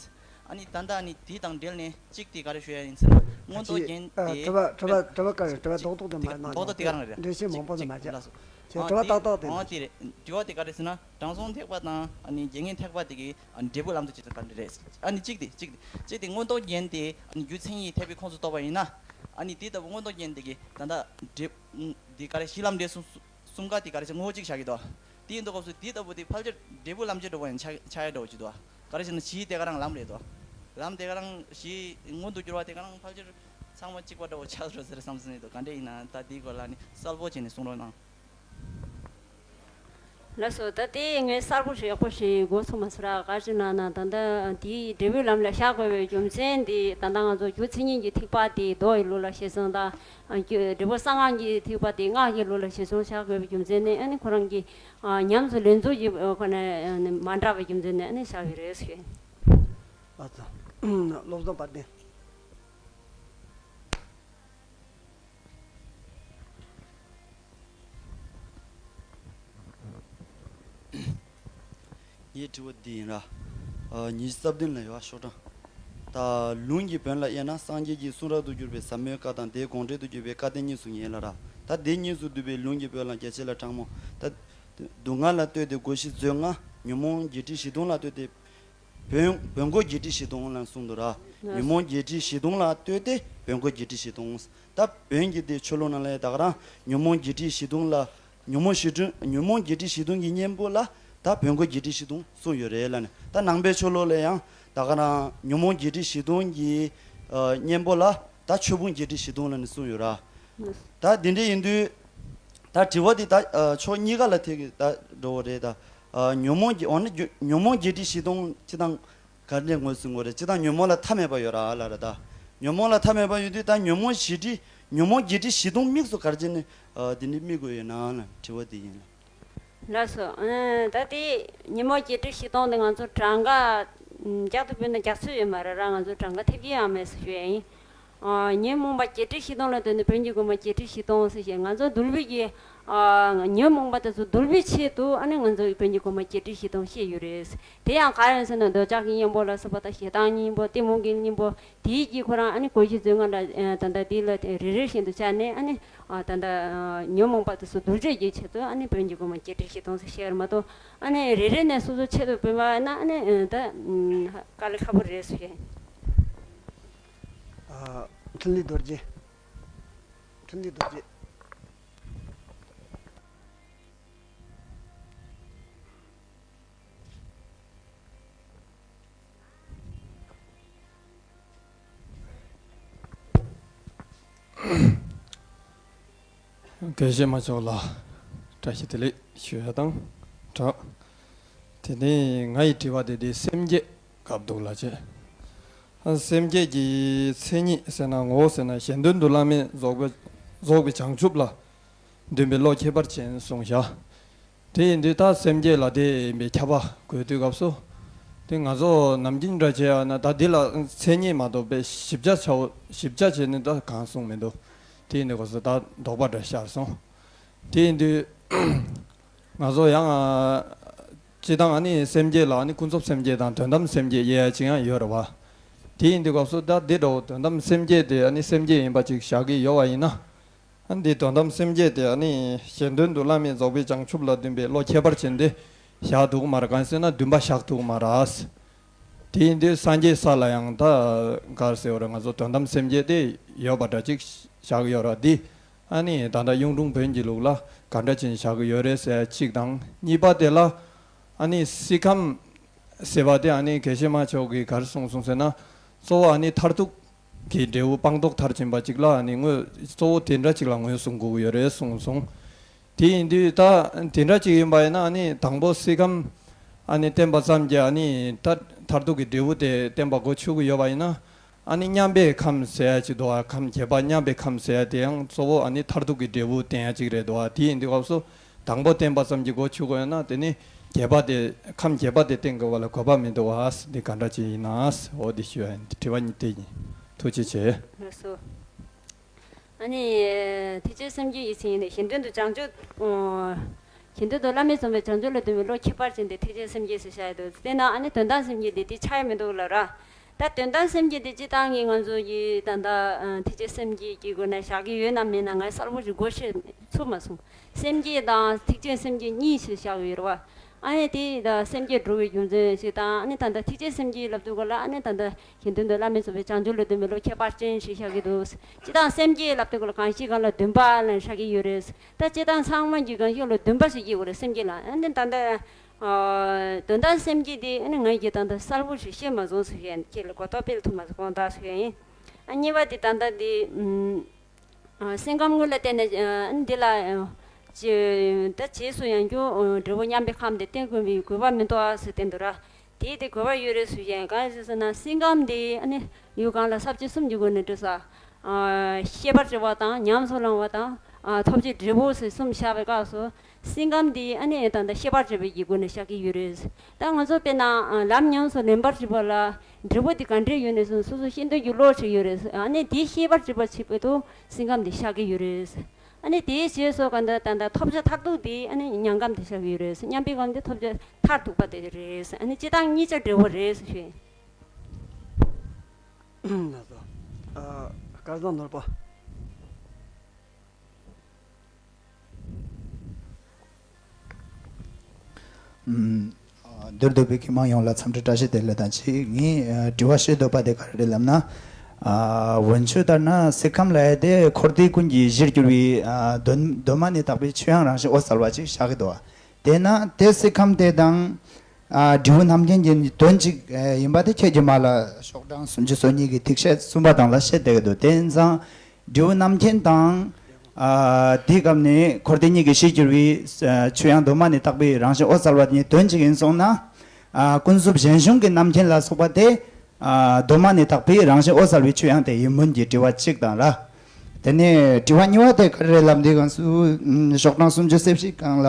ཨ་ནི་ད་ལྟ་ཨ་ནི་དེ་དང་འབྲེལ་ནས་གཅིག་དེ་ག་རེ་ཞུ་ཡ་ཡིན་ཟེར་ན། མངོན་རྟོགས་རྒྱན་དེ། ཨ་དྲི་བ་དྲི་བ་དྲི་བ་ག་རེ། དྲི་བ་རྡོག་རྡོག་དེ་མ་གནང་། རྡོག་རྡོག་དེ་ག་རང་རེད། འགྲེལ་བཤད་མང་པོ་ལ་མ་བྱས། ལགས་སོ། ཨ་དྲི་བ་ཏག་ཏག་དེ། ཨ་དེ་རེད། དྲི་བ་དེ་ག་རེ་ཟེར་ན། དྲང་སྲོང་ཐེག་པ་དང་ཨ་ནི་རྐྱེན་ངན་ཐེག་པ་དེ་གི་ཨ་ནི་འབྲས་བུ་ལམ་དུ་བྱེད་སྟངས་ག་འདྲ་རེད། ཨ་ནི་གཅིག་དེ་གཅིག་དེ་གཅིག་དེ་མངོན་རྟོགས་རྒྱན་དེ་ཨ་ནི་རྒྱུ་མཚན་ཉིད་ཐེག་པའི་ཁོངས་སུ་གཏོགས་པ་ཡིན་ན། ཨ་ནི་དེ་ལྟ་བུ་མངོན་རྟོགས་རྒྱན་དེ་གི་ད་ལྟ་འབྲས་དེ་ག་རེ་གཞི་ལམ་འབྲས་གསུམ་གསུམ་ཀ་དེ་ག་རེ་ཟེར་ངོ་བོ་གཅིག་བཞག་གི་འདུག་དེ་ཡིན་དུས་སྐབས་སུ་དེ་ལྟ་བུ་དེ་ཕལ་ཆེར་འབྲས་བུ་ལམ་བྱེད་འགྲོ་བ་ཡང་ཆགས་ཆགས་ཡ་འདྲ་བོ་ཅིག་འདུག་ག་རེ་ཟེར་ན་གཞི་དེ་ག་རང་ལམ་རེད་འདུག་ལམ་དེ་ག་རང་གཞི་མངོན་དུ་གྱུར་བ་དེ་ག་རང་ཕལ་ཆེར་ཚང་མ་གཅིག་པ་འདྲ་བོ་ཆགས་འགྲོ་ཟེར་བསམ་སོང་ཡོད་འདུག་ག་འདྲ་ཡིན་ན་ད་དེའི་སྐོར་ལ་ནི་གསལ་པོ་བྱས་ནས་གསུང་རོགས་གནང་། ལགས་སོ། ད་དེ་ངས་གསལ་པོ་ཞིག་ཡག་པོ་ཞིག་གོ་ཚོད་མ་སོང་ར། ག་ཅི་ན་ན་ད་ལྟ་དེའི་འབྲས་བུའི་ལམ་ལ་བཞག་དགོས་པའི་རྒྱུ་མཚན་དེ། ད་ལྟ་ང་ཚོ་རྒྱུ་མཚན་ཉིད་ཀྱི་ཐེག་པ་དེ་མདོ་ཡི་ལུགས་ལ་བྱས་སོང་དང་། འབྲས་བུ་གསང་སྔགས་ཀྱི་ཐེག་པ་དེ་སྔགས་ཀྱི་ལུགས་ལ་བྱས་སོང་བཞག་དགོས་པའི་རྒྱུ་མཚན་ནི། ཨ་ནི་ཁོ་རང་གི་ཉམས་སུ་ལེན་ཚུལ་གྱི་ཁོ་ན་མ་འདྲ་བའི་རྒྱུ་མཚན་ནི་ཨ་ནི་བཞག་ཡོད་རེད་ཟེར། ཨ་ཙི། བློ་བཟང་དཔལ་ལྡན། ངའི་དྲི་བ་འདི་ཡིན་ར། ཉི་ཤུ་རྩ་བདུན་ལ་ཡོད་ཤོག་གྲངས། ད་ལུང་གི་བོན་ལ་དབྱེ་ན། སངས་རྒྱས་ཀྱི་གསུང་རབ་ཏུ་གྱུར་པའི་ཟབ་མོའི་བཀའ་དང་། དེའི་དགོངས་འགྲེལ་དུ་གྱུར་པའི་བཀའ་སྡེ་གཉིས་སུ་ངེས་ལ་ར། ད་སྡེ་གཉིས་སུ་འདུས་པའི་ལུང་གི་བོན་ལ་རྒྱ་ཆེ་ལ་གྲངས་མང་། ད་སྡུག་བསྔལ་ལ་ལྟོས་ཏེ་སྒོ་བཞི་མཛོད་ལྔ། ཉོན་མོངས་བརྒྱད་ཁྲི་བཞི་སྟོང་ལ་ལྟོས་ཏེ། བོན་བོན་སྒོ་བརྒྱད་ཁྲི་བཞི་སྟོང་ལ་གསུངས་འདུག་ར། ཉོན་མོངས་བརྒྱད་ཁྲི་བཞི་སྟོང་ལ་ལྟོས་ཏེ་བོན་སྒོ་བརྒྱད་ཁྲི་བཞི་སྟོང་། ད་བོན་གྱི་དེ་ཆོས་ལུགས་ནང་ལ་ད་ག་རང་ཉོན་མོངས་བརྒྱད་ཁྲི་བཞི་སྟོང་ལ། ཉོན་མོངས་བཞི་སྟོང་། ཉོན་མོངས་བརྒྱད་ཁྲི་བཞི་སྟོང་གི་གཉེན་པོ་ལ་ད་བོན་སྒོ་བརྒྱད་ཁྲི་བཞི་སྟོང་གསུངས་ཡོད་རེད་ལ་ནི། ད་ནང་པའི་ཆོས་ལུགས་ལ་ཡང་ད་ག་རང་ཉོན་མོངས་བརྒྱད་ཁྲི་བཞི་སྟོང་གི་གཉེན་པོ་ལ་ད་ཆོས་ཕུང་བརྒྱད་ཁྲི་བཞི་སྟོང་ལ་ནི་གསུངས་ཡོད་ར། ད་འདི་འདྲ་ཡིན་དུས། ད་དྲི་བ་འདི་ད་ཕྱོགས་གཉིས་ཀ་ལ་ཐད་ཀྱི་ད་འགྲོ་བ་རེད། ད་ཉོན་མོངས་ཀྱི་འོ་ན་ཉོན་མོངས་བརྒྱད་ཁྲི་བཞི་སྟོང་སྤྱི་དང་། ག་འདྲས་ངོས་ཟིན་དགོས་རེད། སྤྱི་དང་ཉོན་མོངས་ལ་མཐའ་མེད་པ་ཡོད་ར་ལ་ར། ད་ཉོན་མོངས་ལ་མཐའ་མེད་པ་ཡོད་དུས་ད་ཉོན་མོངས་བཞི་ཁྲི་ཉོན་མོངས་བརྒྱད་ཁྲི་བཞི་སྟོང་དམིགས་སུ་ག་རེ་བྱས་ནས་འདི་འདྲས་དམིགས་དགོས་ཡོད་ན་ལ་དྲི་བ་འདི་ཡིན་ལ། ལགས་སོ། ད་དེ་ཉོན་མོངས་བརྒྱད་ཁྲི་བཞི་སྟོང་དེ་ང་ཚོ་གྲངས་ཀ་རྒྱག་ཏུ་ཕུལ་ན་རྒྱག་ཚོད་ཡོད་མ་རེད་ར། ང་ཚོ་གྲངས་ཀ་ཐེབས་ཀྱི་ཡང་མེད་ཟེར་ཞུ་ཡ་ཡིན། ཉོན་མོངས་པ་བརྒྱད་ཁྲི་བཞི་སྟོང་ལ་ལྟོས་ནས་བོན་གྱི་སྒོ་མ་བརྒྱད་ཁྲི་བཞི་སྟོང་ཟེར་བཤད། ང་ཚོ་འདུལ་བའི་གི་ཉོན་མོངས་པ་དེ་ཚོ་འདུལ་བའི་ཆེད་དུ་ཨ་ནི་ང་ཚོ་བོན་གྱི་སྒོ་མ་བརྒྱད་ཁྲི་བཞི་སྟོང་བཤད་ཡོད་རེད། དེ་ཡང་ག་རེ་ཟེར་ན་འདོད་ཆགས་ཀྱི་གཉེན་པོ་ལ་སོགས་པ་དང་། ཞེ་སྡང་གཉེན་པོ། གཏི་མུག་གི་གཉེན་པོ། དེའི་གི་ཁོ་རང་ཨ་ནི་སྒོ་བཞི་མཛོད་ལྔ་ལ་ད་ལྟ་དེ་ལ་རེ་རེ་བཞིན་དུ་བྱས་ནས་ཨ་ནི་ད་ལྟ་ཉོན་མོངས་པ་དེ་ཚོ་འདུལ་བྱེད་ཀྱི་ཆེད་དུ་ཨ་ནི་བོན་གྱི་སྒོ་མ་བརྒྱད་ཁྲི་བཞི་སྟོང་ཟེར་བཤད་ཡོད་མ་གཏོགས། ཨ་ནི་རེ་རེ་ནས་སོ་སོ་ཆེད་དུ་བོན་པ་ན་ཨ་ནི་ད་དཀའ་ལས་ཁག་པོ་རེད་ཟེར་བཤད། ཨ། འཕྲིན་ལས་རྡོ་རྗེ། འཕྲིན་ལས་རྡོ་རྗེ། དགེ་བཤེས་མ་མཆོག་ལ་བཀྲ་ཤིས་བདེ་ལེགས་ཞུ་ཡ་དང་སྦྲགས། དེ་ནས་ང་ཡི་དྲི་བ་དེ་དེ་སེམས་བསྐྱེད་སྐབས་འདུག་ལ་བྱེད། སེམས་བསྐྱེད་ཀྱི་མཚན་ཉིད་ཟེར་ན། ངོ་བོ་ཟེར་ན་གཞན་དོན་དུ་བླ་མེད་རྫོགས་པའི་རྫོགས་པའི་བྱང་ཆུབ་ལ་འདུན་པའི་བློ་ཁྱད་པར་ཅན་གསུངས་བཞག། དེ་ཡིན་དུས་ད་སེམས་བསྐྱེད་ལ་དེ་ཡིན་པའི་ཁྱབ་པ་འགོད་དུས་སྐབས་སུ། དེ་ང་ཚོ་ནམ་རྒྱུན་འདྲ་བྱས་ཡ་ན་ད་འདི་ལ་མཚན་ཉིད་མ་གཏོགས་པའི་ཞིབ་ཆ་བྱའོ། ཞིབ་ཆ་བྱས་ནས་ད་གང་གསུངས་མི་འདུག། དེ་ཡིན་དུས་སྐབས་སུ་ད་དོགས་པ་འདྲ་ཤར་སོང་། དེ་ཡིན་དུས་ང་ཚོ་ཡང་སྤྱི་བཏང་ཨ་ནི་སེམས་བསྐྱེད་ལ་ཨ་ནི་ཀུན་རྫོབ་སེམས་བསྐྱེད་དང་དོན་དམ་སེམས་བསྐྱེད་དབྱེ་ཡ་ཅིག་ཡང་ཡོད་རེད་བ། དེ་ཡིན་དུས་སྐབས་སུ་ད་འདི་འདྲ་བོ་དོན་དམ་སེམས་བསྐྱེད་དེ་ཨ་ནི་སེམས་བསྐྱེད་ཡིན་པ་ཅིག་བཞག་གི་ཡོད་པ་ཡིན་ན། ཨ་འདི་དོན་དམ་སེམས་བསྐྱེད་དེ་ཨ་ནི་གཞན་དོན་དུ་བླ་མེད་རྫོགས་པའི་བྱང་ཆུབ་ལ་འདུན་པའི་བློ་ཁྱད་པར་ཅན་དེ་བཞག་ཐུབ་ཀྱི་མ་རེད། གང་ཟེར་ན་འདུན་པ་བཞག་ཐུབ་ཀྱི་མ་རེད། དེ་ཡིན་དུས་སངས་རྒྱས་ས་ལ་ཡང་ད་ག་རེ་ཟེར་བ་རེད། ང་ཚོ་དོན་དམ་སེམས་བསྐྱེད་དེ་ཡོད་པ་འདྲ་ཅིག་བཞག་གི་ཡོད་རེད། འདི་ཨ་ནི་ད་ལྟ་གཡུང་དྲུང་བོན་གྱི་ལུགས་ལ་ག་འདྲ་ཅིག་བཞག་གི་ཡོད་རེད་ཟེར་གཅིག་དང་། གཉིས་པ་དེ་ལ་ཨ་ནི་སྲིད་ཁམས་ཟེར་བ་དེ་ཨ་ནི་དགེ་བཤེས་མ་མཆོག་གིས་ག་རེ་གསུངས་སོང་ཟེར་ན། གཙོ་བོ་ཨ་ནི་མཐར་ཐུག་གི་འབྲས་བུ་སྤངས་རྟོགས་མཐར་ཕྱིན་པ་ཅིག་ལ་ཨ་ནི་དངོས་གཙོ་བོ་དེ་འདྲ་ཅིག་ལ་ངོས་བཟུང་དགོས་ཀྱི་ཡོད་རེད་གསུངས་སོང་། དེ་ཡིན་དུས་ད་དེ་འདྲ་ཅིག་ཡིན་པ་ཡིན་ན་ཨ་ནི་དང་པོ་སྲིད་ཁམས་ཨ་ནི་བསྟན་པ་ཙམ་གྱིས་ཨ་ནི་ད་མཐར་ཐུག་གི་འབྲས་བུ་དེ་བསྟན་པ་སྒོ་ཕྱུག་གི་ཡོད་པ་ཡིན་ན། ཨ་ནི་མཉམ་པའི་ཁམས་ཟེར་ཡ་ཅིག་འདུག་བ། ཁམས་བརྒྱད་པ་མཉམ་པའི་ཁམས་ཟེར་ཡ་དེ་ཡང་གཙོ་བོ་ཨ་ནི་མཐར་ཐུག་གི་འབྲས་བུ་བསྟན་ཡ་ཅིག་རེད་འདུག་བ། དེ་ཡིན་དུས་སྐབས་སུ་དང་པོ་བསྟན་པ་ཙམ་གྱིས་སྒོ་ཕྱུག་དགོས་ན་དེ་ནི་བརྒྱད་པ་དེ་ཁམས་བརྒྱད་པ་དེ་བསྟན་དགོས་པ་ལ་དགོས་པ་མི་འདུག་བ། འདི་ག་འདྲ་ཅིག་ཡིན་ན། འོ་འདི་ཞུ་ཡ་ཡིན། དྲི་བ་གཉིས་དེ་ཡིན། ཐུགས་རྗེ་ཆེ། ལགས་སོ། ཨ་ནི་ཐེག་ཆེན་སེམས་བསྐྱེད་ཀྱི་མཚན་ཉིད་ནི་གཞན་དོན་དུ་བྱང་ཆུབ། གཞན་དོན་དུ་བླ་མེད་རྫོགས་པའི་བྱང་ཆུབ་ལ་འདུན་པའི་བློ་ཁྱད་པར་ཅན་དེ་ཐེག་ཆེན་སེམས་བསྐྱེད་ཟེར་བྱ་ཡི་འདུག། དེས་ན་ཨ་ནི་དོན་དམ་སེམས་བསྐྱེད་འདི་དེ་ཆགས་ཡ་མི་འདུག་ལ་ར། ད་དོན་དམ་སེམས་བསྐྱེད་དེ་སྤྱི་བཏང་གི་ང་ཚོ་གི་ད་ལྟ་ཐེག་ཆེན་སེམས་བསྐྱེད་ཀྱི་སྒོ་ནས་བཞག་གི་ཡོད་ན་མེད་ན་ངས་གསལ་པོ་ཞིག་གོ་ཤེས་ཚོར་མ་སོང་། སེམས་བསྐྱེད་དང་ཐེག་ཆེན་སེམས་བསྐྱེད་གཉིས་ཞིག་བཞག་ཡོད་རེད་བ། ཨ་ནི་དེ་ད་སེམས་བསྐྱེད་འགྲོ་བའི་རྒྱུ་མཚན་ཞིག་དང་། ཨ་ནི་ད་ལྟ་ཐེག་ཆེན་སེམས་བསྐྱེད་ལབ་དུས་སྐབས་ལ་ཨ་ནི་ད་ལྟ་གཞན་དོན་དུ་བླ་མེད་རྫོགས་པའི་བྱང་ཆུབ་ལ་འདུན་པའི་བློ་ཁྱད་པར་ཅན་ཞིག་བཞག་གི་འདུག། སྤྱི་བཏང་སེམས་བསྐྱེད་ལབ་དུས་སྐབས་ལ་གང་ཞིག་གང་ལ་འདུན་པ་ལ་བཞག་གི་ཡོད་རེད། ད་སྤྱི་བཏང་ཚང་མ་གྱིས་གང་ཞིག་ལ་འདུན་པ་ཞིག་སྐྱེ་དགོས་རེད་སེམས་བསྐྱེད་ལ། ཨ་ནི་ད་ལྟ་དོན་དམ་སེམས་བསྐྱེད་དེ་ཨ་ནི་ངས་ཀྱིས་ད་ལྟ་གསལ་པོ་ཞིག་ཤེས་མ་སོང་ཟེར་ཡིན། ཁྱེད་ལ་གོ་རྟོགས་སྤེལ་ཐུབ་མ་སོང་དགོངས་དག་ཟེར་ཡིན། ཨ་གཉིས་པ་དེ་ད་ལྟ་དེ་ཨ་སེམས་ཁམས་དངོས་ལ་བརྟེན་ནས་ཨ་འདི་ལ་ ཅེས་ད་རྗེས་སུ་ཡང་བསྐྱར་འབྲས་བུ་མཉམ་པའི་ཁམས་དེ་བསྟན་དགོས་པའི་དགོས་པ་མི་འདུག་ཨ་ཟེར་བསྟན་འདུག་ར། དེའི་དེ་དགོས་པ་ཡོད་རེད་ཟེར་ཡང་གང་ཟེར་ཟེར་ན། སེམས་ཁམས་དེ་ཨ་ནི་ཡུལ་གང་ལ་ས་བཅད་གསུམ་གྱི་སྒོ་ནས་འགྲོ་ས། ཤེས་པར་བྱེད་པ་དང་ཉམས་སུ་བླང་བ་དང་ཐོབ་བྱའི་འབྲས་བུ་ཟེར་གསུམ་བཞག་པའི་སྐབས་སུ། སེམས་ཁམས་འདི་ཨ་ནི་ད་ལྟ་ཤེས་པར་བྱེད་པའི་ཀྱི་སྒོ་ནས་བཞག་གི་ཡོད་རེད། ད་ང་ཚོ་དཔེར་ན་ལམ་ཉམས་སུ་ལེན་པར་བྱེད་པ་ལ་འབྲས་བུ་འདི་ག་འདྲས་ཡོད་ནས་བཟུང་སོ་སོ་ཤེས་འདོད་ཀྱི་བློ་ཞིག་ཡོད་རེད། ཨ་ནི་དེ་ཤེས་པར་བྱེད་པ་བྱེད་པའི་དུ་སེམས་ཁམས་འདི་བཞག་གི་ཡོད་རེད། ཨ་ནི་དེའི་རྗེས་སུ་ག་འདྲ་ད་ལྟ་ཐོབ་བྱ་མཐར་ཐུག་འདི་ཨ་ནི་མྱང་ཁམས་འདི་བཞག་གི་ཡོད་རེད། མཉམ་པའི་ཁམས་འདི་ཐོབ་བྱ་མཐར་ཐུག་པ་དེ་རེད། ཨ་ནི་སྤྱི་དང་གཉིས་ཆ་འབྲས་བུ་རེད་ཞུ། ལགས་སོ། ཨ། སྐལ་བཟང་ནོར་བུ། ཨུམ། མདོར་བསྡུས་པའི་མཁས་མང་ཡོངས་ལ་འཚམས་འདྲི་བཀྲ་ཤིས་བདེ་ལེགས་དང་གཅིག་ངས་ཨ་དྲི་བ་ཤོད་འདོད་པ་དེ་ག་རེ་རེད་ལབ་ན། ཨ་འོན་ཆོས་ལྟར་ན་སེམས་ཁམས་ལབ་ཡ་དེ་འཁོར་འདས་ཀུན་གྱི་གཞིར་གྱུར་པའི་ཨ་གདོད་གདོད་མ་ནས་དག་པའི་ཆོས་དབྱིངས་རང་བཞིན་འོད་གསལ་བ་ཅིག་བཞག་གི་འདུག་བ། དེས་ན་དེ་སེམས་ཁམས་དེ་དང་། ཨ་འབྲས་བུ་རྣམ་མཁྱེན་གྱི་དོན་གཅིག་ཨ་ཡིན་པ་དེ་ཁྱེད་ཀྱིས་མ་ལ་ཤོག་གྲངས་སུམ་ཅུ་སོ་གཉིས་ཀྱི་ཐིག་ཤད་གསུམ་པ་དང་ལ་བཤད་བསྡད་ཀྱི་འདུག་དེ་ཡིན་ཙང་། འབྲས་བུ་རྣམ་མཁྱེན་དང་། ཨ་དེའི་སྐབས་ནས་འཁོར་འདས་གཉིས་ཀྱི་གཞིར་གྱུར་པའི་ཨ་ཆོས་དབྱིངས་གདོད་མ་ནས་དག་པའི་རང་བཞིན་འོད་གསལ་བ་དེ་གཉིས་དོན་གཅིག་ཡིན་སོང་ན། ཨ་ཀུན་རྫོབ་གཞན་བྱུང་གི་རྣམ་མཁྱེན་ལ་སོགས་པ་དེ། ཨ་གདོད་མ་ནས་དག་པའི་རང་བཞིན་འོད་གསལ་བའི་ཆོས་དབྱིངས་དེ་ཡིན་མིན་གྱི་དྲི་བ་གཅིག་དང་ར། དེ་ནས་དྲི་བ་གཉིས་པ་དེ་ག་རེ་རེད་ལབ་འདི་གང་སུ་ཨུམ་ཤོག་གྲངས་སུམ་ཅུ་སོ་བཞི་སྒང་ལ།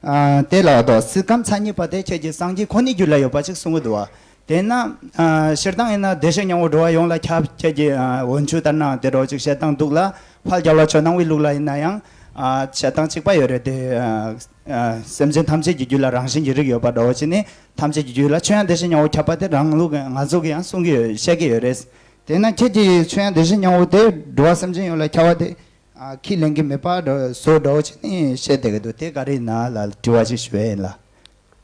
ཨ་དེ་ལ་དོ་སེམས་ཁམས་མཚན་ཉིད་པ་དེ་ཁྱེད་ཀྱིས་སངས་རྒྱས་ཁོ་ནའི་རྒྱུད་ལ་ཡོད་པ་ཅིག་གསུང་གི་འདུག་བ། དེས་ན་ཨ་སྤྱིར་བཏང་ཡིན་ན་བདེ་གཤེགས་སྙིང་པོ་འགྲོ་བ་ཡོངས་ལ་ཁྱབ། ཁྱེད་ཀྱིས་ཨ་འོན་ཆོས་ལྟར་ན་དེ་འདྲ་ཅིག་བཤད་སྟངས་འདུག་ལ། ཕར་རྒྱལ་བ་ཇོ་ནང་པའི་ལུགས་ལ་ཡིན་ན་ཡང་ཨ་བཤད་སྟངས་གཅིག་པ་ཡོད་རེད་དེ། ཨ་ཨ་སེམས་ཅན་ཐམས་ཅད་ཀྱི་རྒྱུད་ལ་རང་བཞིན་གྱི་རིགས་ཡོད་པ་འདྲ་བོ་ཅིག་ནི། ཐམས་ཅད་ཀྱི་རྒྱུད་ལ་ཆོས་དབྱིངས་བདེ་གཤེགས་སྙིང་པོ་ཁྱབ་པ་དེ་རང་ལུགས་ང་ཚོ་གིས་ཡང་གསུང་གི་ཡོད། བཤད་ཀྱི་ཡོད་རེད། དེས་ན་ཁྱེད་ཀྱིས་ཆོས་དབྱིངས་བདེ་གཤེགས་སྙིང་པོ་དེ་འགྲོ་བ་སེམས་ཅན་ཡོངས་ལ་ཁྱབ་པ་དེ་ཨ་ཁས་ལེན་གྱི་མེད་པ་འདྲ་བཟོ་འདྲ་བོ་ཅིག་ནི་བཤད་བསྡད་ཀྱི་འདུག་དེ་ག་རེ་ཡིན་ན་ལ་དྲི་བ་ཞིག་ཞུ་ཡ་ཡིན་ལ།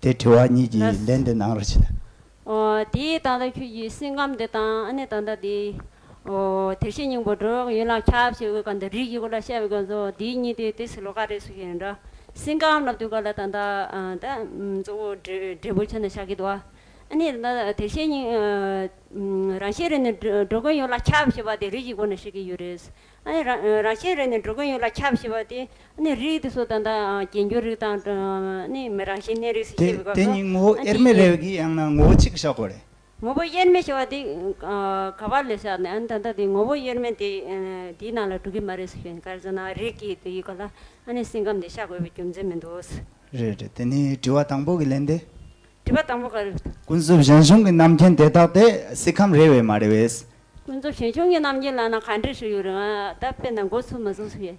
དེ་དྲི་བ་གཉིས་ཀྱི་ལན་དེ་གནང་རོགས་བྱེད། ཨོ་དེའི་ད་ལྟ་ཁྱོད་ཀྱི་སེམས་ཁམས་དེ་དང་ཨ་ནི་ད་ལྟ་དེ། ཨོ་བདེ་གཤེགས་སྙིང་པོ་འགྲོ་བ་ཡོངས་ལ་ཁྱབ་ཞེས་པའི་སྐབས་འདི་རིགས་ཀྱི་སྐོར་ལ་བཤད་པའི་སྐབས་སུ་དེའི་གཉིས་དེ་དེ་ཟེར་ལོ་ག་རེ་ཟེར་གྱི་ཡིན་འདྲ། སེམས་ཁམས་ལབ་དུས་སྐབས་ལ་ད་ལྟ་ཨ་ད་གཙོ་བོ་འབྲས་འབྲས་བུ་ཆ་ནས་བཞག་གི་འདུག་བ། ཨ་ནི་ད་ལྟ་བདེ་གཤེགས་སྙིང་ཨ་རང་བཞིན་རེད་ནས་འགྲོ་འགྲོ་ཀུན་ཡོངས་ལ་ཁྱབ་ཞེས་པ་དེ་རིགས་ཀྱི་སྒོ་ནས་བཤད་ཀྱི་ཡོད་རེད། ཨ་ནི་རང་རང་བཞིན་རེད་ནས་འགྲོ་ཀུན་ཡོངས་ལ་ཁྱབ་ཞེས་པ་དེ། ཨ་ནི་རིགས་དེ་ཚོ་ད་ལྟ་རྒྱན་གྱི་རིགས་དང་ཨ་ནི་མི་རང་བཞིན་གནས་རིགས་ཟེར་དེ་བཤད་པའི་དེ་སྐབས་སུ་ནི་ངོ་བོ་ཨ་དབྱེར་མེད་དེ་རེད་ཀྱི་ཡང་ན་ངོ་བོ་གཅིག་བཞག་དགོས་རེད། ངོ་བོ་དབྱེར་མེད་ཞེས་པ་དེ་ག་བ་ལས་བཞག་ནས་ཨ་ནི་ད་ལྟ་དེ་ངོ་བོ་དབྱེར་མེད་དེ་དེའི་ནང་ལ་འགྲོ་གི་མ་རེད་ཟེར་ཞུ་ཡིན། ག་རེ་ཟེར་ན་རིགས་ཀྱི་དེ་ཡི་ག་ལ་ཨ་ནི་སེམས་ཁམས་དེ་བཞག་དགོས་པའི་རྒྱུ་མཚན་མི་འདུག་རེད་རེད། དེ་ནི་དྲི་བ་དང་པོ་གི་ལན་དེ། དྲི་བ་དང་པོ་ག་རེ། ཀུན་རྫོབ་གཞན་བྱུང་གི་རྣམ་མཁྱེན་དེ་དག་དེ་སེམས་ཁམས་རེད་བས་མ་རེད་བས། ཀུན་རྫོབ་གཞན་བྱུང་གི་རྣམ་མཁྱེན་ལབ་ན་ག་འདྲ་ཞིག་ཡོད་རེད། ང་ད་དཔེར་ན་མགོ་ཚོས་མ་ཚོས་སུ་ཡོད།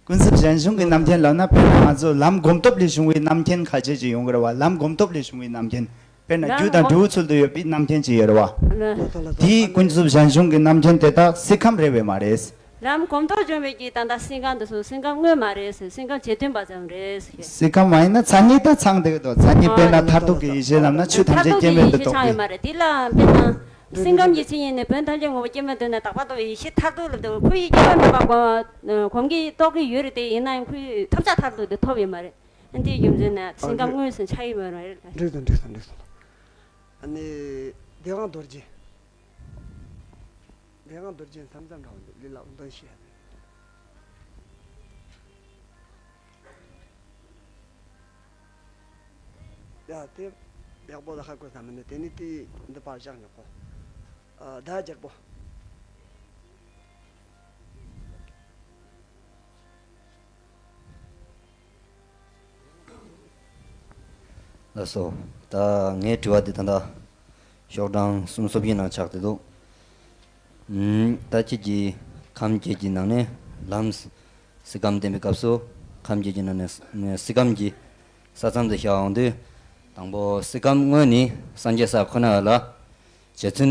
ཀུན་རྫོབ་གཞན་བྱུང་གི་རྣམ་མཁྱེན་ལབ་ན་དཔེར་ན་ང་ཚོ་ལམ་སྒོམ་སྟོབས་ལས་བྱུང་བའི་རྣམ་མཁྱེན་ཁ་ཤས་ཅིག་ཡོང་གི་རེད་བ། ལམ་སྒོམ་སྟོབས་ལས་བྱུང་བའི་རྣམ་མཁྱེན། དཔེར་ན་ལམ་རྒྱུ་དང་སྒོམ་འབྲས་བུ་ཚུལ་དུ་ཡོད་པའི་རྣམ་མཁྱེན་ཅིག་ཡོད་རེད་བ། ལ། དེའི་ཀུན་རྫོབ་གཞན་བྱུང་གི་རྣམ་མཁྱེན་དེ་དག་སེམས་ཁམས་རེད་བས་མ་རེད། ལམ་སྒོམ་སྟོབས་བྱུང་བའི་གི་ད་ལྟ་སེམས་ཁམས་དེ་ཚོ་སེམས་ཁམས་དངོས་མ་རེད་ཟེར། སེམས་ཁམས་རྗེས་མཐུན་པ་ཙམ་རེད་ཟེར། སེམས་ཁམས་མ་ཡིན་ན་མཚན་ཉིད་དང་ཚང་བསྡད་ཀྱི་འདུག་མཚན་ཉིད་དཔེར་ན་མཐར་ཐུག་གི་ཡེ་ཤེས་ལབ་ན་ཆོས་ཐམས་ཅད་སྐྱེ་མེད་དུ་རྟོགས་པའི། མཐར་ཐུག་གི་ཡེ་ཤེས་ཆགས་ཡོད་མ་རེད། དེ་ལ་དཔེར་ན། སེམས་ཁམས་ཀྱི་ཆོས་ཉིད་ནི་བོན་ཐམས་ཅད་ངོ་བོ་སྐྱེ་མེད་དུ་ནས་དག་པ་རྟོགས་པའི་ཡེ་ཤེས་མཐར་ཐུག་ལ་འདུག་ཁོ་ཡི་སྐྱེ་བ་མེད་པ་གོམས་གོམས་ཀྱིས་རྟོགས་ཀྱི་ཡོད་རེད་དེ། ཡིན་ན་ཡང་ཁོའི་ཐོབ་བྱ་མཐར་ཐུག་དེ་ཐོབ་ཡོད་མ་རེད། འདིའི་རྒྱུ་མཚན་ནི་སེམས་ཁམས་དངོས་སུ་ཆགས་ཡོད་མ་རེད། འགྲིག་སོང་། འགྲིག་སོང་། འགྲིག་སོང་། ཨ་ནི་བདེ་དབང་རྡོ་རྗེ། བདེ་དབང་རྡོ་རྗེ་མཚམས་མཚམས་འདྲ་བ་འདུག་ལི་ལ་འདོན་ཤེས། ཡ་དེ་ཡག་པོ་ལ་ཧ་གོ་ས་མི་འདུག་དེ་ནི་དེ་འདི་པར་བཞག་ཉོག་གོ། ཨ་ད་རྒྱལ་པོ། ལགས་སོ། ད་ངའི་དྲི་བ་འདི་ད་ལྟ་ཤོག་གྲངས་གསུམ་སོ་བཞི་ནང་ཆགས་བསྡད་འདུག་ཨུམ། ད་ཁྱེད་ཀྱིས་ཁམས་བརྒྱད་ཀྱི་ནང་ནས་ལམ་སེམས་ཁམས་བསྟན་པའི་སྐབས་སུ་ཁམས་བརྒྱད་ཀྱི་ནང་ནས་སེམས་ཁམས་ཀྱི་ས་མཚམས་དེ་བཞག་ཡོང་དུས། དང་པོ་སེམས་ཁམས་དངོས་ནི་སངས་རྒྱས་ས་ཁོ་ན་ལ། རྗེས་མཐུན་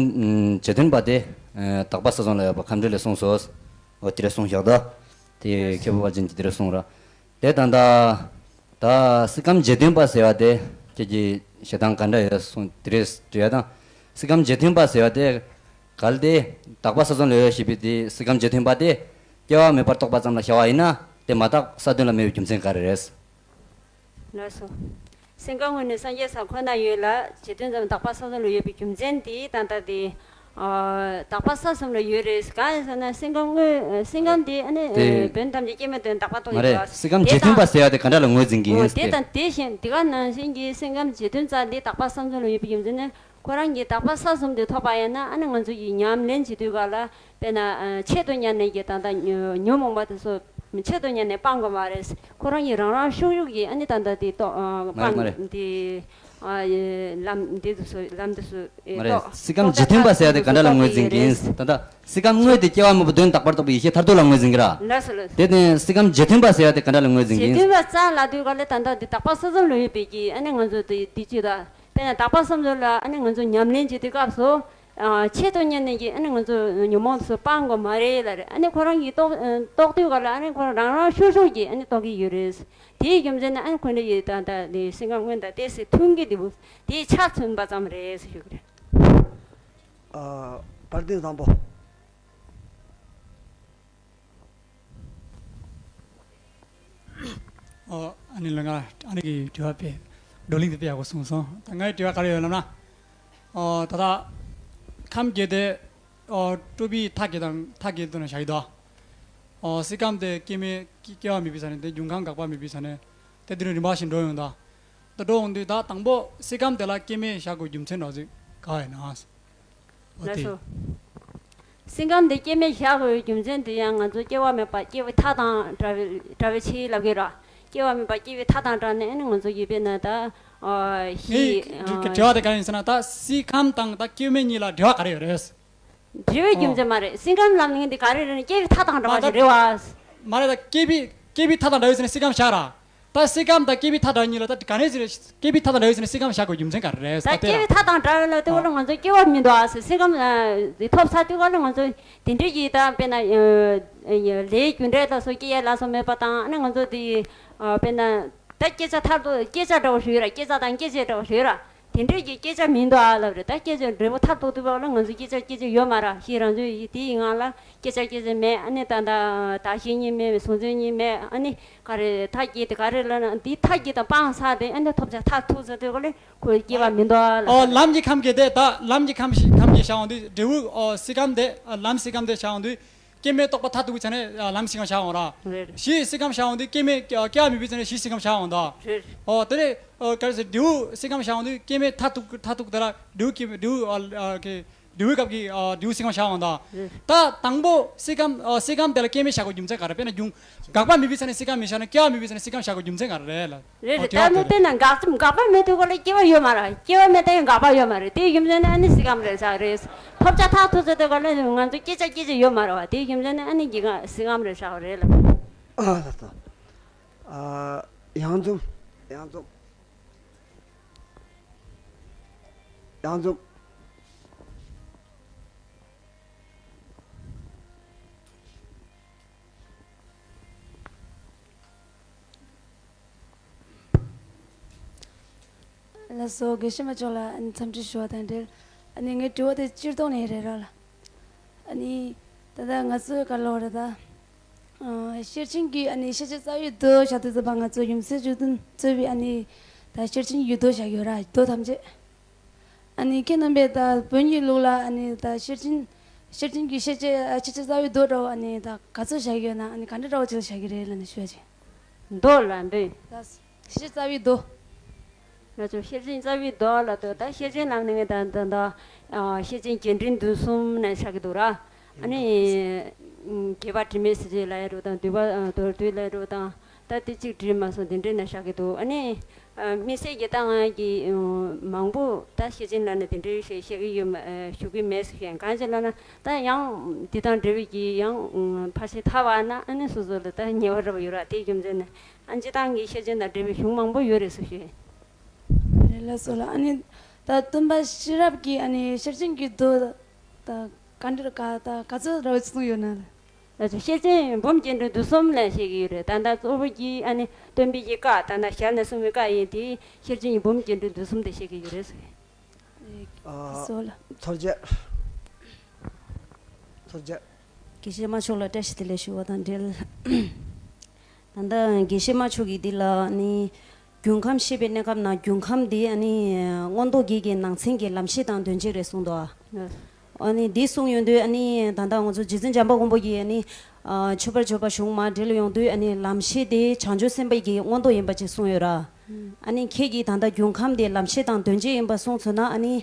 རྗེས་མཐུན་པ་དེ་དག་པ་ས་གསུམ་ལ་ཡོད་པ་ཁམས་འགྲེལ་ལས་གསུངས་སོ། འོ་དེ་རེ་གསུངས་བཞག་ད། དེ་མཁས་པ་པ་ཅན་གྱིས་དེ་རེ་གསུངས་ར། དེ་དང་ད། ད་སེམས་ཁམས་རྗེས་མཐུན་པ་ཟེར་བ་དེ་ཁྱེད་ཀྱིས་བཤད་སྟངས་ག་འདྲ་ཡོད་གསུངས་དེ་རེད་དྲི་ཡ་དང་། སེམས་ཁམས་རྗེས་མཐུན་པ་ཟེར་བ་དེ་གལ་ཏེ་དག་པ་ས་གསུམ་ལ་ཡོད་ཞེས་པའི་དེ་སེམས་ཁམས་རྗེས་མཐུན་པ་དེ་སྐྱེ་བ་མེད་པར་རྟོགས་པ་ཙམ་ལ་བྱ་བ་ཡིན་ན་དེ་མ་དག་ས་བདུན་ལ་མེད་པའི་རྒྱུ་མཚན་ག་རེ་རེད། ལགས་སོ། སེམས་ཁམས་དངོས་ནི་སངས་རྒྱས་ས་ཁོ་ན་ཡོད་ལ་རྗེས་མཐུན་ཙམ་དག་པ་ས་གསུམ་ལ་ཡོད་པའི་རྒྱུ་མཚན་དེ་ད་ལྟ་དེ། ཨ། དག་པ་ས་གསུམ་ལ་ཡོད་རེད། གང་ཡིན་ཟེར་ན་སེམས་ཁམས་དངོས། སེམས་ཁམས་དེ་ཨ་ནི། དེ། ཨ། བོན་ཐམས་ཅད་སྐྱེ་མེད་དོན་དག་པ་རྟོགས་མ་ཡོད་རེད། པ། སེམས་ཁམས་དེ་རྗེས་མཐུན་པ་དང་། ཟེར་ཡ་དེ་ག་འདྲ་ལ་ངོས་འཛིན་གྱི་ཡིན་ཨོ། དེ་ཟེར་ཏེ། དང་དེ་བཞིན་དེ་ག་ནང་བཞིན་གྱི་སེམས་ཁམས་རྗེས་མཐུན་རྩ་དེ་དག་པ་ས་གསུམ་ལ་ཡོད་པའི་རྒྱུ་མཚན་ནི། ཁོ་རང་གིས་དག་པ་ས་གསུམ་དེ་ཐོབ་པ་ཡིན་ན། ཨ་ནི་ང་ཚོ་ཡིས་ཉམས་ལེན་བྱེད་དུས་ག་ལ། དཔེར་ན། ཨ། ཆེད་དུ་གཉེར་ནས་ཀྱི་ད་ལྟ་ཉོན་མོངས་པ་དེ་ཚོ་ཆེད་དུ་གཉེར་ནས་སྤང་དགོས་མ་རེད། ཁོ་རང་གིས་རང་རང་ཤུགས་ཤུགས་ཀྱིས་ཨ་ནི་ད་ལྟ་དེ་ཏོག་ཨ། མ་རེད། མ་སྤང་རེད། དེ། ཨ། ལམ་འདི་ཚོ། ལམ་འདི་ཚོ། ཨེ། མ་རེད། ཏོག་སེམས་ཁམས་ཏོག་ཙམ་རྗེས་མཐུན་པ་ཟེར་ཡ་དེ་ག་འདྲ་ལ་ངོས་འཛིན་གྱི་ཡིན། ད་ལྟ་སེམས་ཁམས་དངོས་དེ་སྐྱེ་བ་མེད་པ་དོན་དག་པར་རྟོགས་པའི་ཡེ་ཤེས་མཐར་ཐུག་ལ་ངོས་འཛིན་གྱི་ར། ལགས་སོ། ལགས་སོ། དེ་ནས་སེམས་ཁམས་རྗེས་མཐུན་པ་ཟེར་ཡ་དེ་ག་འདྲ་ལ་ངོས་འཛིན་གྱི་རྗེས་ཡིན། མཐུན་པ་རྩ་ལ་དུས་ག་ལ་ད་ལྟ་འདི་དག་པ་ས་གསུམ་ལ་ཡོད་པའི་གི་ཨ་ནི་ང་ཚོ་དེ་དེ་ཅི་ད། དཔེར་ན་དག་པ་གསུམ་ཚོ་ལ་ཨ་ནི་ང་ཚོ་ཉམས་ལེན་བྱེད་དུས་སྐབས་སུ། ཨ། ཆེད་དུ་གཉེར་ནས་ཀྱི་ཨ་ནི་ང་ཚོ་ཉོན་མོངས་སུ་སྤང་དགོས་མ་རེད་ལ་རེད། ཨ་ནི་ཁོ་རང་གིས་རྟོགས། ཨ། རྟོགས་དུས་ག་ལ་ཨ་ནི་ཁོ་རང་རང་ཤུགས་ཤུགས་ཀྱིས་ཨ་ནི་རྟོགས་ཀྱི་ཡོད་རེད། དེའི་རྒྱུ་མཚན་ནི་ཨ་ནི་ཁོ་འདྲ་ཡི་ད་ལྟ་ནི་སེམས་ཁམས་སྔོན་དང་ཏོག་ཙམ་མཐུན་གྱི་འདུག་དེའི་ཆ་མཚོན་པ་ཙམ་རེད་ཟེར་ཞུ་གི་རེད། ཨ། བར་དེ་བཟང་པོ། ཨོ། ཨ་ནི་ལ་ང་ཨ་ནི་གི་དྲི་བ་དཔེ་བགྲོ་གླེང་དེ་དཔེ་ཡག་པོ་གསུངས་སོང་། ད་ངའི་དྲི་བ་ག་རེ་ཡོད་ལབ་ན། ཨོ། ད་ལྟ་ཁམས་བརྒྱད་དེ། ཨོ། སྤྲུལ་པའི་མཐའ་བརྒྱད་དང་མཐའ་བརྒྱད་དུ་ན་བཞག་ཡོད་དོ། ཨོ། སྲིད་ཁམས་དེ་སྐྱེ་མེད། སྐྱེ་བ་མེད་པའི་ས་ནས་དེ་འབྱུང་ཁམས་འགག་པ་མེད་པའི་ས་ནས་དེ་དེ་རིང་རིམ་པ་བཞིན་འགྲོ་ཡོང་དོ། ད་འགྲོ་འོང་དུས་ད་དང་པོ་སྲིད་ཁམས་དེ་ལ་སྐྱེ་མེད་བཞག་དགོས་རྒྱུ་མཚན་འདྲ་ཟིག་ག་ཡིན་ན། ལགས་སོ། སེམས་ཁམས་འདི་སྐྱེ་མེད་བཞག་དགོས་པའི་རྒྱུ་མཚན་དེ་ཡང་ང་ཚོ་སྐྱེ་བ་མེད་པ་སྐྱེ་བའི་མཐའ་དང་བྲལ་བའི་བྲལ་བའི་ཕྱིར་ལབ་ཀྱི་ར། སྐྱེ་བ་མེད་པ་སྐྱེ་བའི་མཐའ་དང་བྲལ་ནས་ཨ་ནི་ང་ཚོ་ཡིད་པས་ན་ད། ཨ། ངའི་ཤི། དྲི་ཨ། དྲི་བ་དེ་ག་ཡིན་ཟེར་ན། ད་སྲིད་ཁམས་དང་ད་སྐྱེ་མེད་གཉིས་ལ་འབྲེལ་བ་ག་རེ་ཡོད་རེད། འབྲེལ་བའི་རྒྱུ་ཨོ། མཚན་མ་རེད། སེམས་ཁམས་ལབ་ནི་འདི་ག་རེ་རེད་ན་སྐྱེ་བའི་མཐའ་དང་བྲལ་བ་ཞིག་རེད་བ། མ་རེད། ད་སྐྱེ་བའི་སྐྱེ་བའི་མཐའ་དང་བྲལ་བའི་ཟེར་ནས་སྲིད་ཁམས་བཞག་ར། ད་སྲིད་ཁམས་དང་སྐྱེ་བའི་མཐའ་བྲལ་གཉིས་ལ་ད་ག་ནས་ཟེར། སྐྱེ་བའི་མཐའ་དང་བྲལ་བའི་ཟེར་ནས་སྲིད་ཁམས་བཞག་དགོས་རྒྱུ་མཚན་ག་རེ་རེད། ད་ད་སྐྱེ་བའི་མཐའ་དང་བྲལ་བ་ལ་དེ་བ་ལ་ང་ཚོ་སྐྱེ་བ་མི་འདུག་ཨ་ཟེར། སྲིད་ཁམས་དེ་ཐོབ་ཚར་དུས་ག་ལ་ང་ཚོ་དེ་འདྲའི་གི་ད་དཔེར་ན་ལས་རྒྱུ་འབྲས་ལ་སོགས་སྐྱེ་ཡ་ལ་སོགས་མེད་པ་དང་། ཨ་ནི་ང་ཚོ་དེ་དཔེར་ན་ད་སྐྱེ་ཆ་མཐར་ཐུག་སྐྱེ་ཆ་འདྲ་བོ་ཞིག་ཡོད་ར། སྐྱེ་ཆ་དང་སྐྱེ་བྱེད་འདྲ་བོ་ཞིག་ཡོད་ར། དེ་འདྲས་ཀྱི་སྐད་ཆ་མི་འདུག་ཨ་ལབ་རེད། ད་སྐད་ཆ་འབྲས་བུ་མཐར་ཐུག་དུས་བ་ལ་ང་ཚོ་སྐད་ཆ་སྐད་ཆ་ཡོད་མ་རེད། ཤི་རང་ཚོའི་དེའི་ངང་ལ་སྐད་ཆ་སྐད་ཆ་མེད། ཨ་ནི་ད་ད་ད་ཤི་གཉིས་མེད། སོང་ཚོད་གཉིས་མེད། ཨ་ནི་ག་རེ་མཐའ་བརྒྱད་དེ་ག་རེ་ལབ་ན་འདི་མཐའ་བརྒྱད་དང་སྤངས་ཚར་ཏེ་ཨ་ནི་ཐོབ་བྱ་མཐར་ཐུག་ཚར་དུས་ག་ལ་ཁོའི་སྐྱེ་བ་མི་འདུག་ཨ་ལབ། ཨོ། ལམ་གྱི་ཁམས་ཀྱི་དེ་ད་ལམ་གྱི་ཁམས་ཤི་ཁམས་ཀྱི་བྱ་འོང་དུས་འབྲས་བུ། ཨོ། སྲིད་ཁམས་དེ། ཨ། ལམ་སྲིད་ཁམས་དེ་བྱ་འོང་དུས། སྐྱེ་མེད་རྟོགས་པ་མཐར་ཐུག་གི་ཆ་ནས་ལམ་སྲིད་ཁམས་བྱ་འོང་ར། རེད། གཞི་སྲིད་ཁམས་བྱ་འོང་དུས་སྐྱེ་མེད། སྐྱེ་བ་མེད་པའི་ཆ་ནས་གཞི་སྲིད་ཁམས་བྱ་འོང་ད། རེད། ཨོ། དེ་ནས། ཨོ། ག་རེ་ཟེར། འབྲས་བུ་སྲིད་ཁམས་བྱ་འོང་དུས་སྐྱེ་མེད་མཐར་ཐུག་མཐར་ཐུག་དེ་ལ་འབྲས་བུ་སྐྱེ། འབྲས་བུ། ཨ། ཨ། གི་འབྲས་བུའི་སྐབས་ཀྱི། ཨ། འབྲས་བུ་སྲིད་ཁམས་བྱ་འོང་ད། རེད། ད་དང་པོ་སྲིད་ཁམས། ཨ། སྲིད་ཁམས་དེ་ལ་སྐྱེ་མེད་བྱ་དགོས་རྒྱུ་མཚན་ག་རེ། དཔེར་ན་འབྱུང་འགག་པ་མེད་པའི་ཆ་ནས་སྲིད་ཁམས་མི་བྱ་ན། སྐྱེ་བ་མེད་པའི་ཆ་ནས་སྲིད་ཁམས་བྱ་དགོས་རྒྱུ་མཚན་ག་རེ་རེད་ལ། རེད། ཨོ། རེད། དེ་ད་བ་དེ་མོ་རེད། དཔེར་ན་འགག་འགག་པ་མེད་དུས་ག་ལ་སྐྱེ་བ་ཡོད་མ་རེད། སྐྱེ་བ་མེད་དུས་འགག་པ་ཡོད་མ་རེད། དེའི་རྒྱུ་མཚན་ནི་ཨ་ནི་སྲིད་ཁམས་རེད་ཟེར་རེད། ཐོབ་བྱ་མཐར་ཐུག་ཚར་དུས་ག་ལ་ང་ཚོ་སྐྱེ་བྱ་སྐྱེ་བྱེད་ཡོད་མ་རེད་བ། དེའི་རྒྱུ་མཚན་ནི་ཨ་ནི་སྲིད་ཁམས་རེད་ཟེར་རེད་ལ། ཨ། ལགས་སོ། ཨ། གཡང་འཛོམས། གཡང་འཛོམས། གཡང་འཛོམས། ལགས་སོ། དགེ་བཤེས་མ་མཆོག་ལ་ཨ་ནི་འཚམས་འདྲི་ཞུ་བ་དང་འབྲེལ། ཨ་ནི་ངའི་དྲི་བ་དེ་སྤྱིར་བཏང་ནས་རེད་ར་ལ། ཨ་ནི་ད་ལྟ་ང་ཚོའི་ག་ལ་བ་རེད་ད། ཨ། ཤེར་ཕྱིན་གྱི་ཨ་ནི་ཤེར་ཕྱིན་རྩ་བའི་མདོ་བཞག་དུས་ཙམ་པ་ང་ཚོ་ཡུམ་སྲས་བཅུ་བདུན་གཙོས་པའི་ཨ་ནི་ད་ཤེར་ཕྱིན་གྱི་མདོ་བཞག་ཡོད་ར། མདོ་ཐམས་ཅད། ཨ་ནི་ཁྱེད་རྣམ་པས་ད་བོན་གྱི་ལུགས་ལ་ཨ་ནི་ད་ཤེར་ཕྱིན། ཤེར་ཕྱིན་གྱི་ཤེར་ཕྱིན། ཨ། ཤེར་ཕྱིན་རྩ་བའི་མདོ་འདྲ་བོ་ཨ་ནི་ད་ག་ཚོད་བཞག་ཡོད་ན། ཨ་ནི་ག་འདྲ་འདྲ་བོ་ཅིག་ལ་བཞག་གི་རེད་ལབ་ནས་ཞུ་ཡ་ཅིག་མདོ་ལ་འདོན། ད་ཤེར་ཕྱིན་རྩ་བའི་མདོ། ང་ཚོ་ཤེར་ཕྱིན་རྩ་བའི་མདོ་ལ་ལྟོས། ད་ཤེར་ཕྱིན་ལབ་ནས་ད་ད་ད། ཨ། ཤེར་ཕྱིན་རྒྱས་འབྲིང་བསྡུས་གསུམ་ནས་བཞག་གི་འདུག་ར། ཨ་ནི་རྒྱས་པ་དྲི་མེད་ཟེར་ཅིག་ལབ་ཡ་འདྲ་བོ་དང་། བསྡུས་པ། ཨ། མདོར་བསྡུས་ལབ་ཡ་འདྲ་བོ་དང་། ད་དེ་གཅིག་བྲིས་མ་སོང་། དེ་འདྲས་ནས་བཞག་གི་འདུག་ཨ་ནི། ཨ། དམིགས་བསལ་གྱི་ད་ང་གིས་མང་པོ་ད་ཤེར་ཕྱིན་ལབ་ན་དེ་འདྲའི་ཞིག་བཤད་ཀྱི་ཡོད་མ། ཨ། ཞུ་གི་མེད་ཟེར་བཤད། གང་ཅི་ལབ་ན་ད་ཡང་འདི་དང་འབྲེལ་བའི་གི་ཡང་ཕར་ཕྱིན་ཐར་པ་ན་ཨ་ནི་སོ་སོ་ལ་ད་ཉེ་བ་རབ་ཡོད་ར། དེའི་རྒྱུ་མཚན་ནས་ཨ་ནི་སྤྱིར་བཏང་གི་ཤེར་ཕྱིན་དང་འབྲེལ་བའི་གཞུང་མང་པོ་ཡོད་རེད་ཟེར་བཤད། རེད་ལགས་སོ་ལགས། ཨ་ནི་ད་སྟོན་པ་ཤེས་རབ་ཀྱིས་ཨ་ནི་ཤེར་ཕྱིན་གྱི་མདོ་ད་ག་འདྲ་ག་ད་ག་ཚོད་ར་བ་གསུངས་ཡོད་ན། ལགས་སོ། ཤེར་ཕྱིན་འབུམ་རྒྱས་འབྲིང་བསྡུས་གསུམ་ལ་བཤད་ཀྱི་ཡོད་རེད། ད་ལྟ་གཙོ་བོ་གྱི་ཨ་ནི་སྟོན་པའི་གི་བཀའ། ད་ལྟ་ཞལ་ནས་གསུངས་པའི་བཀའ་ཡིན་དེ། ཤེར་ཕྱིན་འབུམ་རྒྱས་འབྲིང་བསྡུས་གསུམ་དེ་བཤད་ཀྱི་ཡོད་རེད་ཟེར། ཨ། ཚོར་རྒྱ། ཚོར་རྒྱ། དགེ་བཤེས་མ་མཆོག་ལ་བཀྲ་ཤིས་བདེ་ལེགས་ཞུ་བ་དང་འབྲེལ། ད་ལྟ་དགེ་བཤེས་མ་མཆོག་གིས་འདི་ལ་ནི་རྒྱུན་ཁམས་ཤེས་པའི་གནས་སྐབས་ན་རྒྱུན་ཁམས་འདི་ཨ་ནི་མངོན་རྟོགས་རྒྱན་གྱི་ནང་ཚན་གྱི་ལམ་ཤེས་དང་དོན་གཅིག་རེད་གསུངས་འདུག་ཨ། ཨ་ནི་འདི་གསུངས་ཡོང་དུས། ཨ་ནི་ད་ལྟ་ང་ཚོ་རྗེ་བཙུན་བྱམས་པ་མགོན་པོ་གིས་ཨ་ནི་ཨ་མཆོད་པར་བརྗོད་པ་གཞུང་མར་འབྲི་ལ་ཡོང་དུས། ཨ་ནི་ལམ་ཤེས་དེ་བྱང་ཆུབ་སེམས་དཔའ་གི་མངོན་རྟོགས་ཡིན་པ་ཅིག་གསུངས་ཡོད་ར། ཨ་ནི་ཁྱེད་ཀྱིས་ད་ལྟ་རྒྱུན་ཁམས་དེ་ལམ་ཤེས་དང་དོན་བྱེད་ཡིན་པ་གསུངས་ཚོད་ན། ཨ་ནི་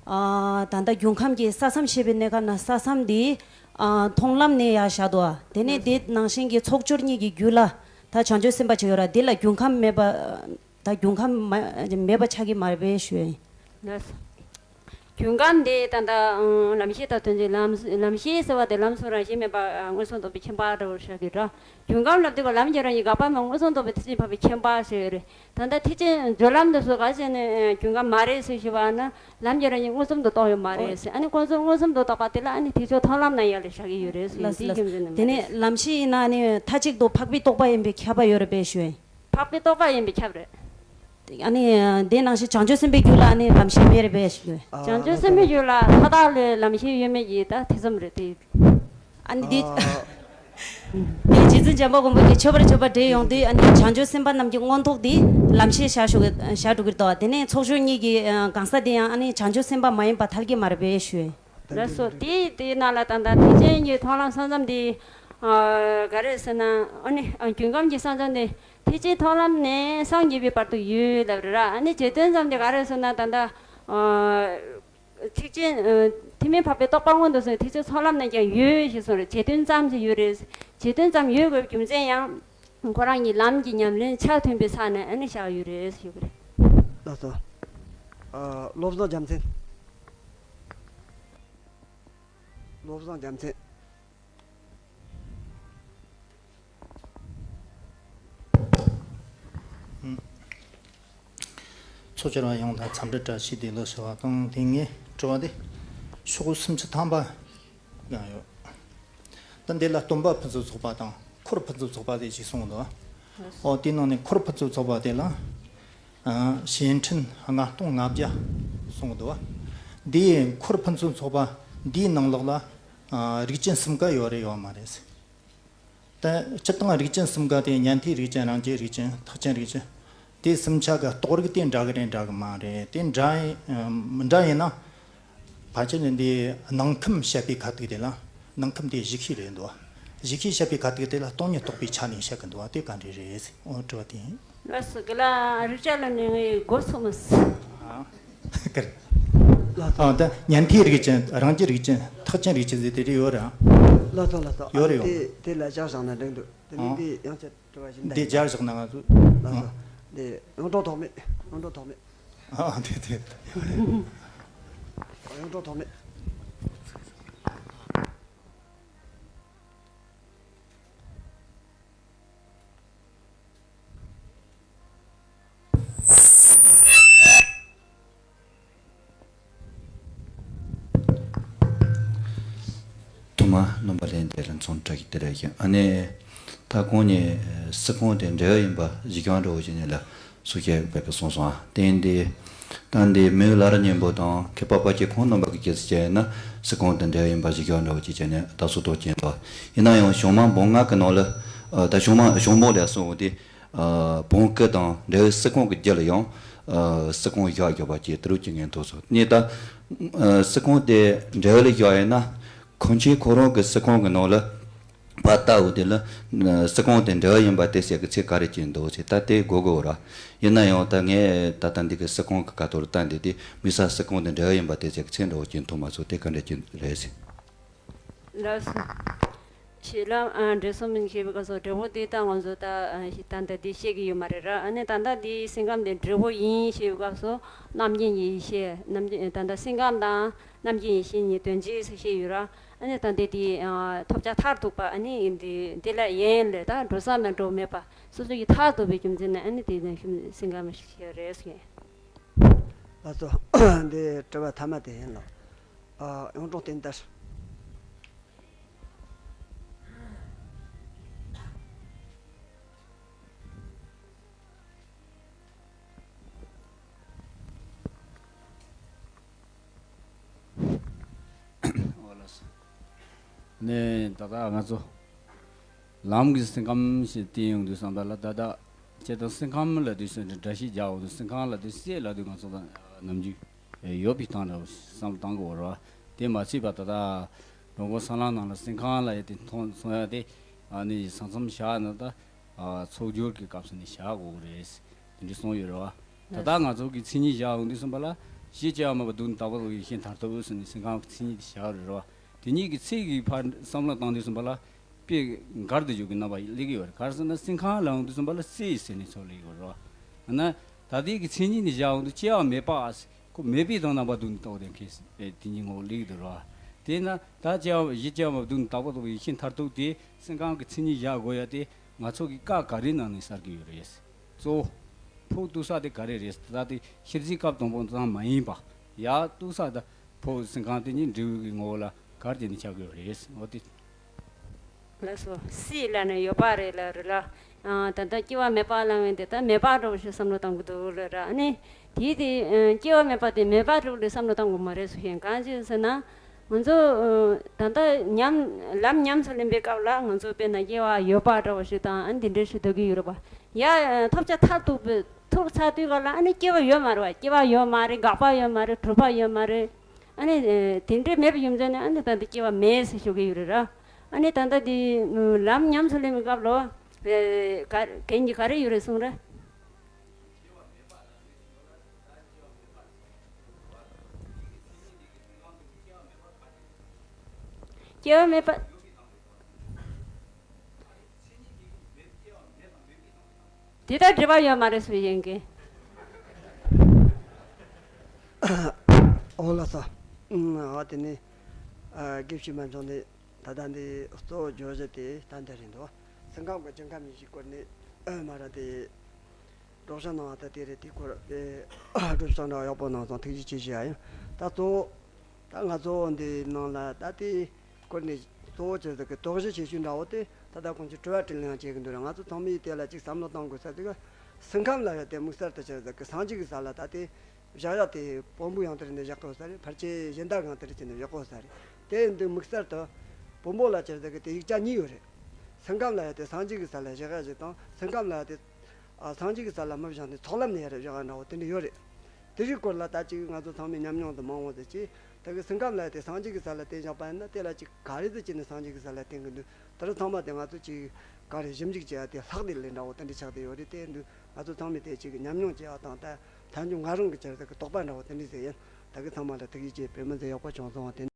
ཨ་ད་ལྟ་རྒྱུན་ཁམས་ཀྱི་ས་མཚམས་ཞེས་པའི་གནས་སྐབས་ན་ས་མཚམས་དེ་ཨ་མཐོང་ལམ་ནས་ཡར་བཞག་འདུག་ཨ། དེ་ནས་དེ་ནང་བཞིན་གྱི་ཚོགས་སྦྱོར་གཉིས་ཀྱི་རྒྱུད་ལ་ད་བྱང་ཆུབ་སེམས་དཔའ་ཅིག་ཡོད་ར། དེ་ལ་རྒྱུན་ཁམས་མེད་པ། ད་རྒྱུན་ཁམས་མ་མེད་པ་ཆགས་ཀྱི་མ་རེད་པས་ཞུ་ཡ་ཡིན། ལགས་སོ། རྒྱུན་ཁམས་དེ་ད་ལྟ་ཨང་ལམ་ཤེས་དང་དོན་བྱེད། ལམ་ལམ་ཤེས་ཟེར་བ་དེ་ལམ་གསུམ་རང་བཞིན་མེད་པ་མངོན་སུམ་རྟོགས་པའི་ཁྱད་པར་འདྲ་བོར་བཞག་གི་འདྲ། རྒྱུན་ཁམས་ལབ་དུས་ཀ་ལམ་གྱི་རང་བཞིན་འགག་པ་མེད་མངོན་སུམ་རྟོགས་པའི་ཐེག་ཆེན་འཕགས་པའི་ཁྱད་པར་ཞེས་ཡོད་རེད། ད་ལྟ་ཐེག་ཆེན་སྦྱོར་ལམ་དུ་སོགས་ག་ཅེ་ནས་རྒྱུན་ཁམས་མ་རེད་ཟེར་ཞུ་བ་ན། ལམ་གྱི་རང་བཞིན་མངོན་སུམ་དུ་རྟོགས་ཡོད་མ་རེད་ཟེར། ཨ་ནི་མངོན་སུམ་མངོན་སུམ་དུ་རྟོགས་པ་དེ་ལ་ཨ་ནི་ཐེག་མཆོག་མཐོང་ལམ་ན་ཡར་ལ་བཞག་གི་ཡོད་རེད་ཟེར། ལགས་སོ། འདིའི་ལགས་སོ། རྒྱུ་མཚན་ནི་མ་དེ་ནས་རེད། ལམ་ཤེས་ཡིན་ན་ཨ་ནི་མཐའ་གཅིག་ཏུ་འཕགས་པའི་རྟོགས་པ་ཡིན་པའི་ཁྱབ་པ་ཡོད་རེད་པས་ཞུ། འཕགས་པའི་རྟོགས་པ་ཡིན་པའི་ཁྱབ་རེད། ཨ་ནི་དེ་ནང་བཞིན་བྱང་ཆུབ་སེམས་དཔའི་རྒྱུད་ལ་ཨ་ནི་ལམ་ཤེས་མེད་རེད་པས་ཞུ། བྱང་ཆུབ་སེམས་དཔའི་རྒྱུད་ལ་མཐའ་དག་ལ་ལམ་ཤེས་ཡོད་མེད་ཀྱི་ད་ཐེ་ཚོམ་རེད་དེ། ཨ་ནི་འདི། ཨ། དེ་རྗེ་བཙུན་བྱམས་པ་མགོན་པོ་གིས་མཆོད་པར་བརྗོད་པ་འགྲེལ་ཡོང་དུས། ཨ་ནི་བྱང་ཆུབ་སེམས་དཔའ་རྣམས་ཀྱི་མངོན་རྟོགས་འདི་ལམ་ཤེས་བཞག་ཞུ་བཞག་འགྲོ་གི་འདུག། དེ་ནས་ཚོགས་སྦྱོར་གཉིས་ཀྱི་ཨ་གང་ཟག་དེ་ཡང་ཨ་ནི་བྱང་ཆུབ་སེམས་དཔའ་མ་ཡིན་པ་ཐལ་གྱི་མ་རེད་པས་ཞུ། ལགས་སོ། དེ་དེའི་ནང་ལ་ད་ལྟ་ཐེག་ཆེན་གྱི་མཐོང་ལམ་ས་མཚམས་དེ་ཨ་ག་རེད་ཟེར་ན། ཨ་ནི་ཨ་རྒྱུན་ཁམས་ཀྱི་ས་མཚམས་དེ་ཐེག་ཆེན་མཐོང་ལམ་ནས་སངས་རྒྱས་པའི་བར་དུ་ཡོད་ལབ་རེད་ར། ཨ་ནི་རྗེས་མཐུན་མཚམས་དེ་ག་རེད་ཟེར་ན། ད་ལྟ་ཨ། ཐེག་ཆེན་ཨ་ཐེག་དམན་འཕགས་པའི་རྟོགས་པ་མངོན་དུ་སོང་། ཐེག་ཆེན་མཐོང་ལམ་ནས་ཀྱང་ཡོད་ཞེས་གསུངས་རེད། རྗེས་མཐུན་ཙམ་ཞིག་ཡོད་རེད། རྗེས་མཐུན་ཙམ་ཡོད་དགོས་པའི་རྒྱུ་མཚན་ཡང་ཁོ་རང་གཉིས་ལམ་གྱི་ཉམས་ལེན་ཆ་མཐུན་པའི་ས་ནས་ཨ་ནི་བཞག་ཡོད་རེད་ཞུ་གི་རེད། ལགས་སོ། ཨ་བློ་བཟང་རྒྱལ་མཚན། བློ་བཟང་རྒྱལ་མཚན། ཚོགས་བཅར་བ་ཡོངས་ལ་འཚམས་འདྲི་བཀྲ་ཤིས་བདེ་ལེགས་ཞུ་བ་དང་། དེ་ངས་དྲི་བ་དེ་ཤོག་གུ་སུམ་ཅུ་ཐམ་པ་ཡང་ཡོད། ད་འདི་ལ་སྟོན་པ་ཕུན་སུམ་ཚོགས་པ་དང་འཁོར་ཕུན་སུམ་ཚོགས་པ་དེ་ཞིག་གསུངས་འདུག། ཨོ་དེའི་ནང་ནས་འཁོར་ཕུན་སུམ་ཚོགས་པ་དེ་ལ་ཨ་བྱེ་ཕྲེང་ལྔ་སྟོང་ལྔ་བརྒྱ་གསུངས་འདུག། འདིའི་འཁོར་ཕུན་སུམ་ཚོགས་པ་འདིའི་ནང་ལོགས་ལ་ཨ་རིགས་ཅན་གསུམ་ཀ་ཡོད་རེད་ཡོད་མ་རེད། ད་སྤྱིར་བཏང་རིགས་ཅན་གསུམ་ཀ་དེ་ཉན་ཐོས་རིགས་ཅན། རང་རྒྱལ་རིགས་ཅན། ཐེག་ཆེན་རིགས་ཅན། དེ་གསུམ་ཆ་གི་རྟོགས་རིགས་དེ་འདྲ་གི་རེད་འདྲ་གི་མ་རེད། དེ་འདྲ་ཡིན་མི་འདྲ་ཡིན་ན། ཕལ་ཆེར་ནི་འདི་ནང་ཁམས་བཤད་པའི་ཁ་ཐུག་དེ་ལ། ནང་ཁམས་དེ་གཞི་ཤེས་རེད་འདུག། གཞི་ཤེས་བཤད་པའི་ཁ་ཐུག་དེ་ལ་སྟོང་ཉིད་རྟོགས་པའི་ཆ་ནས་བཤད་གི་འདུག། དེ་ག་འདྲ་རེད། ཨོ་དྲི་བ་དེ་ཡིན། ལགས་སོ། དགེ་ལགས་རིག་བྱ་ལ་ནི་ངའི་མགོ་ཚོས་མ་སོང་། ཨ། ལགས་སོ། ཨ་ད་ཉན་ཐོས་རིགས་ཅན། རང་རྒྱལ་རིགས་ཅན། ཐེག་ཆེན་རིགས་ཅན་ཟེར་དེ་རེ་ཡོད་རེད། ལགས་སོ་ལགས་སོ། ཡོད་རེད་ཡོད། དེ་དེ་ལ་བཞག་བཞག་ན་འགྲིག་འདུག། དེ་ནི་ཨ་འདི་ཡང་ཆེད་དྲི་བ་ཞིག་འདི་འདྲ་སྦྱར་བཞག་ན་ང་ཚོ། ལགས་སོ། འདི་ཡོངས་གྲགས་ཐོགས་མེད། ཡོངས་གྲགས་ཐོགས་མེད། ཨ་དེ་དེ། ཡོངས་གྲགས་ཐོགས་མེད། ཐོག་མར་རྣམ་པ་ལྷན་རྒྱས་ལ་འཚམས་འདྲི་བཀྲ་ཤིས་བདེ་ལེགས་ཞུ། ཨ་ནི་ད་གོང་ནས་སི་ཁོང་དེ་འབྲས་བུ་ཡིན་པ་གཞི་རྐྱང་འདྲ་བོ་ཞིག་ནས་ལ་སུ་ཞིག་བས་པ་གསུངས་སོང་། ཨ་དེ་ཡིན་དེ། ད་འདི་མི་ལ་ར་གཉན་པོ་དང་མཁས་པ་དཔལ་སྐྱེས་ཁོང་རྣམ་པ་གི་སྐྱེས་སུ་བྱས་ན་སི་ཁོང་དེ་འབྲས་བུ་ཡིན་པ་གཞི་རྐྱང་འདྲ་བོ་ཞིག་བྱས་ནས་ད་སུ་ཐོག་ཅན་དོ། ཡིན་ན་ཡང་ཞུང་མང་བོན་ལྔ་གི་ནང་ལ་ཨ་ད་ཞུང་མང་ཞུང་བོན་ལས་གསུངས་འོ་དེ། ཨ་བོན་སྐུ་དང་འབྲས་བུ་སི་ཁོང་གི་རྒྱུད་ལ་ཡང་ཨ་སི་ཁོང་བཞག་བཞག་པ་ཅིག་དེ་རུ་ཅིག་ངས་མཐོང་སོང་། ནི་ད་ཨ་སི་ཁོང་དེ་འབྲས་བུ་ལ་བཞག་ཡིན་ན་ཁོང་ཆོས་ཁོ་རང་གི་སི་ཁོང་གི་ནང་ལ་བ་ལྟ་བུ་དེ་ལ་ཨ་སི་ཁོང་དེ་འབྲས་བུ་ཡིན་པ་དེ་ཟེར་གི་ཚིག་ག་རེ་ཅིག་འདུག་ཟེར། ད་དེ་གོ་གོ་ར། ཡིན་ན་ཡང་ད་ངས་ད་ལྟ་འདི་གི་སི་ཁོང་གི་ཁ་ཐོག་ལ་བལྟ་འདི་དེ་མི་ས་སི་ཁོང་དེ་འབྲས་བུ་ཡིན་པ་དེ་ཟེར་གི་ཚིག་འདྲ་བོ་ཅིག་མཐོང་མ་སོང་། དེ་ག་འདྲ་ཅིག་རེད་ཟེར། ལགས་སོ། ཞེས་ལ་ཨ་འབྲས་སོ་མིན་ཞེས་པའི་སྐབས་སུ་འབྲས་བུ་དེ་ད་ང་ཚོ་ད་ཨ་ཞིག་ད་ལྟ་འདི་བཤད་ཀྱི་ཡོད་མ་རེད་ར། ཨ་ནི་ད་ལྟ་འདི་སེམས་ཁམས་དེ་འབྲས་བུ་ཡིན་ཞེས་པའི་སྐབས་སུ་རྣམ་མཁྱེན་གྱི་ཡེ་ཤེས། རྣམ་མཁྱེན་ད་ལྟ་སེམས་ཁམས་དང་རྣམ་མཁྱེན་ཡེ་ཤེས་གཉིས་དོན་གཅིག་ཟེར་བཤད་ཡོད་ར། ཨ་ནི་ད་ལྟ་འདི་ཨ་ཐོབ་བྱ་མཐར་ཐུག་པ་ཨ་ནི་འདི་འདི་ལ་ཡན་ལས་ད་འགྲོ་ས་མེད་འགྲོ་མེད་པ་སོ་སོ་ཡི་མཐར་ཐུག་པའི་རྒྱུ་མཚན་ནི་ཨ་ནི་དེ་ནས་སེམས་ཁམས་ཞིག་རེད་ཟེར། ལགས་སོ། འདི་དྲི་བ་ཐ་མ་དེ་ཡིན་ལ། ཨ་ཡོངས་གྲགས་བསྟན་དར། ཨོ་ལགས་སོ། ནས་ད་ལྟ་ང་ཚོ་ལམ་གྱི་སེམས་ཁམས་ཞེས་བསྟན་ཡོང་དུས་བསམ་པ་ལ་ད་ལྟ་ཁྱེད་དང་སེམས་ཁམས་ལ་དུས་སུ་འདྲ་ཞིག་རྒྱག་འོང་དུས་སེམས་ཁམས་ལ་དུས་སྲེད་ལ་དུས་ང་ཚོ་དང་ནམ་རྒྱུན་ཡོད་པའི་སྟངས་འདྲ་བོ་བསམ་བློ་བཏང་དགོས་རེད་བ། དེ་མ་ཚད་པ་ད་ལྟ་མགྲོན་ཁང་སྲང་ལམ་ནང་ལ་སེམས་ཁང་ལ་ཡ་དེ་མཐོང་སོང་ཡ་དེ་ཨ་ནི་ས་མཚམས་བཞག་ན་ད་ཚོགས་སྦྱོར་གྱི་སྐབས་སུ་ནི་བཞག་དགོས་ཀྱི་རེད། དེ་འདྲ་གསུངས་ཡོད་རེད་བ། ད་ལྟ་ང་ཚོ་གི་མཚན་ཉིད་བཞག་ཡོང་དུས་ཙམ་པ་ལ་གཞི་བཅའ་མེད་པ་སྡུག་བསྔལ་དག་པ་ལ་ཡེ་ཤེས་མཐར་ཐུག་ཟེར་ནས་སེམས་ཁང་གི་མཚན་ཉིད་དེ་བཞག་རེད་བ། དེ་གཉིས་ཀྱི་ཚིག་གི་བར་བསམ་བློ་བཏང་དུས་ཙམ་པ་ལ་དཔེ་འགལ་དུ་འཇུག་གི་རྣམ་པ་སླེབས་ཀྱི་ཡོད་རེད། ག་རེ་ཟེར་ན་སེམས་ཁང་ལ་ཡོང་དུས་ཙམ་པ་ལ་སྲིད་ཟེར་ནས་ཚོགས་སླེབས་ཀྱི་ཡོད་རེད་བ། ན་ད་ལྟའི་གི་མཚན་ཉིད་ནི་བཞག་ཡོང་དུས་སྐྱེ་བ་མེད་པ་ཨ་ཁོ་མེད་པའི་དོན་རྣམ་པ་སྡུག་བསྔལ་རྟོགས་ཏེ་མཁས་ཟེར་དེ་གཉིས་ངོ་བོ་སླེབས་ཀྱི་འདུག་རེད་བ། དེས་ན་ད་སྐྱེ་བ་གཞི་བཅའ་མེད་པ་སྡུག་བསྔལ་དག་པ་རྟོགས་པའི་ཡེ་ཤེས་མཐར་ཐུག་དེ་སེམས་ཁང་གི་མཚན་ཉིད་བཞག་དགོས་ཡ་དེ་ང་ཚོ་གི་བཀའ་ག་རེའི་ནང་ནས་གསལ་གྱི་ཡོད་རེད། གཙོ་བོ་ཕོགས་གཏུག་ས་དེ་ག་རེ་རེད། ད་དེ་ཤེར་ཕྱིན་སྐབས་དང་པོ་ཙམ་མ་ཡིན་པ་ཡར་གཏུག་ས་ད་ཕོགས་སེམས་ཁང་དེ་ཉིད་འབྲས་བུ་གི་ངོ་བོ་ལ་ག་རེ་བྱས་ནས་ཆགས་ཀྱི་ཡོད་རེད། འོ་དེ། ལགས་སོ། སྲིད་ལ་ནི་ཡོད་པ་རེད་ལ་རེད་ལ། ཨ་ད་ལྟ་སྐྱེ་བ་མེད་པ་ལབ་ཡོང་དེ་ད་མེད་པ་འདྲ་བོ་ཞིག་བསམ་བློ་གཏོང་གི་འདུག་ལ་ར། ཨ་ནི་དེའི་དེ་ཨ་སྐྱེ་བ་མེད་པ་དེ་མེད་པ་འདྲ་བོ་ལ་བསམ་བློ་གཏོང་དགོས་མ་རེད་ཟེར་ཡིན། གང་ཅི་ཟེར་ན། ང་ཚོ་ཨ་ད་ལྟ་ཉམས་ལམ་ཉམས་སུ་ལེན་པའི་སྐབས་ལ་ང་ཚོ་དཔེར་ན་སྐྱེ་བ་ཡོད་པ་འདྲ་བོ་ཞིག་དང་ཨ་ནི་དེ་འདྲ་ཞིག་འདོད་ཀྱི་ཡོད་རེད་པ། ཡ་ཐོབ་བྱ་མཐར་ཐུག་པའི་ཐུག་ཚར་དུས་སྐབས་ལ་ཨ་ནི་སྐྱེ་བ་ཡོད་མ་རེད་པ། སྐྱེ་བ་ཡོད་མ་རེད། འགག་པ་ཡོད་མ་རེད། གྲུབ་པ་ཡོད་མ་རེད། ཨ་ནི་དེ་འདྲའི་མེད་པའི་ཡུལ་ཟེར་ནས་ཨ་ནི་ད་ལྟ་སྐྱེ་བ་མེད་ཟེར་ཞུ་གི་ཡོད་རེད་ར། ཨ་ནི་ད་ལྟ་དེ་ལམ་ཉམས་སུ་ལེན་པའི་སྐབས་ལ་ག་རྒན་གྱིས་ག་རེ་ཡོད་རེད་གསུངས་ར། སྐྱེ་བ་མེད་པ། དེ་ལྟར་འབྲེལ་བ་ཡོད་མ་རེད་ཟེར་ཡིན་གི། འོ་ལགས་སོ། ཨ་དེ་ནི་ཨ་དགེ་བཤེས་པ་མཆོག་ནས་ད་ལྟ་འདི་གཙོ་བོ་བརྗོད་གཞི་དེ་ད་འདི་རེད་འདུག། སེམས་ཁམས་ཀྱི་འགྱུར་ཁམས་ཉིད་ཀྱི་སྐོར་ནས་ཨ་མ་ར་དེ་སྒྲོག་སྦྱང་གནང་བ་ད་དེ་རེད། དེའི་སྐོར་དེ་སྒྲོག་སྦྱང་འདྲ་བ་ཡག་པོ་གནང་སོང་། ཐུགས་རྗེ་ཆེ་ཞུ་ཡ་ཡིན། ད་གཙོ་བོ་ད་ང་ཚོ་འདི་ནང་ལ་ད་དེ་སྐོར་ནས་གཙོ་བོ་ཅི་ཟིག་གི་དོགས་གཞི་ཆེ་ཤོས་འདྲ་བོ་དེ་ད་ལྟ་ཁོང་ཚོས་དྲི་བ་དྲིས་ལན་ཡང་བྱེད་ཀྱི་འདུག་ར། ང་ཚོ་ཚང་མས་དེ་ལ་ཅིག་བསམ་བློ་གཏོང་དགོས་ས་དེ་ག་སེམས་ཁམས་ལ་ཡང་དེ་དམིགས་བསལ་དུ་ཅི་ཟིག་གི་སངས་རྒྱས་ཀྱི་ས་ལ་ད་དེ་བཞག་ཡག་དེ་བོན་པོ་ཡང་དེར་ནས་བཞག་དགོས་ས་རེད། ཕལ་ཆེར་གཞན་དག་ཡང་དེར་ཅི་ནས་བཞག་དགོས་ས་རེད། དེ་འདི་དམིགས་བསལ་དུ་བོན་པོ་ལ་ཅི་ཟིག་གི་དེ་ཡིག་ཆ་གཉིས་ཡོད་རེད། སེམས་ཁམས་ལ་ཡང་དེ་སངས་རྒྱས་ཀྱི་ས་ལ་བཞག་ཡག་ཅིག་དང་སེམས་ཁམས་ལ་ཡང་དེ་ཨ་སངས་རྒྱས་ཀྱི་ས་ལ་མི་བཞག་ནས་ཚོགས་ལམ་ནས་ཡར་བཞག་ཡག་འདྲ་བོ་དེ་འདྲ་ཡོད་རེད། དེ་གི་སྐོར་ལ་ད་ཅིག་ང་ཚོ་ཚང་མས་ཉམས་མྱོང་དུ་མ་འོངས་ཟེར་གྱི་ད་གི་སེམས་ཁམས་ལ་དེ་སངས་རྒྱས་ཀྱི་ས་ལ་བརྟེན་བཞག་པ་ཡིན་ན་དེ་ལ་ཅིག་ག་རེ་ཟེར་གྱི་ནི་སངས་རྒྱས་ཀྱི་ས་ལ་བརྟེན་གི་འདུག། དེ་རིང་ཚང་མ་དེ་ང་ཚོ་ཅིག་ག་རེ་ཞིབ་འཇུག་བྱེད་ཡག་དེ་ལྷག་དེ་ལས་འདྲ་བོ་དེ་འདྲ་ཆགས་བསྡད་ཡོད་རེད། དེ་འདུག་ང་ཚོ་ཚང་མས་དེ་ཅིག་ཉམས་མྱོང་བྱེད་ཡག་དང་ད་ཐལ་འགྱུར་ང་རང་གི་བྱེད་ཡག་གི་དོགས་པ་འདྲ་བོ་དེ་འདྲ་ཟེར་ཡིན། ད་གི་ཚང་མ་ལ་ཐུགས་རྗེ་ཆེ། དཔེ་མི་ཚེ་ཡག་པོ་བྱུང་སོང་བ་དེ།